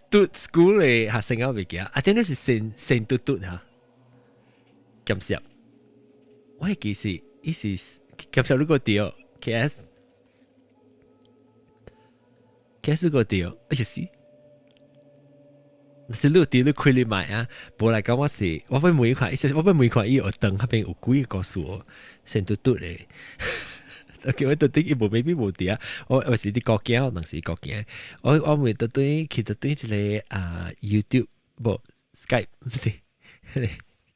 讀 school 的學生我袂記啊，啊，點你是先讀哈？兼攝，我會記是，伊是兼攝你個對 KS。假使個掉，哎呀死！是你佇你開你買啊？無來講我是，我欲問看，我欲問看伊學堂彼邊有幾個故事哦，先拄拄咧。OK，我到底伊無 maybe 無佇啊？我是佇國境，我當時國境。我問到對去到對一個啊 YouTube 無 Skype 毋是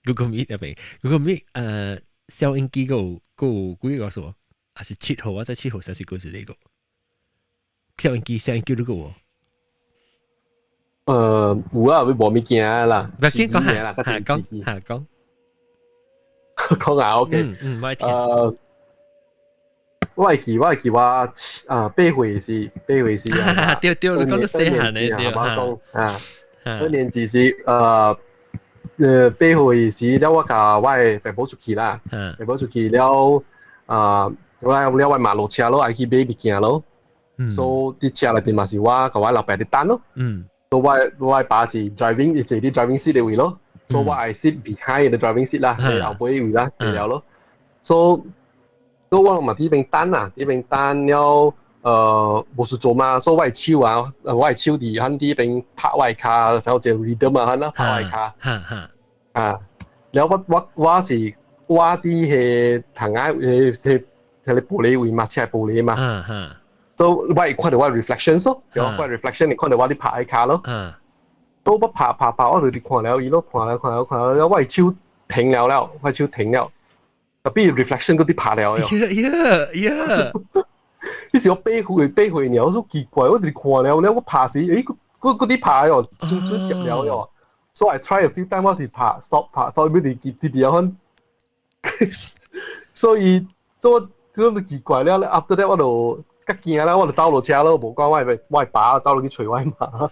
，Google Meet 入邊 Google Meet 收音機閣有幾個故事？還是7號？我在7號，還是閣是呢個收音機你閣有？有啊，無物件啦，唔要緊講下，講下講，講下 OK。嗯，我聽。我會記我啊8歲時啊，對對，你講你細漢的對講啊，2年級時8歲時了，我共我的爸母出去啦，爸母出去了啊，我了我媽落車咯，愛去買物件咯，所以佇車內邊嘛是我共我老爸佇等咯。所以我爸是 driving，伊坐佇 driving seat 的位咯，所以我愛 sit behind the driving seat 啦，喺後尾位啦，坐了咯。所以我嘛佇邊等啊，佇邊等了，無事做嘛，所以我的手啊，我的手佇響佇邊拍我的跤，然後一個 rhythm 啊，響啦拍我的跤。啊，了我是我佇彼窗仔彼個玻璃位嘛，車玻璃嘛。所以我會看著我 reflection 咯，我 reflection 會看著我佇拍跤咯。所以我拍拍拍，我就佇看了伊咯，看了看了看了，了我的手停了了，我的手停了，tapi reflection 閣佇拍了喲。 彼時我8歲8歲爾，我說奇怪，我佇看了了，我拍時，閣佇拍喲，出出接了喲。So I try a few times，我佇拍 stop 拍，所以佇佇佇遐所以所以我就奇怪了，after that 我就較驚啦，我就走落車咯，無管我的爸走落去揣我媽。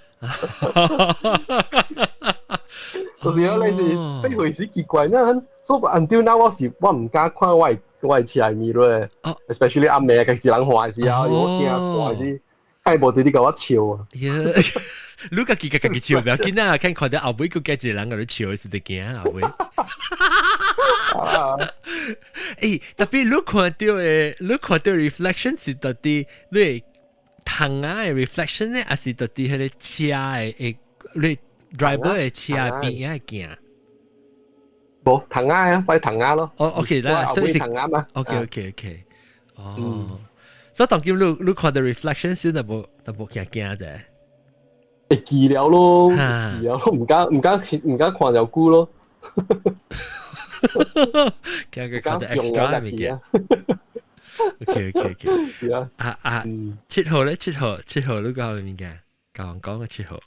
就是啊，你是8歲時奇怪，那所以 until now 我是我毋敢看我的車的 mirror，especially 暗暝家己一人看的時候，我驚看時，伊無佇咧共我笑啊。你家己共家己笑，不要緊啊！看到後尾閣家一個人共你笑，是得驚後尾。特別你看著 reflection 是到底你窗仔的 reflection 呢，還是到底彼個車的你 driver 的車邊仔的鏡？無窗仔啊，擺窗仔咯。哦，OK 啦，所以是窗仔嘛。 OK，哦，所以當今你看著 reflection 先就無驚驚者。會記了咯，記了咯，毋敢看了久咯。驚佢看著 extra 物件。OK。啊，7號咧，7號，7號你講物件？講講個七號。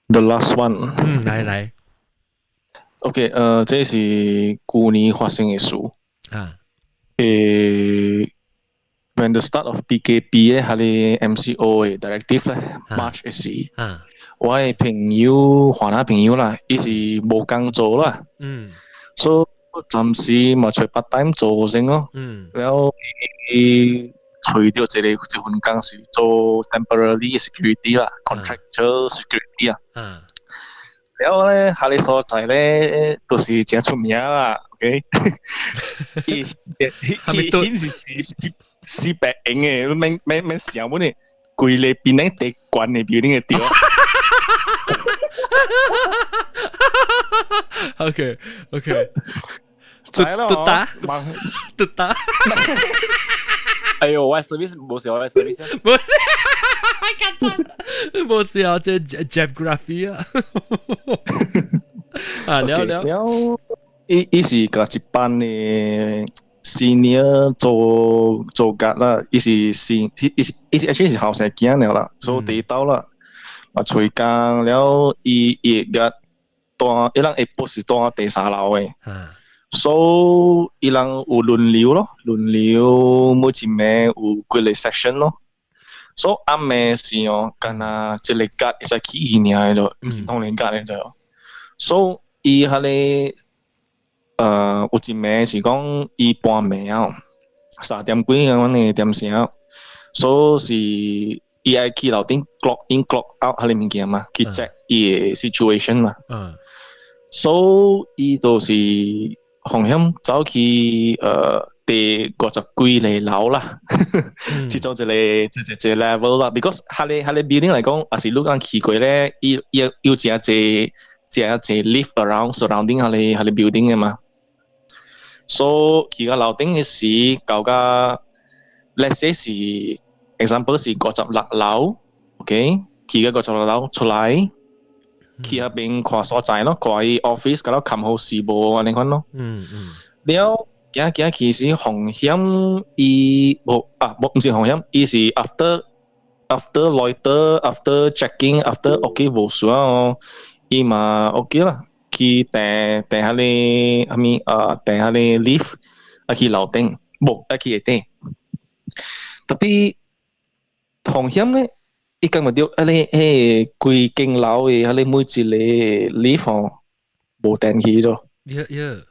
The last one。嗯，來來。 OK，這是舊年發生的事。When the start of PKP 的彼个 MCO 的 directive 咧，March 的時，我的朋友，華納朋友啦，伊是無工做啦。所以暫時嘛揣 part time 做先咯。然後伊揣著一份工是做 temporary security 啦，contractual security 啊。然後咧，彼个所在咧，都是誠出名啦，OK？伊伊伊是是白用的，免想本呢，規个檳城第懸的 building 的對。 OK。知啦，嘟打，嘟打。哎呦，我 service 無是我 service，無是，無是啊，這 geography 啊。啊，了了。了，伊是共一班的 senior 做做 guard 啦，伊是先，伊是 actually 是後生囝了啦，所以第到啦，嘛揣工了，伊個蹛，伊人會 post 是蹛第三樓的。所以伊人有輪流咯，輪流每一暝有幾個 section 咯。所以暗暝時哦，敢若一個 guard 會使去伊爾的咯，毋是同一個 guard 的咯。所以伊彼个有一暝是講伊半暝啊，3點幾咁的點聲，所以是伊愛去樓頂 clock in clock out 彼个物件嘛，去 check 伊的 situation 嘛。所以伊就是風險走去第50幾個樓啦，這種一個 level 啦。Because 彼個 building 來講，也是你講去過咧，伊有誠濟誠濟 lift around surrounding 彼個 building 的嘛。所以去到樓頂的時，到甲 let's say 是 example 是56樓，OK，去到56樓出來，去彼邊看所在咯，看伊 office 甲了冚好勢無按呢款咯。了行行去時風險，伊無啊，無毋是風險，伊是 after loiter after checking after OK 無事哦，伊嘛 OK 啦，去訂訂彼個啥物啊，訂彼個 lift 啊去樓頂，無啊去下底。Tapi 風險咧，伊感覺著彼個規間樓的彼個每一個 lift 哦，無電去咗。 Yeah yeah！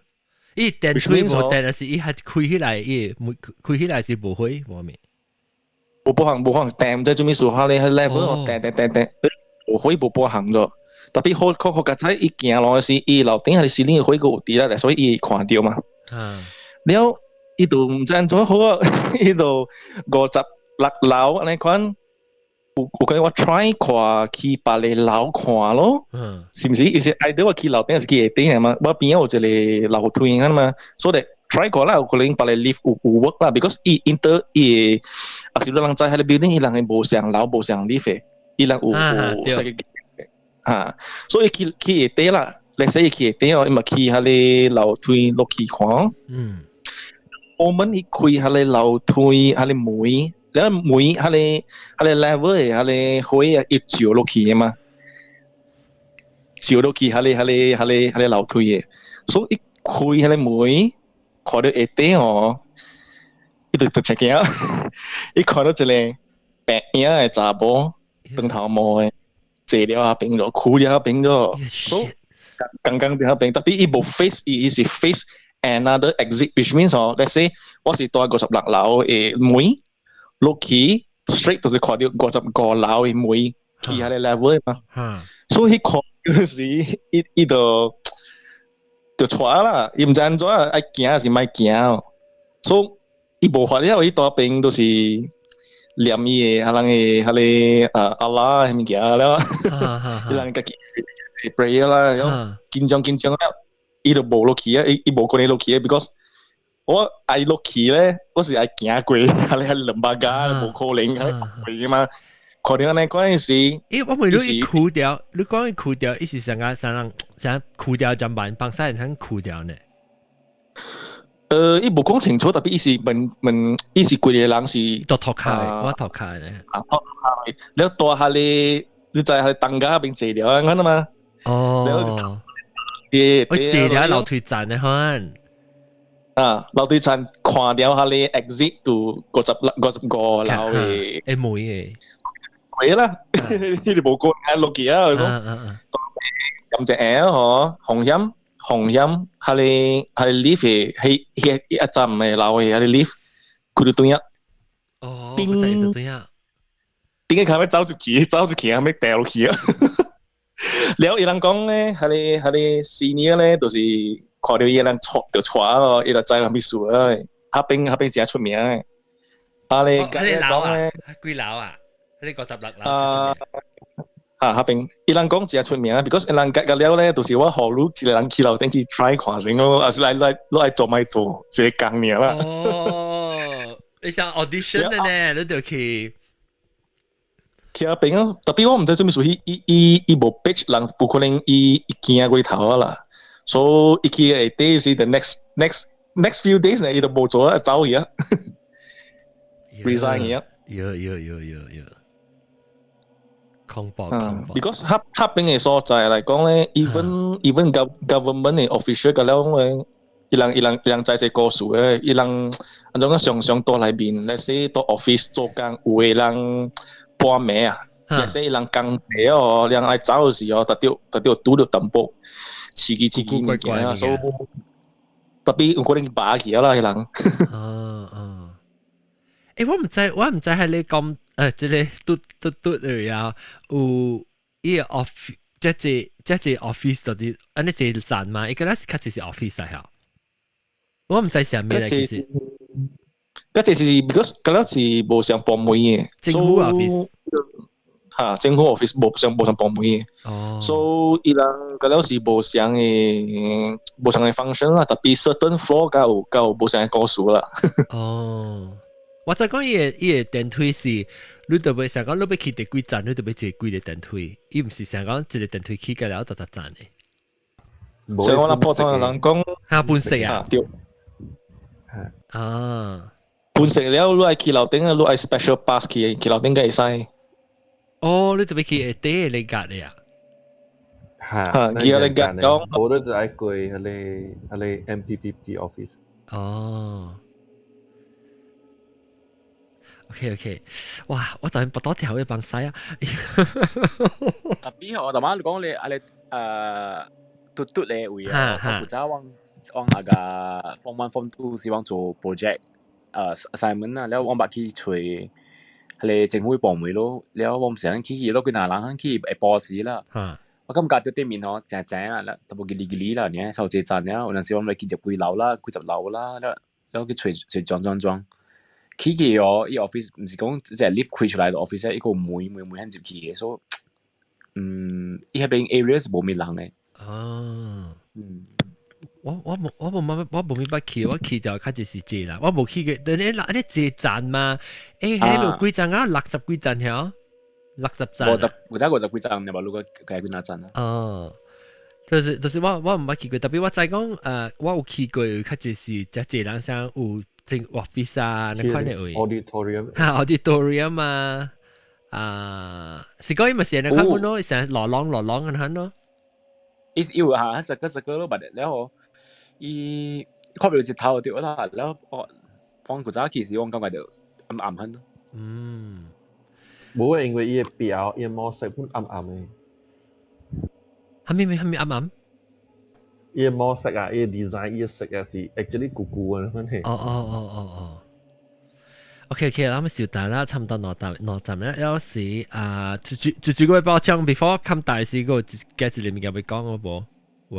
伊電開無電，還是伊係開起來，伊開起來是無火無咩？無保行無可能電，毋知做咩事，彼個 level 電電電電，無火無保行咗。Tapi 好好好佳彩，伊行落時，伊樓頂彼個 ceiling 的火閣有佇啦，所以伊會看著嘛。了，伊就毋知按怎好啊，伊就56樓按呢款，有可能我 try 看去別个樓看咯。是毋是？伊是愛著我去樓頂還是去下頂嘛？我邊仔有一個樓梯啊嘛，所以 try 過啦，有可能別個 lift 有 work 啦，because 伊 enter 伊會，啊是你人知彼個 building 伊人會無相樓無相 lift 的，伊人有設計嚇，所以去下底啦，let's say 伊去下底哦，伊嘛去彼個樓梯落去看。我們伊開彼個樓梯，彼個門，了門彼個 level 的彼個火啊，伊照落去的嘛，照落去彼個樓梯的，所以伊開彼個門，看著下底哦，伊就直驚，伊看到一個白影的查某，長頭毛的，坐了彼邊咗，跍了彼邊咗，所以剛剛佇彼邊，tapi 伊無 face，伊是 face another exit，which means 哦，let's say 我是蹛56樓的門落去，straight 就是看著55樓的門，去彼個 level 嘛。所以彼看著時，伊就跍啦，伊毋知按怎愛行還是莫行，所以伊無法了，伊蹛邊就是念伊的彼人的彼個阿拉彼物件了，伊人家己 prayer 啦，了緊張緊張了，伊就無落去啊，伊無可能落去啊，because 我愛落去咧，我是愛行過，彼個200家無可能，彼個過嘛，可能按呢嗰陣時，咦，我問你，伊跍掉，你講伊跍掉，伊是啥個啥人啥跍掉怎辦？幫啥人通跍掉呢？伊無講清楚，tapi 伊是問問，伊是幾個人是都塗跤，我塗跤咧。啊，塗跤，了蹛彼個，你知彼個東家彼邊坐了，按呢嘛？哦。我坐了樓梯站的款。啊，樓梯站看著彼個 exit 到55樓的。會門的。會啦，你無可能落去啊！我講，飲隻下嗬，風險風險，彼個 lift 的，彼一站的樓的彼個 lift，開到對啊。哦，叮，就對啊。點解佢欲走出去？走出去，後尾掉落去啊！了伊人講咧，彼個 senior 咧，就是看著伊人跍就跍咯，伊就知啥物事啊。彼邊誠出名的。啊你彼個樓啊？幾樓啊？彼個56樓。啊，彼邊伊人講誠出名，because 伊人結個了咧，就是我予汝一個人去樓頂去 try 看先咯，啊是來來來愛做莫做，一個工爾啦。哦，你想 audition 的呢？你就去。去彼邊哦，tapi 我毋知做啥物事，伊無逼人，有可能伊驚過頭啊啦，所以伊去下底是 the next few days 呢，伊就無做啊，走去啊，resign 去啊。有有有有有，恐怖恐怖。 Because 彼邊的所在來講咧，even government 的 official 個了咧，伊人知這故事的，伊人按怎講常常蹛內面，let's say 蹛 office 做工，有的人半暝啊，let's say 伊人工地哦，人愛走的時候，特著拄著淡薄刺激刺激物件啊，所以 tapi 有可能罷去啊啦，彼人。哦哦。欸，我毋知係你講這個嘟嘟嘟而啊，有伊個 office，這個 office 到底，按呢這個站嘛，伊個那是較濟是 office 來嚇。我毋知啥物來，其實。嗰這是 because 嗰了是無相部門嘅，政府 office 嚇，政府 office 無相部門嘅，所以伊人嗰了是無相的 function 啦，tapi certain floor 較有無相的故事啦。哦，我知講伊的電梯是，你特別想講你欲去第幾層，你特別坐幾个電梯，伊毋是想講一个電梯去到了就逐層的。所以我諗普通人講，嚇半色啊？對。啊。半食了，你愛去樓頂啊，你愛 special pass 去樓頂才會使。哦，你特別去下底的格的啊？嚇，去那個講，無你就愛過彼个 MPPP office。哦。OK OK，哇！我突然不多條會幫晒啊！ Tapi 我頭晚你講你啊你嘟嘟咧位啊，我負責往往那個 form one form two 時往做 project assignment 啊，了我捌去揣彼个政府部門咯，了我毋是去去，咯幾若人去下晡時啦。我感覺對面吼，正正啊，啦，淡薄吉哩吉哩啦，爾收這站了，有陣時我們去十幾樓啦，幾十樓啦，了了去揣揣裝裝裝。去去哦，伊 office 毋是講即係 lift 開出來的 office，一個門門門入去的，所以伊彼邊 area 是無咩人的。哦，我無咩捌去，我去就較就是濟啦，我無去過。但你你坐站嘛？欸，彼有幾層啊？六十幾層曉？六十層。五十，有才五十幾層，你無如果加幾若層啊？哦，就是我毋捌去過，tapi 我知講，我有去過，較濟是遮濟人像有正 office 啊，那款的位。 auditorium。哈，auditorium 啊，啊，是講伊嘛是那款咯，成羅廊羅廊咁樣咯。伊是有嚇，十個十個咯，捌了後，伊看袂到日頭對啦，了我放古早其實我感覺就暗暗很咯。無因為伊的表，伊的模式本暗暗的。係咪係咪暗暗？伊的模式啊，伊的 design，伊的色啊是 actually 舊舊的款嘿。哦哦哦哦哦。OK OK，咱們小等啦，差唔多兩站兩站啦。有時啊，就就就就個包槍，before 冚大時個加一個物件欲講好無？無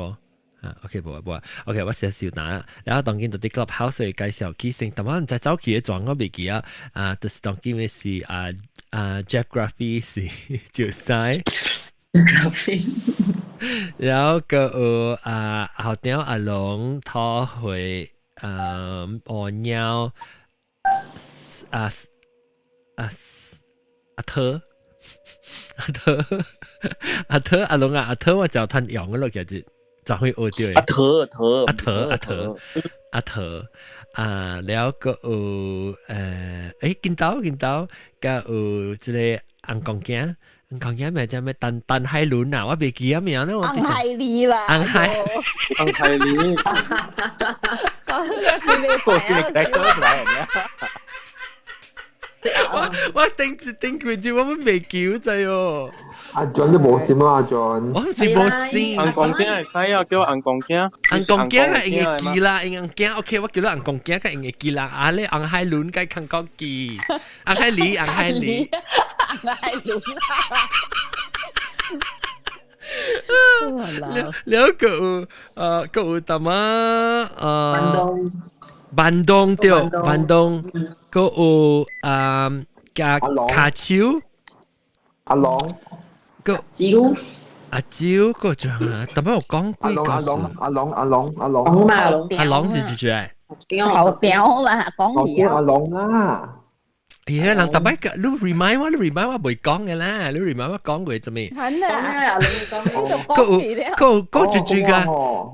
啊，OK 無啊無啊，OK 我先小等啦。然後當今就佇 Clubhouse 介紹起先，但我毋知走去的狀我袂記啊。啊，就是當今的是啊啊 Jeff Graffy 是就使。然後個有啊後頂阿龍桃會啊烏鳥。啊啊阿特阿特阿特阿龍啊阿特我就趁用嘅咯，其實就會學到。阿特特阿特阿特阿特啊，了個有見到見到，個有這个紅公仔，紅公仔名叫咩？陳陳海倫啊，我袂記得名咧。紅海里啦。紅海紅海里。個是你在歌出來嘅。我頂一頂幾句，我未記仔哦。阿 John 都無心啊，阿 John。我是無心。紅公仔會使啊，叫紅公仔。紅公仔較用會記啦，紅公仔 OK，我叫你紅公仔較用會記啦。啊，你紅海倫該較閣記，紅海里，紅海里，紅海倫。了了個有，個有淡仔，板東對，板東，閣有啊，加卡手，阿龍，閣蕉，阿蕉閣像啊，淡仔有講幾個。阿龍阿龍阿龍阿龍阿龍，阿龍是幾句？頭條啦，講嘢。阿龍啦。咦，人特別個，你 remind 我，你 remind 我袂講嘅啦，你 remind 我講過做咩？係啊，阿龍講。閣有閣閣一句個，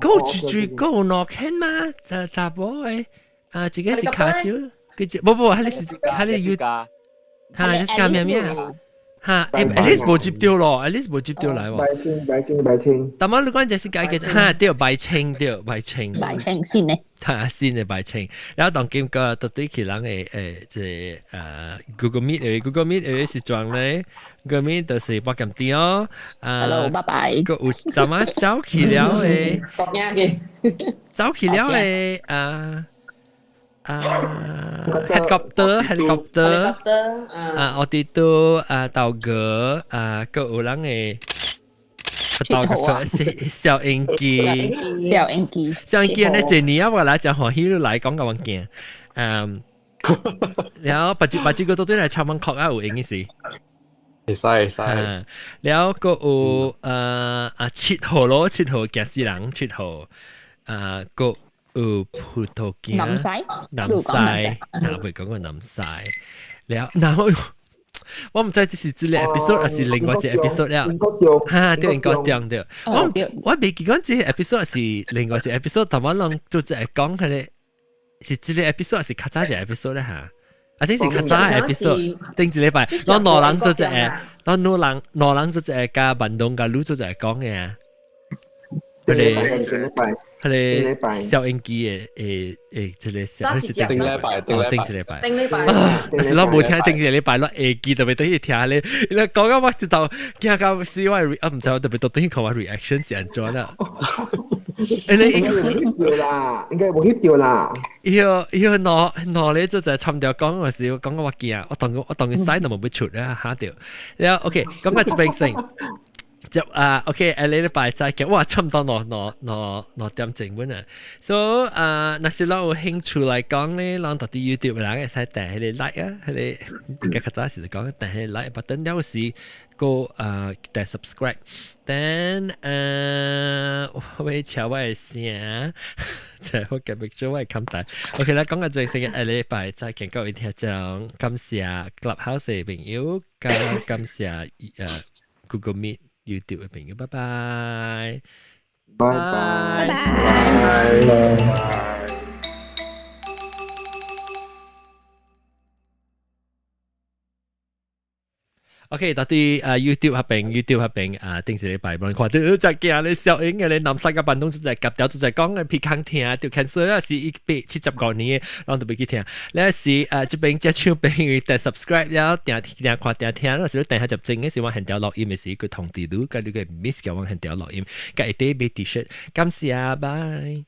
閣一句閣有兩圈嘛？查查某的啊，這個是卡手，佢就不不，彼是彼個有，哈，這是加咩咩？哈，at least 無接到咯，at least 無接到來喎。白清白清白清。但係你講這是解決，哈，對，白清對，白清。白清先呢？哈，先的白清。然後當今個到底去人的這Google Meet 的 Google Meet 的是裝咧，Google Meet 就是八點鐘哦。 Hello，拜拜。個有怎麼走去了的？走去了的啊。啊，helicopter helicopter 啊，我哋都啊豆哥啊，閣有人的。photographer 攝影機，攝影機，攝影機呢？這年啊，我來講歡喜你來講個物件，然後別別這個都對來插門確啊有用嘅是。會使會使。了個有7號咯，7號驚死人，7號啊個有葡萄鏡，南西，南西，哪會講個南西？了，然後我毋知這是這個 episode 還是另外一個 episode 了。哈，對，英國中對。我未記講這個 episode 是另外一個 episode，但我攏做一個講彼個是這個 episode 是較早一個 episode 咧嚇。啊，這是較早的 episode，頂一禮拜，我兩人做一個，我兩人兩人做一個加萬東加滷做一個講的啊。彼個攝影機的誒誒，這個小，是頂禮拜，頂一禮拜，頂禮拜。但是我無聽頂一禮拜，我會記特別等去聽咧。你講到我就到驚到死我，啊毋知我特別到等去看我 reaction 是按怎啦。欸，你應該無翕著啦，應該無翕著啦。伊個伊個腦腦咧就在參掉講嘅時候，講我驚，我當佢使都無欲出咧嚇著。然後 OK，講個這邊先。就啊，OK，下禮拜再見。哇，差唔多2點鐘本啊。所以啊，若是咱有興趣來講咧，咱到佇 YouTube 人會使訂彼個 like 啊，彼個較較早時就講訂彼個 like button，了時閣啊訂 subscribe。Then 我會敲我的聲，就我繼續做我的冚帶。OK，來講個最新嘅下禮拜再見各位聽眾，感謝 Clubhouse 的朋友，加感謝Google Meet、YouTube 的朋友，拜拜，拜拜，拜拜。 OK，到底啊 YouTube 彼邊，YouTube 彼邊啊，頂一禮拜無人看到，真驚咧，小英嘅咧，南西個辦公室在夾掉，就在講嘅鼻孔疼，就 cancer 啊，是175年，攏都袂去聽。咧是啊，這邊這手邊訂 subscribe 了，訂訂看訂聽，若是你訂下集正嘅時，我現條錄音嘅時，佢通知你，佮你個 miss 叫我現條錄音，佮一塊買 T-shirt，感謝，拜。